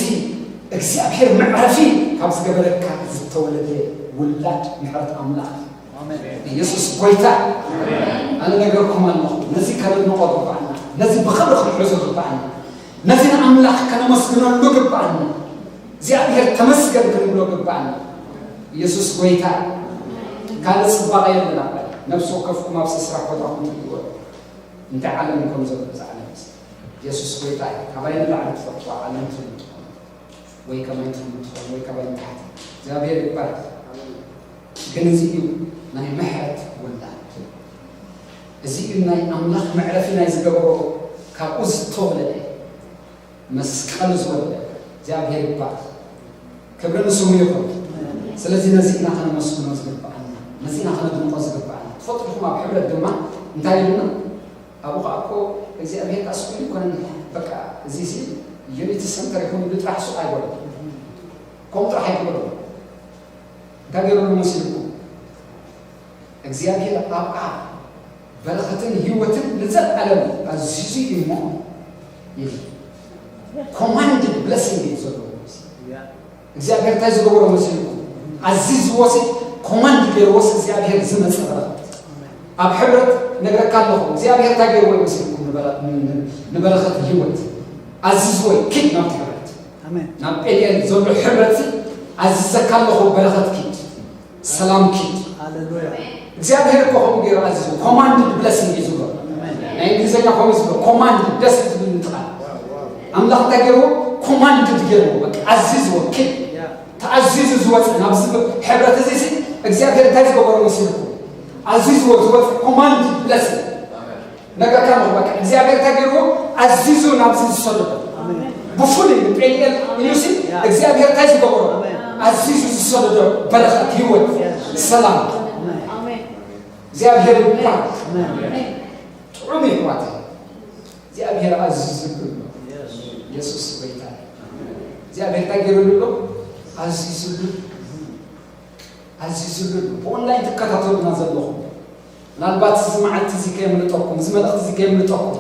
እግዚኣብሔር መዕረፊ ካብ ዝገበረካ ዝተወለደ ውላድ ምሕረት ኣምላኽ። ኣሜን። የሱስ ጎይታ። ኣነ ነገርኩም ኣለኹ፣ ነዚ ከነድንቆ ግባኣና፣ ነዚ ብኽብሪ ክንሕዞ ግባኣና፣ ነዚ ንኣምላኽ ከነመስግነሉ ግባኣና፣ እግዚኣብሔር ተመስገን ክንብሎ ግባኣና። የሱስ ጎይታ። ካልእ ጽባቐ የለን። ኣብ ነፍሲ ወከፍኩም ኣብ ስራሕ ቦታኹም ትርእይዎ እንታይ ዓለም ከም ዘሎ እዛ ዓለም። የሱስ ጎይታ እዩ። ካባይ ንላዕሊ ትፈልጥዋ ዓለም ትህሉ ትኾኑ፣ ወይ ከማይ ትህሉ ትኾኑ፣ ወይ ካባይ ንታሕቲ። እግዚኣብሔር ይባረክ። ግን እዚ እዩ ናይ ምሕረት ውላድ። እዚ እዩ ናይ ኣምላኽ መዕረፊ ናይ ዝገበሮ፣ ካብኡ ዝተወለደ፣ መስቀሉ ዝወለደ። እግዚኣብሔር ይባረክ። ክብሪ ንስሙ ይኹን። ስለዚ ነዚ ኢና ከነመስግኖ ዝግብኣና፣ ነዚ ኢና ከነድንቆ ዝግብኣና። ትፈልጡ ዲኹም፣ ኣብ ሕብረት ድማ እንታይ ኢሉና? ኣብኡ ኸዓ እኮ እግዚኣብሔር ከኣ ስጉም ይኮነን። በቃ እዚ ሲ ዩኒቲ ሰንተር ይኹን ኢሉ ጥራሕ ሱቕ ኣይበሎ። ከምኡ ጥራሕ ኣይገበሮ። እንታይ ገይሩ መሲልኩም? እግዚኣብሔር ኣብኣ በረኸትን ህይወትን ንዘለዓለም ኣዚዙ እዩ እሞ ኢሉ። ኮማንድድ ብለሲንግ እዩ ዘለዎ። እግዚኣብሔር እንታይ ዝገበሮ መሲልኩም? ኣዚዝዎ ሲ፣ ኮማንድ ገይርዎስ እግዚኣብሔር ዝመጸ በረኸት። ኣብ ሕብረት ነግረካ ኣለኹ፣ እግዚኣብሔር እንታይ ገይርዎ ይመስልኩም? ንበረ-፣ ን-፣ ን-፣ ንበረኸት ህይወት ኣዚዝዎ እዩ። ኪድ ናብቲ ሕብረት። ኣሜን። ናብ ጴንኤል ዘሎ ሕብረት ሲ፣ ኣዚዘካ ኣለኹ፣ በረኸት ኪድ፣ ሰላም ኪድ። ሃሌሉያ። እግዚኣብሔር እኮ ከምኡ ገይሩ ኣዚዝዎ። ኮማንድድ ብለሲንግ እዩ ዝብሎ። ኣሜን። ናይ እንግሊዝኛ ከምኡ ዝብሎ፣ ኮማንድ፣ ደስ ዝብል ንጥቃ። ኣምላኽ እንታይ ገይርዎ? ኮማንድድ ገይርዎ። በቃ ኣዚዝዎ፣ ኪድ። ያ። ተኣዚዙ ዝወፀ ናብዚ ሕብረት እዚ ሲ እግዚኣብሔር እንታይ ዝገበሮ መሲልኩም? ኣዚዝዎ ዝወፀ ኮማንድ ብለሲንግ። ነገርካ ነው። በቃ እግዚኣብሔር እንታይ ገይርዎ? ኣዚዙ ናብዚ ዝሰደዶ። ኣሜን። ብፍሉይ ንጴንኤል ኢሉ ሲ እግዚኣብሔር እንታይ ዝገበሮ? ኣሜን። ኣዚዙ ዝሰደዶ በረኸት፣ ህይወት፣ ሰላም። ኣሜን። እግዚኣብሔር ይባረክ። ኣሜን። ጥዑም እዩ ኣሕዋተይ። እግዚኣብሔር ኣዚዙሉ ኣሎ። የሱስ ጎይታ። እግዚኣብሔር እንታይ ገይሩሉ ኣሎ? ኣዚዙሉ። ኣዚዙሉ ኣሎ። ብኦንላይን ትከታተሉና ዘለኹም፣ ምናልባት እዚ መዓልቲ እዚ ከየምልጠኩም፣ እዚ መልእኽቲ እዚ ከየምልጠኩም፣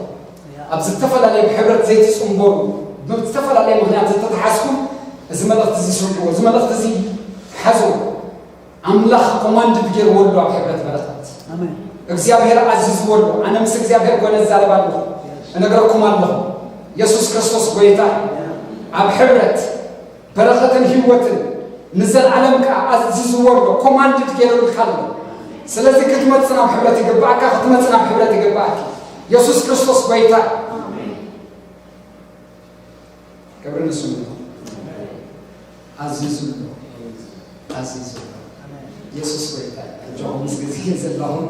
ኣብ ዝተፈላለየ ብሕብረት ዘይትጽንበሩ፣ ብዝተፈላለየ ምኽንያት ዝተተሓዝኩም፣ እዚ መልእኽቲ እዚ ስምዕዎ፣ እዚ መልእኽቲ እዚ ሓዝዎ። ኣምላኽ ኮማንድድ ገይርዎ ኣሎ ኣብ ሕብረት በረኸት። ኣሜን። እግዚኣብሔር ኣዚዝዎ ኣሎ። ኣነ ምስ እግዚኣብሔር ኮይነ እዛረብ ኣለኹ፣ እነግረኩም ኣለኹ። የሱስ ክርስቶስ ጎይታ። ኣብ ሕብረት በረኸትን ህይወትን ንዘለዓለም ከኣ ኣዚዝዎ ኣሎ። ኮማንድድ ገይሩልካ ኣሎ። ስለዚ ክትመጽእ ናብ ሕብረት ይግብኣካ፣ ክትመጽእ ናብ ሕብረት ይግብኣኪ። የሱስ ክርስቶስ ጎይታ። ክብሪ ንስሙ ይኹን። ኣዚዙ ኣሎ። ኣዚዙ ኣሎ። የሱስ ጎይታ። ኣጆኹም፣ ምስ ግዜ ዘለኹም፣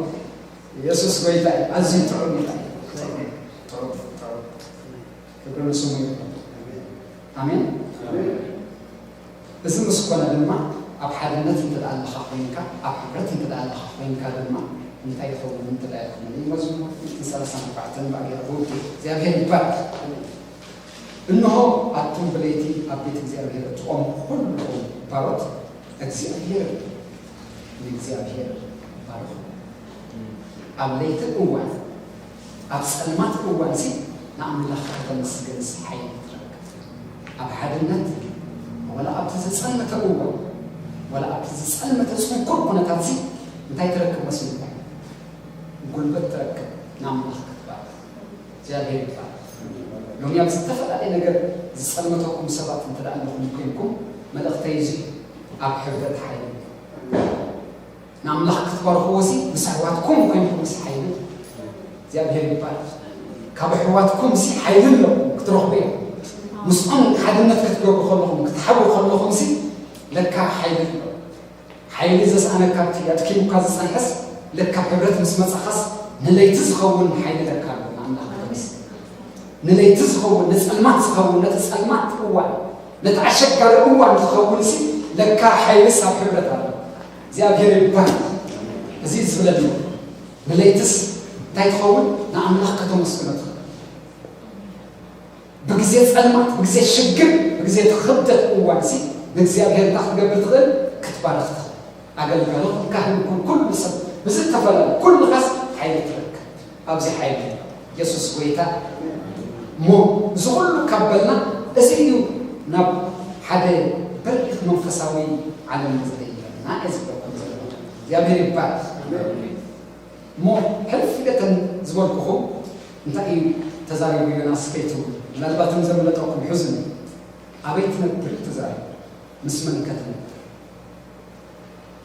የሱስ ጎይታ እዩ። ኣዝዩ ጥዑም እዩ። ጥዑም፣ ጥዑም፣ ጥዑም። ክብሪ ንስሙ ይኹን። ኣሜን። እዚ ምስ ኮነ ድማ፣ ኣብ ሓድነት እንተ ደኣ ኣለኻ ኮይንካ፣ ኣብ ሕብረት እንተ ደኣ ኣለኻ ኮይንካ ድማ፣ እንታይ ይኸውን እንተ ደኣ ኢልኩም፣ መዝሙር ሰላሳን ኣርባዕተን ባዕሉ ይኸውን። እግዚኣብሔር ይባረክ። እንሆ፣ ኣቱም ብለይቲ ኣብ ቤት እግዚኣብሔር እትቖሙ ኩልኹም ባሮት እግዚኣብሔር፣ ንእግዚኣብሔር ባርኹ። ኣብ ለይቲ እዋን፣ ኣብ ጸልማት እዋንሲ ንኣምላኽ ከተመስግንሲ ሓይሊ ትረክብ። ኣብ ሓድነት፣ ወላ ኣብቲ ዝጸልመተ እዋን፣ ወላ ኣብቲ ዝጸልመተ ጽንኩር ኩነታትሲ እንታይ ትረክብ መስልኩም? ጉልበት ትረክብ ንኣምላኽ ክትባርኽ። እግዚኣብሔር ይባረክ። ሎሚ ኣብ ዝተፈላለየ ነገር ዝጸልመተኩም ሰባት እንተ ደኣ ኣለኹም ኮይንኩም፣ መልእኽተይ እዚ ኣብ ሕብረት ሓይሊ። ንኣምላኽ ክትባርኽዎ ሲ ምስ ኣሕዋትኩም ኮይንኩም ሲ ሓይሊ። እግዚኣብሔር ይባረክ። ካብ ኣሕዋትኩም ሲ ሓይሊ ኣለኩም ክትረኽቡ እዮም። ምስኦም ሓድነት ክትገብሩ ከለኹም፣ ክትሓብሩ ከለኹም ሲ ለካ ሓይሊ ኣሎ። ሓይሊ ዘስኣነካ ኣብቲ ኣድኪሙካ ዝጸንሐስ ለካ ሕብረት ምስ መጻኻስ ንለይቲ ዝኸውን ሓይሊ ለካ ኣሎ። ንኣምላኽ ክብሪ። ንለይቲ ዝኸውን፣ ንጸልማት ዝኸውን፣ ነቲ ጸልማት እዋን፣ ነቲ ኣሸጋሪ እዋን ዝኸውን ሲ ለካ ሓይልስ ኣብ ሕብረት ኣሎ። እግዚኣብሔር ይባረክ። እዚ ዝብለኒ ንለይትስ እንታይ ትኸውን? ንኣምላኽ ከተመስግኖ ትኽእል። ብግዜ ጸልማት፣ ብግዜ ሽግር፣ ብግዜ እቲ ክብደት እዋን ሲ ንእግዚኣብሔር እንታይ ክትገብር ትኽእል? ክትባርኽ ትኽእል። ኣገልጋሊ ኩን፣ ካህን ኩን፣ ኩሉ ሰብ ብዝተፈላለየ፣ ኩልኻስ ሓይሊ ትረክብ። ኣብዚ ሓይሊ የሱስ ጎይታ። እሞ እዚ ኩሉ ካብ በልና፣ እዚ እዩ ናብ ሓደ በሪኽ መንፈሳዊ ዓለም ዝቕይረና እየ ዝብለኩም ዘለኹ። እግዚኣብሔር ይባረክ። እሞ ሕልፍ ኢለ እተን ዝበልኩኹም፣ እንታይ እዩ ተዛሪቡ ዮናስ ከይትብሉ፣ ምናልባት ንዘምለጠኩም ሕዝኑ እዩ። ኣበይ ትነብር እዩ ተዛሪቡ፣ ምስ መን ከ ትነብር?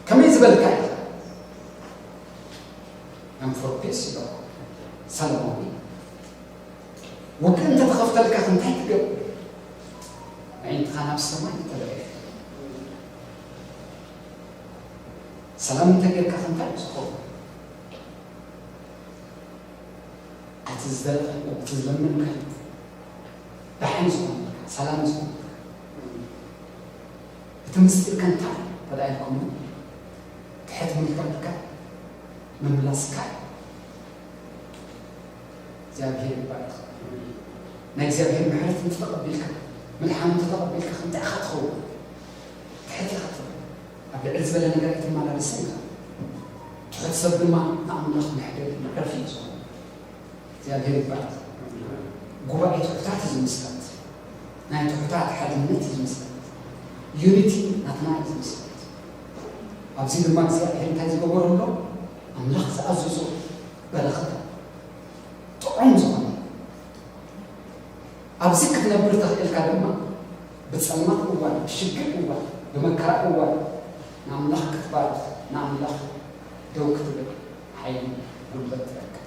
ከመይ ዝበልካ ኢኻ? I'm for peace ይበልኩ። ሰላማዊ። ውግእ እንተተኸፍተልካ እንታይ ትገብር? ኣዒንትኻ ናብ ሰማይ ተበዐ። ሰላም እንተጌርካ እንታይ ዝኸውን? እቲ ዝደለኻዮ፣ እቲ ዝለመንካዮ ደሓን ዝኾነልካ፣ ሰላም ዝኾነልካ፣ እቲ ምስጢር ከ እንታይ ተባሂልኩም? ትሕት ምባልካ ምምላስካ እዩ። እግዚኣብሔር ይባረኽ። ናይ እግዚኣብሔር ምሕረት እንተተቐቢልካ፣ ምድሓን እንተተቐቢልካ፣ ከምታይ ኢኻ ትኸውን? ትሕት ኢኻ ትኸውን። ኣብ ልዕል ዝበለ ነገር ኣይትመላለስን ኢኻ። ትሑት ሰብ ድማ ንኣምላኽ መሕደሪ መዕረፊ እዩ ዝኾን። እግዚኣብሔር ይባረኽ። ጉባኤ ትሑታት እዩ ዝምስረት። ናይ ትሑታት ሓድነት እዩ ዝምስረት። ዩኒቲ ናትና እዩ ዝምስረት። ኣብዚ ድማ እግዚኣብሔር እንታይ ዝገበሮ ኣሎ? ኣምላኽ ዝኣዘዞ በረኸት ኣሎ። ጥዑም ዝኾነ። ኣብዚ ክትነብር ተኽእልካ ድማ ብጸልማት እዋን፣ ብሽግር እዋን፣ ብመከራ እዋን ንኣምላኽ ክትባርኽ፣ ንኣምላኽ ደው ክትብል ሓይሊ ጉልበት ትረክብ።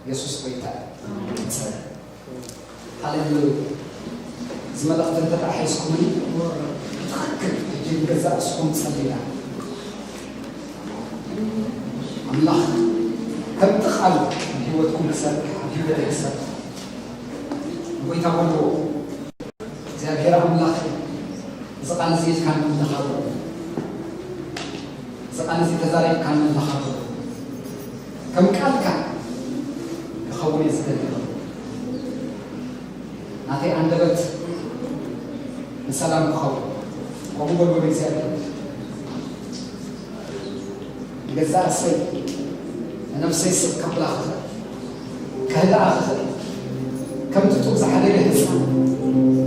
የሱስ ጐይታ እዩ። ሃሌሉያ። እዚ መልእኽቲ እንተ ደኣ ሒዝኩምኒ ብትኽክል ሕጂ ንገዛእ ርእስኹም ጸልያ። ኣምላኽ ከምቲ ቃሉ ኣብ ህይወትኩም ክሰርሕ፣ ኣብ ህይወተይ ክሰርሕ ጐይታ በልዎ። እግዚኣብሔር ኣምላኽ እዚ ቃል እዚ ኢልካኒ ኣለኻ በሎ። እዚ ቃል እዚ ተዛሪብካኒ ኣለኻ በሎ። ከም ቃልካ ክኸውን እየ ዝደሊ በሎ። ናተይ ኣንደበት ንሰላም ክኸውን ከምኡ በልዎ ንእግዚኣብሔር። ንገዛእ ርእሰይ ንነፍሰይ ስቕ ከብላ ክኽእል፣ ከህልኣ ክኽእል፣ ከምቲ ጡብ ዝሓደገ ህፃን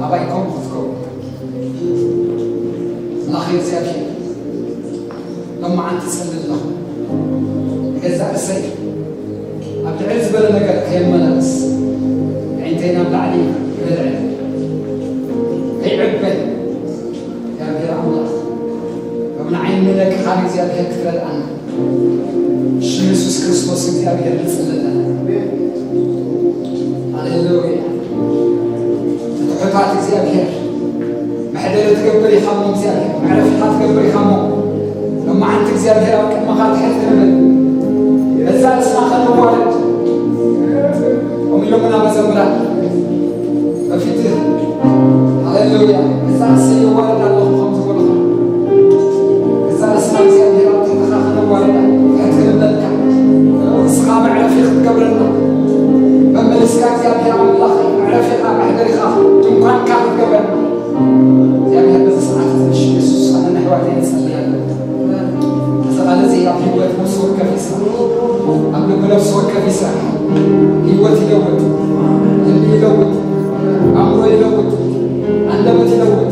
ኣባይ ከምኡ ክትከውን። ኣምላኽ እግዚኣብሔር፣ ሎማዓንቲ እጸሊ ኣለኹ። ንገዛእ ርእሰይ ኣብ ልዕል ዝበለ ነገር ከየመላለስ፣ ኣዒንተይ ናብ ላዕሊ ከልዕል፣ ከይዕበ፣ እግዚኣብሔር ኣምላኽ፣ ከም ንዓይ ንደቅኻ ንእግዚኣብሔር ክትረድኣና፣ ብሽም የሱስ ክርስቶስ እግዚኣብሔር ንጽሊ ኣለና። ሃሌሉያ። ንትሑታት እግዚኣብሔር መሕደሪ ትገብር ኢኻ እሞ፣ እግዚኣብሔር መዕረፊኻ ትገብር ኢኻ እሞ፣ ሎማዓንቲ እግዚኣብሔር ኣብ ቅድመኻ ትሕት ክንብል፣ ነዛ ርእስና ከነዋርድ፣ ከምኡ ኢሎምና መዘምራን፣ በፊትህ፣ ሃሌሉያ፣ ነዛ ርእሰይ የዋርድ ኣለኹ ከም ዝበሉኻ፣ ነዛ ርእስና እግዚኣብሔር ኣብ ትሕትኻ ከነዋርዳ፣ ትሕት ክንብለልካ፣ ንስኻ መዕረፊ ክትገብረና፣ መመሊስካ እግዚኣብሔር ኣምላኽ መዕረፊኻ፣ መሕደሪኻ፣ ድንኳንካ ክትገብረና፣ እግዚኣብሔር በዚ ሰዓት እዚ ብሽም የሱስ ኣነን ኣሕዋተይን ንጸሊ ኣለና። እዚ ቃል እዚ ኣብ ህይወት ነፍሲ ወከፍ ይሰርሕ፣ ኣብ ልቢ ነፍሲ ወከፍ ይሰርሕ። ህይወት ይለውጥ፣ ልቢ ይለውጥ፣ ኣእምሮ ይለውጥ፣ ኣንደበት ይለውጥ።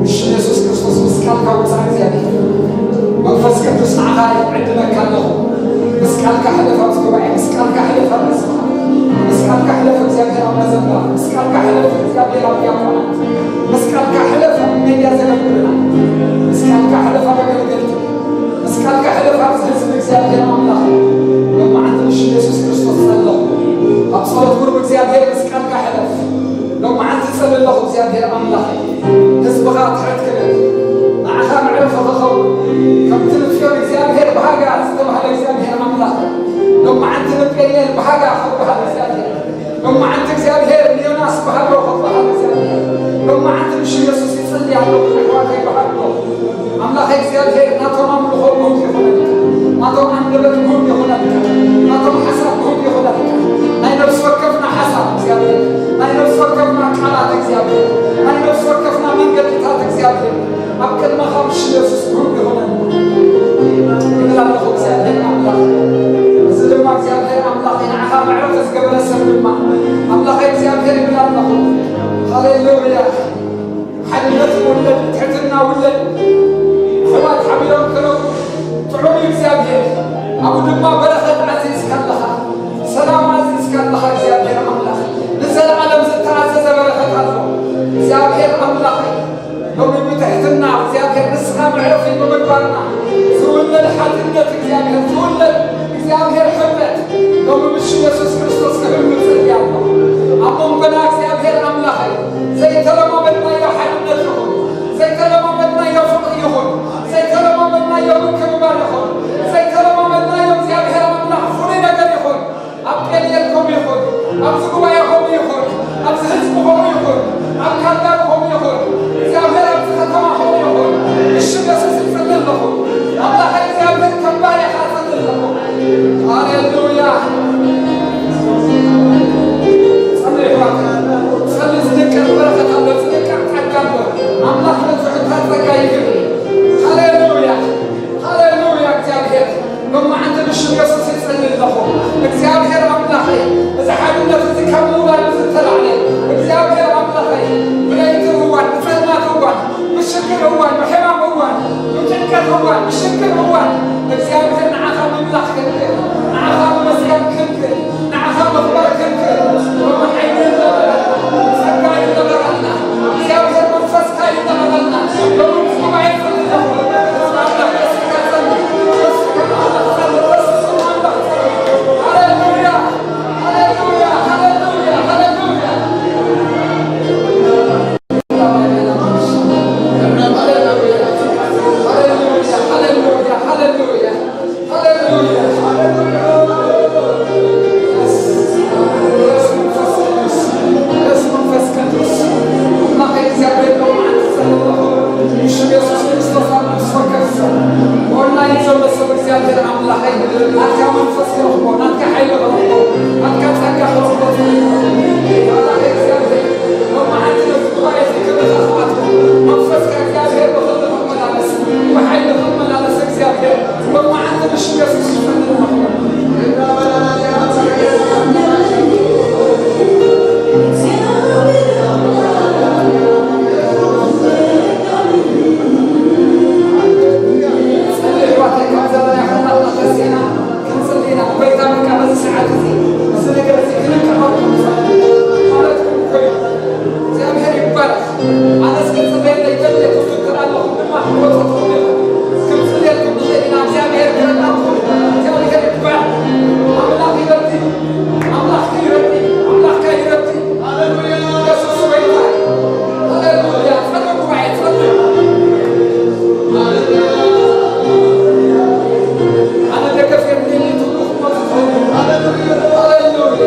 ብሽም የሱስ ክርስቶስ ምስ ቃልካ ውጻእ እግዚኣብሔር። መንፈስ ቅዱስ ንዓኻ ይዕድመካ ኣለኹ። ምስ ቃልካ ሕለፍ ኣብዚ ጉባኤ፣ ምስ ቃልካ ሕለፍ ኣብ ህዝብኻ፣ ምስ ቃልካ ሕለፍ እግዚኣብሔር ኣብ መዘምራን፣ ምስ ቃልካ ሕለፍ እግዚኣብሔር ኣብ ዲያቆናት፣ ምስ ቃልካ ሕለፍ ኣብ ሜድያ ዘገልግሉና፣ ምስ ቃልካ ሕለፍ ኣብ ኣገልገልቲ፣ ምስ ቃልካ ሕለፍ ኣብዚ ህዝቢ እግዚኣብሔር ኣምላኽ። ሎማዓንቲ ብሽም የሱስ ክርስቶስ ጸለኹ። ኣብ ጸሎት ቁሩብ እግዚኣብሔር ምስ ቃልካ ሕለፍ። ሎማዓንቲ ጸሊ ኣለኹ እግዚኣብሔር ኣምላኽ። ህዝብኻ ትሕት ክብል፣ ንዓኻ መዕረፊ ክኸውን፣ ከምቲ ንጽዮን እግዚኣብሔር ብሃጋ ዝተባህለ እግዚኣብሔር ኣምላኽ፣ ሎማዓንቲ ንጴንኤል ብሃጋ ክበሃል እግዚኣብሔር፣ ሎማዓንቲ እግዚኣብሔር ንዮናስ ብሃሎ ክበሃል እግዚኣብሔር፣ ሎማዓንቲ ብሽም የሱስ ይጽሊ ኣለኹ፣ ኣሕዋተይ ብሃሎ። ኣምላኸ እግዚኣብሔር ናቶም ኣምልኾ ግሁድ ይኹነልካ፣ ናቶም ኣንደበት ግሁድ ይኹነልካ፣ ናቶም ሓሳብ ግሁድ ይኹነልካ። ናይ ነፍሲ ወከፍና ሓሳብ እግዚኣብሔር፣ ናይ ነፍሲ ወከፍና ቃላት እግዚኣብሔር፣ ናይ ነፍሲ ወከፍና መንገድታት እግዚኣብሔር ኣብ ቅድመኻ ብሽም የሱስ ግሁድ ይኹነልና ይብል ኣለኹ እግዚኣብሔር ኣምላኽ። እዚ ድማ እግዚኣብሔር ኣምላኽ ንዓኻ መዕረፊ ዝገበረ ሰብ ድማ ኣምላኸ እግዚኣብሔር ይብል ኣለኹ። ሃሌሉያ። ሓድነት ውለድ፣ ትሕትና ውለድ። ኣሕዋት ሓቢሮም ክነብሩ ጥዑም እዩ እግዚኣብሔር። ኣብኡ ድማ በረኸት ኣዚዝካ ኣለኻ፣ ሰላም ኣዚዝካ ኣለኻ እግዚኣብሔር ኣምላኽ። ንዘለኣለም ዝተኣዘዘ በረኸት ኣሎ እግዚኣብሔር ኣምላኽ። ሎሚ ብትሕትና እግዚኣብሔር ንስኻ መዕረፊ ብምግባርና ዝውለድ ሓድነት እግዚኣብሔር፣ ዝውለድ እግዚኣብሔር ሕብረት ሎሚ ብሽም የሱስ ክርስቶስ ክህሉ እጽሊ ኣለኹ። ኣብ መንጎ ሃሌሉያ። ጸልዩ፣ ጸልዩ፣ ዝደቀ በረኸት ኣሎ፣ ዝደቀ ጸጋ ኣሎ። ኣምላኽ ነዚ ጸጋ ይግብር። ሃሌሉያ፣ ሃሌሉያ። እግዚኣብሔር፣ ሎማዓንቲ ብሽም የሱስ ይጸሊ ኣለኹ። እግዚኣብሔር ኣምላኸይ፣ እዚ ሓድነት እዚ ካብ ምውራድ ዝተላዕለ፣ እግዚኣብሔር ኣምላኸይ፣ ብለይቲ እዋን፣ ብጸልማት እዋን፣ ብሽግር እዋን፣ ብሕማም እዋን፣ ብጭንቀት እዋን፣ ብሽግር እዋን፣ እግዚኣብሔር ንዓኻ ምምላኽ ክንክእል፣ ንዓኻ ምምስጋን ክንክእል፣ ንዓኻ ምኽባር ክንክእል፣ ሎሚ ሓይሊ ይግበረልና፣ ጸጋ ይግበረልና፣ እግዚኣብሔር መንፈስካ ይግበረልና። ሎሚ ምስ ጉባኤ ጸልዩ፣ ኣምላኽ ደስ ይበለካ ጸልዩ፣ ደስ ይበለካ ጸልዩ፣ ደስ ይበለካ ጸልዩ። ሃሌሉያ፣ ሃሌሉያ፣ ሃሌሉያ፣ ሃሌሉያ። ክንጽሊ ኢና። ጎይታ በቃ በዚ ሰዓት እዚ፣ እዚ ነገር እዚ ክንቀበል ማለት ኮይኑ፣ እግዚኣብሔር ይባረክ። ኣነስ ክጽበየለ ይደሊ፣ ክፍክር ኣለኹ ድማ ክወጽእ ትኽእሉ ኢኹም። ክንጽልየልኩም ንኽእል ኢና። እግዚኣብሔር ክረዳእኩም። እግዚኣብሔር ይባረክ። ኣምላኽ ይረዲ፣ ኣምላኽ ይረዲ፣ ኣምላኽካ ይረዲ። ሃሌሉያ። የሱስ ጎይታ እዩ። ሃሌሉያ። ጸልዩ ጉባኤ፣ ጸልዩ። ኣነ ደገፍ የብለይን ትብሉ ክትመጹ ትኽእሉ። ሃሌሉያ።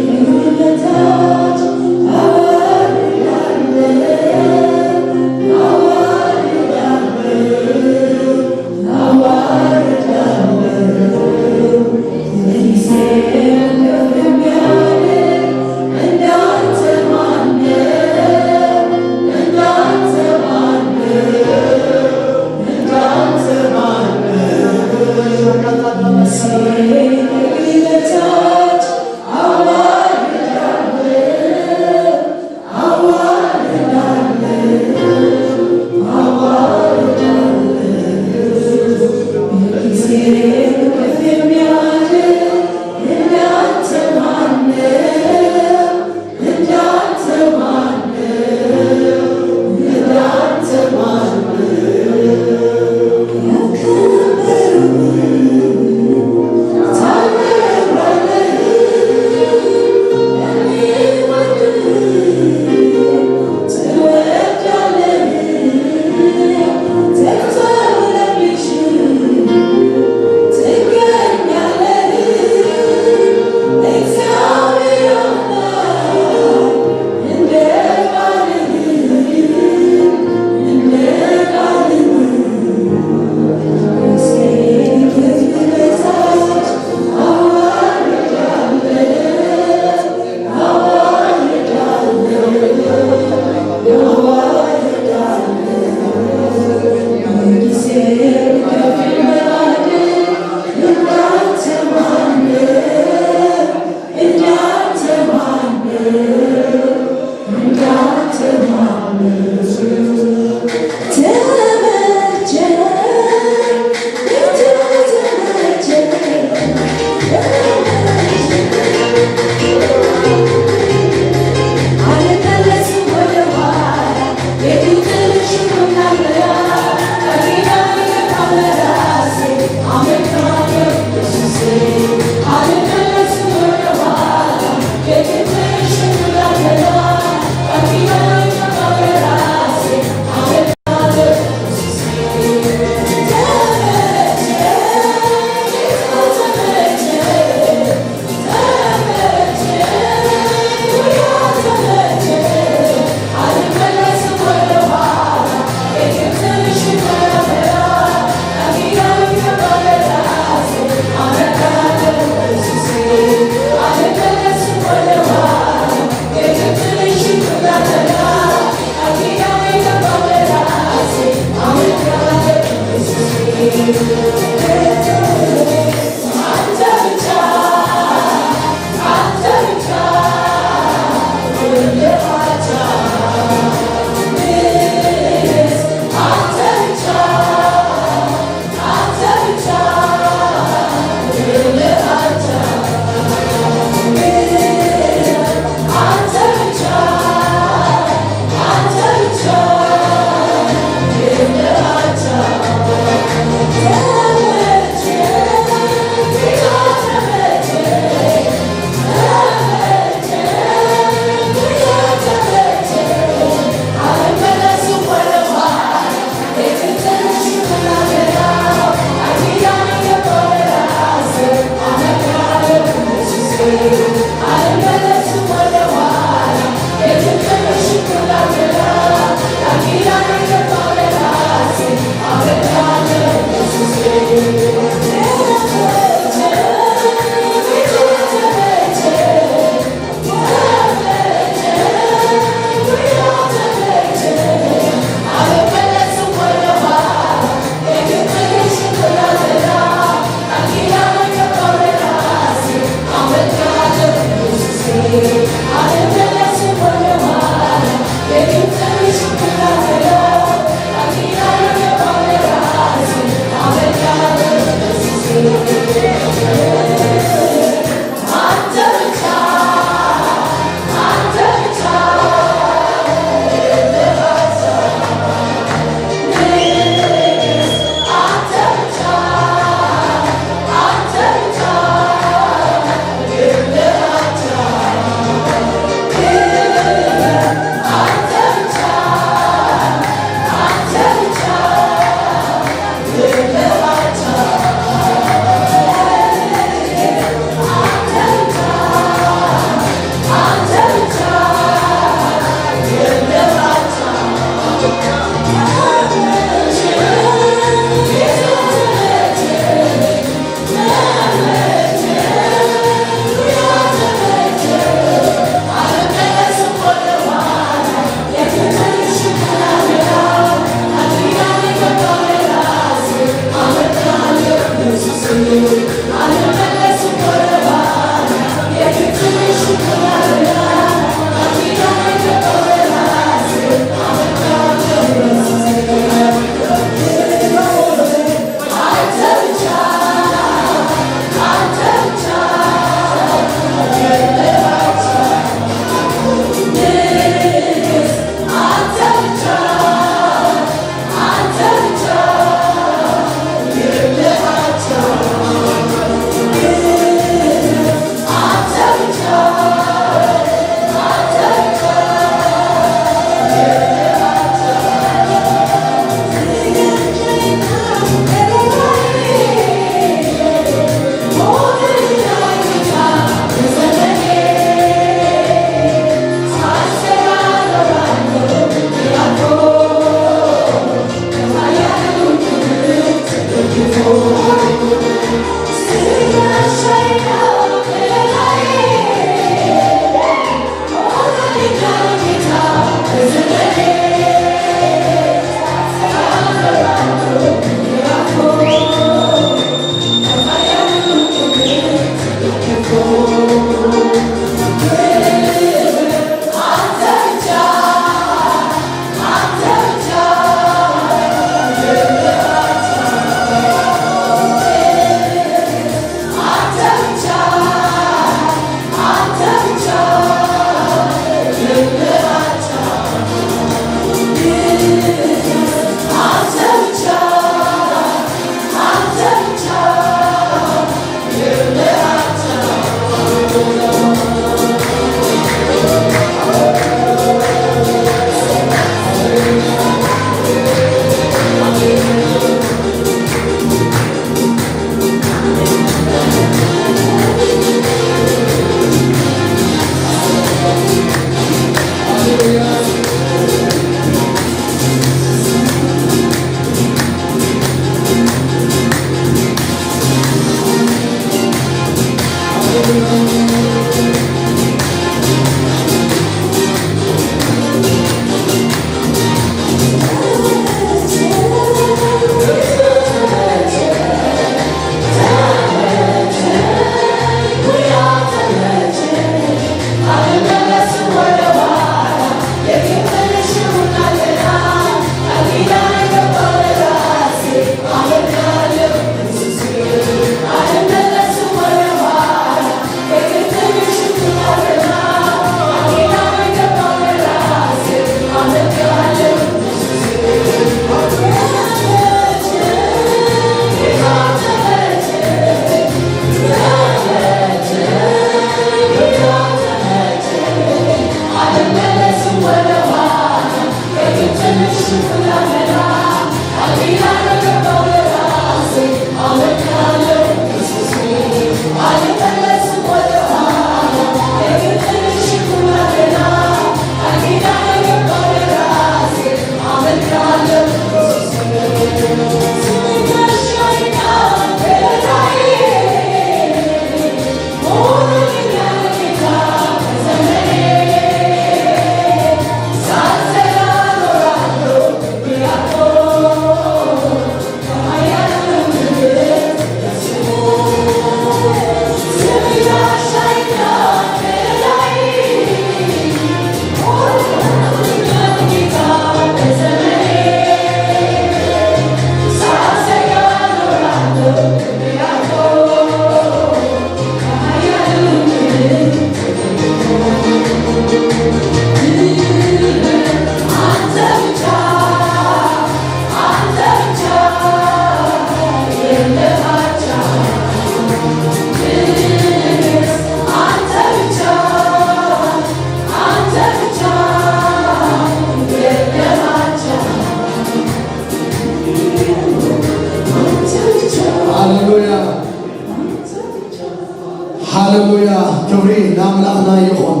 ኣምላኽና ይኹን።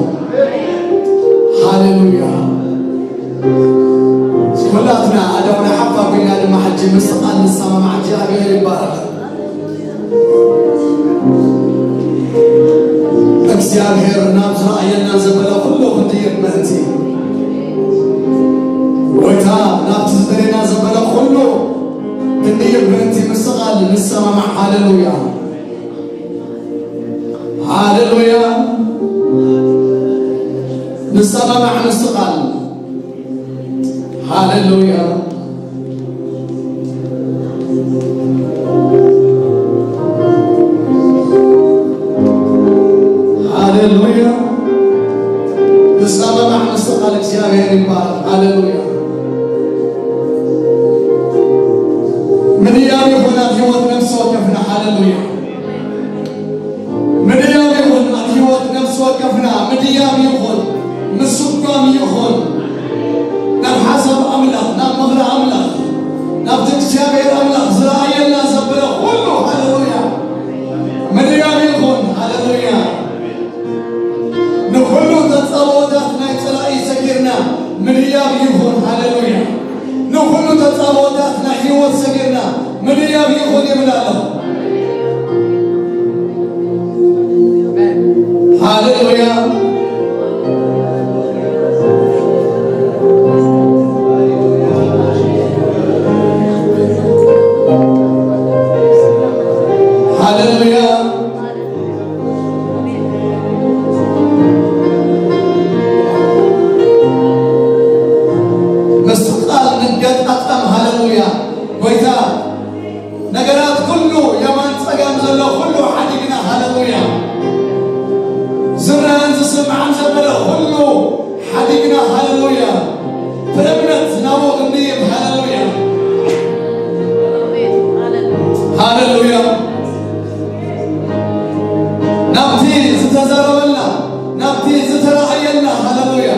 ሃሌሉያ። ኩላትና ኣእዳውና ሓፍ ኣቢልና ድማ ሕጂ ምስ ቃል ንሰማማዕ። እግዚኣብሔር ይባረኽ። እግዚኣብሔር ናብ ዝረኣየና ዘበለ ኩሉ ክንድይብ ምእንቲ፣ ጎይታ ናብቲ ዝደለና ዘበለ ኩሉ ክንድይብ ምእንቲ ምስ ቃል ንሰማማዕ። ሃሌሉያ። ሃሌሉያ። ንሰማማዕ ምስ ቃል። ሃሌሉያ። ሃሌሉያ። ንሰማማዕ ምስ ቃል እግዚኣብሔር ይባረክ። ሃሌሉያ። ምድያብ ይኹን ኣብ ህይወት ነፍሲ ወከፍና። ሃሌሉያ። ምድያብ ይኹን ኣብ ህይወት ነፍሲ ወከፍና፣ ምድያብ ይኹን ምስጓም ይኹን ናብ ሓሳብ ኣምላኽ፣ ናብ ምኽሪ ኣምላኽ፣ ናብቲ እግዚኣብሔር ኣምላኽ ዝረኣየልና ዘበለ ኩሉ። ሃሌሉያ። ምድያብ ይኹን። ሃሌሉያ። ንኹሉ ተጻብኦታት ናይ ጸላኢ ሰጊርና ምድያብ ይኹን። ሃሌሉያ። ንኹሉ ተጻብኦታት ናይ ህይወት ሰጊርና ምድያብ ይኹን ይብል ኣለኹ። ሃሌሉያ። ሃሌሉያ። ምስ ቃል ንገጣጠም። ሃሌሉያ። ጎይታ ነገራት ኩሉ፣ የማን ጸጋም ዘሎ ኩሉ ሓዲግና። ሃሌሉያ። ዝረኣን ዝስማዕን ዘበለ ኩሉ ሓዲግና። ሃሌሉያ። ብእምነት ናብኡ ክንድይብ። ሃሌሉያ። ሃሌሉያ። ናብቲ ዝተዛረበልና፣ ናብቲ ዝተራእየልና። ሃሌሉያ።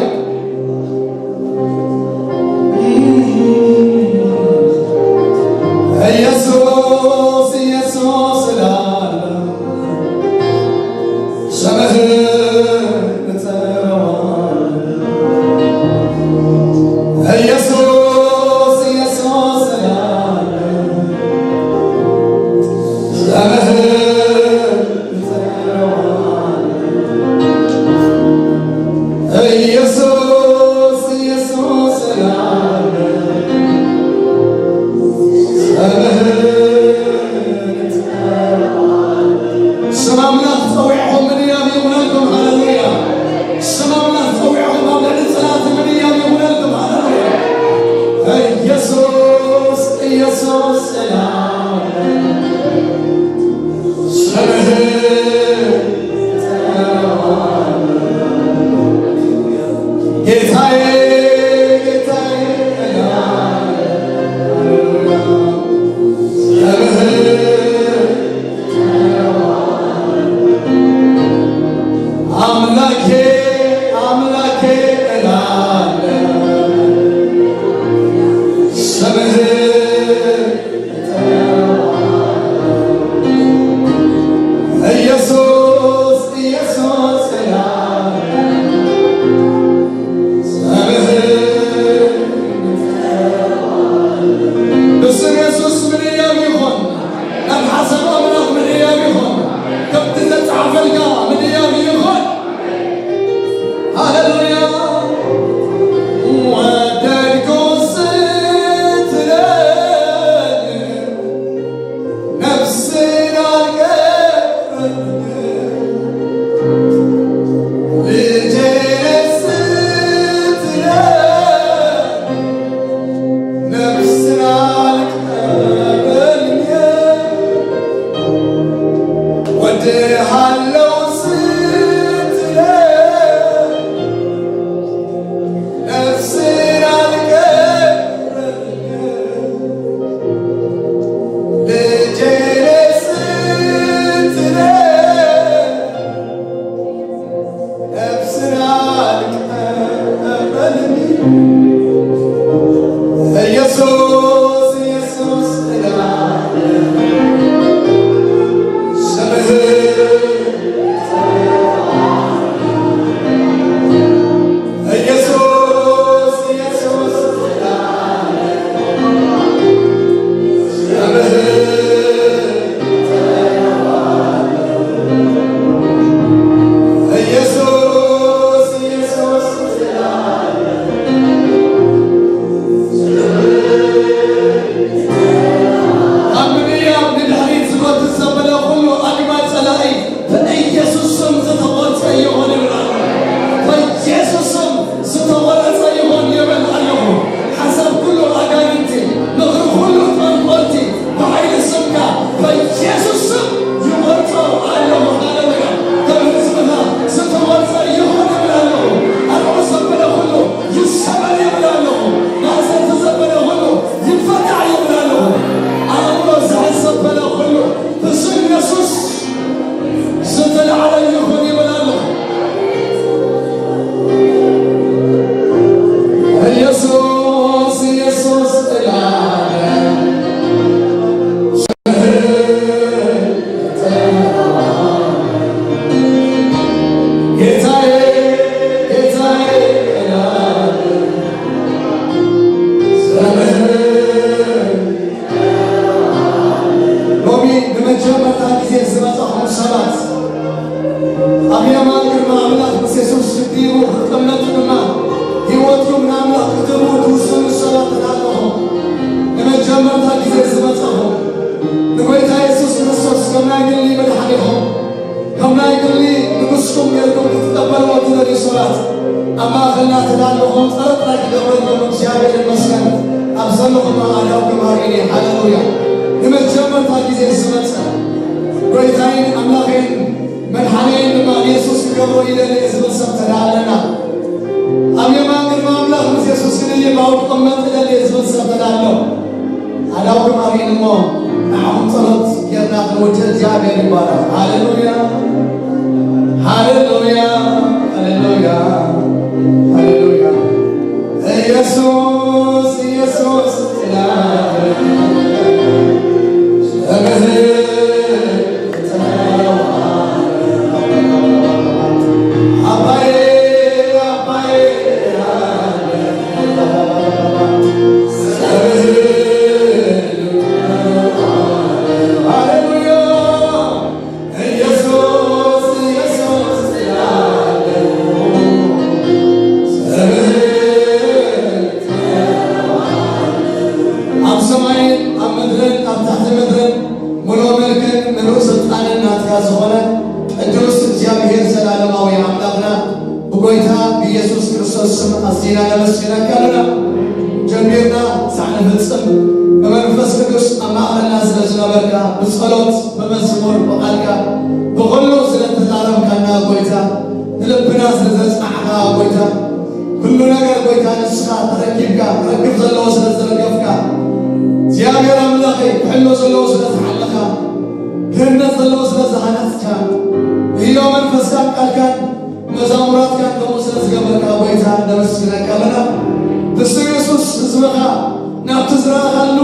ይመስገን። ኣብ ዘለኹ ኣዳው ክባር እኔ ሃሌሉያ። ንመጀመርታ ግዜ ዝመጸ ጎይታይን ኣምላኸይን መድሓነይን ድማ ንየሱስ ክገብሮ ይደሊ እየ ዝብል ሰብ ተዳ ኣለና። ኣብ የማን ግርማ ኣምላኽ ምስ የሱስ ክድይብ ኣብኡ ክቕመጥ ይደሊ እየ ዝብል ሰብ ተዳ ኣሎ። ኣዳው ክባር እሞ ንዓኹም ጸሎት ጌርና ክንውድእ እግዚኣብሔር ይባረኽ። ሃሌሉያ፣ ሃሌሉያ፣ ሃሌሉያ፣ ሃሌሉያ። ኢየሱስ፣ ኢየሱስ፣ ኣብ ሰማይን ኣብ ምድርን ኣብ ታሕቲ ምድርን ምሉእ ምልክን ምሉእ ስልጣንን ናትካ ዝኾነ ቅዱስ እግዚኣብሔር ዘላለማዊ ኣምላኽና፣ ብጎይታ ብኢየሱስ ክርስቶስ ስም ኣዚና ነመስግነካ ኣለና። ጀሚርና ክሳዕ ንፍጽም ብመንፈስ ቅዱስ ኣብ ማእከልና ስለ ዝነበርካ፣ ብጸሎት፣ ብመዝሙር፣ ብቓልካ፣ ብኹሉ ስለ እተዛረብካና ጎይታ፣ ንልብና ስለ ዘጽናዕካ ጎይታ፣ ኩሉ ነገር ጎይታ ንስኻ ተረኪብካ፣ ክረክብ ዘለዎ ስለ ዝረከብካ፣ እግዚኣብሔር ኣምላኸይ፣ ክሕሎ ዘለዎ ስለ ዝሓለኻ፣ ክህነጽ ዘለዎ ስለ ዝሃነጽካ፣ ብህያው መንፈስካን ቃልካን መዛሙራትካን ከምኡ ስለ ዝገበርካ ጎይታ ነመስግነካ ኣለና። ብስም የሱስ ህዝብኻ ናብቲ ዝረኣኻሉ፣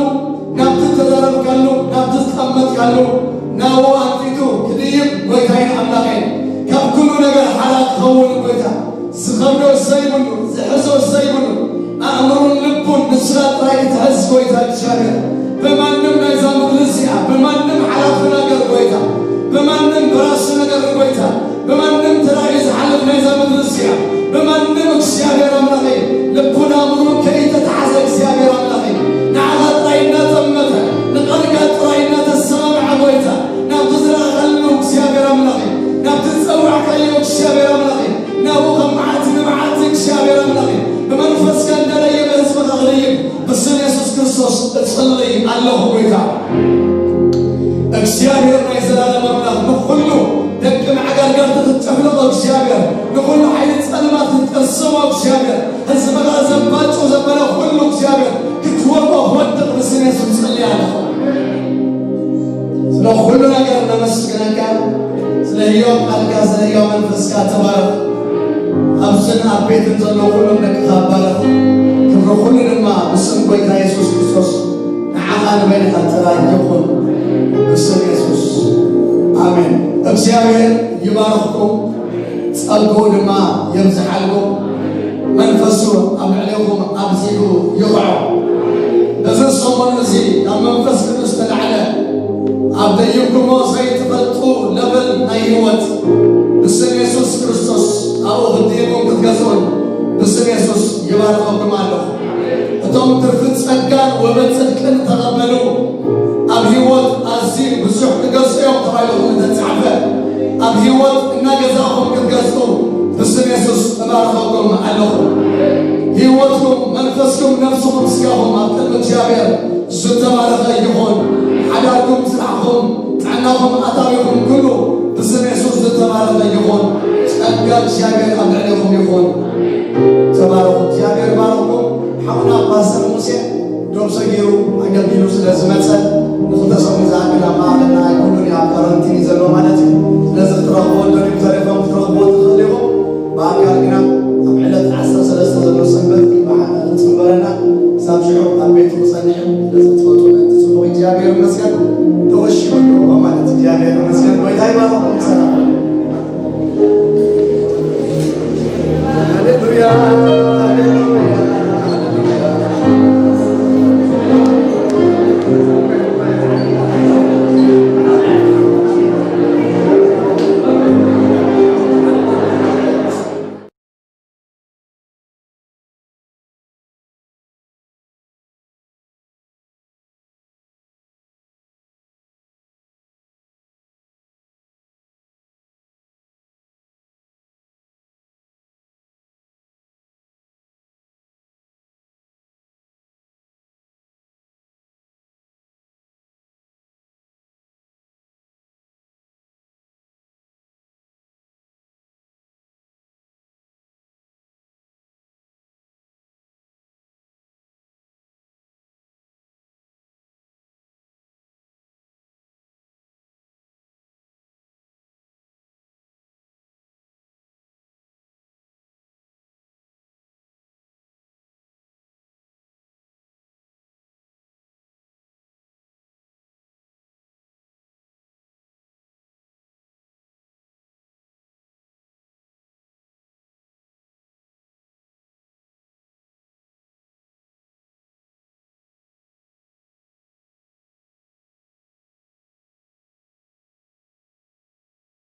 ናብቲ ዝተዛረብካሉ፣ ናብቲ ዝጠመጥካሉ ናብኡ ኣንፊቱ ክድይብ ጎይታይን ኣምላኸይን ካብ ኩሉ ነገር ሓራ ክኸውን ጎይታ ዝኸብዶ ዘይብሉ፣ ዝሕዞ ዘይብሉ፣ ኣእምሮን ልቡን ንስኻ ጥራይ ክትሕዝ ጎይታ እግዚኣብሔር። ብማንም ናይዛ ምድሪ እዚኣ፣ ብማንም ሓላፊ ነገር ጎይታ፣ ብማንም በራሲ ነገር ጎይታ፣ ብማንም ተራእዩ ዝሓልፍ ናይዛ ምድሪ እዚኣ፣ ብማንም እግዚኣብሔር ኣምላኸይ፣ ልቡን ኣእምሮን ከይተተሓዘ እግዚኣብሔር ኣምላኸይ፣ ንዓኻ ጥራይ እናጠመተ፣ ንቃልካ ጥራይ እናተሰማምዐ ጎይታ፣ ናብቲ ዝረኣኻሉ እግዚኣብሔር ኣምላኸይ፣ ናብቲ ዝጸዋዕካዮ እግዚኣብሔር ኣምላኸይ፣ ናብኡ ከም መዓልቲ ንመዓልቲ እግዚኣብሔር ኣምላኸይ ብመንፈስካ እንዳደየበ ህዝብኻ ክድይብ ብስም የሱስ ክርስቶስ እጽልይ ኣለኹ። ጎይታ እግዚኣብሔር ናይ ዘላለም ኣምላኽ ንኹሉ ደቂ መዓጋርጋርቲ ክትጨፍልቖ እግዚኣብሔር ንኹሉ ሓይሊ ጸልማት ክትቅስሞ እግዚኣብሔር ህዝብኻ ዘባጭው ዘበለ ኩሉ እግዚኣብሔር ክትወድቆ ክወድቕ ብስም የሱስ እጽልይ ኣለኹ። ስለ ኩሉ ነገር ነመስግነካ፣ ስለ ህያው ቃልካ፣ ስለ ህያው መንፈስካ ተባረኽ። ኣብዝን ኣብ ቤትን ዘለዉ ኩሎም ደቅኻ ባረኽ። ክብሪ ኩሉ ድማ ብስም ጎይታ የሱስ ክርስቶስ ንዓኻ ንበይንኻ ጥራይ ይኹን። ብስም የሱስ ኣሜን። እግዚኣብሔር ይባርኽኩም፣ ጸግኡ ድማ የብዝሓልኩም። መንፈሱ ኣብ ልዕሌኹም ኣብዚሑ ይኹዖ። በዚ ሰሙን እዚ ካብ መንፈስ ቅዱስ ተላዕለ ኣብ ደይብኩሞ ዘይትፈልጡ ለበል ናይ ህይወት ብስም የሱስ ክርስቶስ ኣብኡ ክትድይቡን ክትገዝኡን ብስም የሱስ ይባርኸኩም ኣለኹ። እቶም ትርፊ ጸጋን ወበት ጽድቅን ተቐበሉ፣ ኣብ ህይወት ኣዝዩ ብዙሕ ክገዝኡ እዮም ተባሂሉ ከም ዝተጻሕፈ፣ ኣብ ህይወት እናገዛእኹም ክትገዝኡ ብስም የሱስ እባርኸኩም ኣለኹ። ህይወትኩም፣ መንፈስኩም፣ ነፍስኹም፣ ስጋኹም ኣብ ቅድሚ እግዚኣብሔር ዝተባረኸ ይኹን። ሓዳርኩም፣ ስራሕኩም፣ ጥዕናኹም፣ ኣታዊኹም ኩሉ ብስም የሱስ ዝተባረኸ ይኹን። ጸጋ እግዚኣብሔር ኣብ ልዕሌኹም ይኹን። ተባረኹ። እግዚኣብሔር ይባርኽኩም። ሓውና ፓስተር ሙሴ ዶብ ሰጊሩ ኣገልጊሉ ስለ ዝመጸ ንኽልተ ሰሙን ዝኣክል ኣብ ማእኸልና ኣይኮኑን እዩ፣ ኣብ ኳረንቲን እዩ ዘሎ ማለት እዩ። ስለዚ ክትረኽብዎ ደልዩ ተሌፎን ክትረኽብዎ ትኽእል ኢኹም። ብኣካል ግና ኣብ ዕለት ዓሰርተ ሰለስተ ዘሎ ሰንበት እዩ ብሓ-፣ ክጽንበረና ክሳብ ሽዑ ኣብ ቤቱ ክጸንሕ እዩ። ስለዚ ትፈልጡ ምእንቲ ጽቡቕ እግዚኣብሔር ይመስገን። ተወሺቡ ኣለዎ ማለት እግዚኣብሔር ይመስገን። ጎይታ ይባርኽኩም። ሰላም። ሃሌሉያ።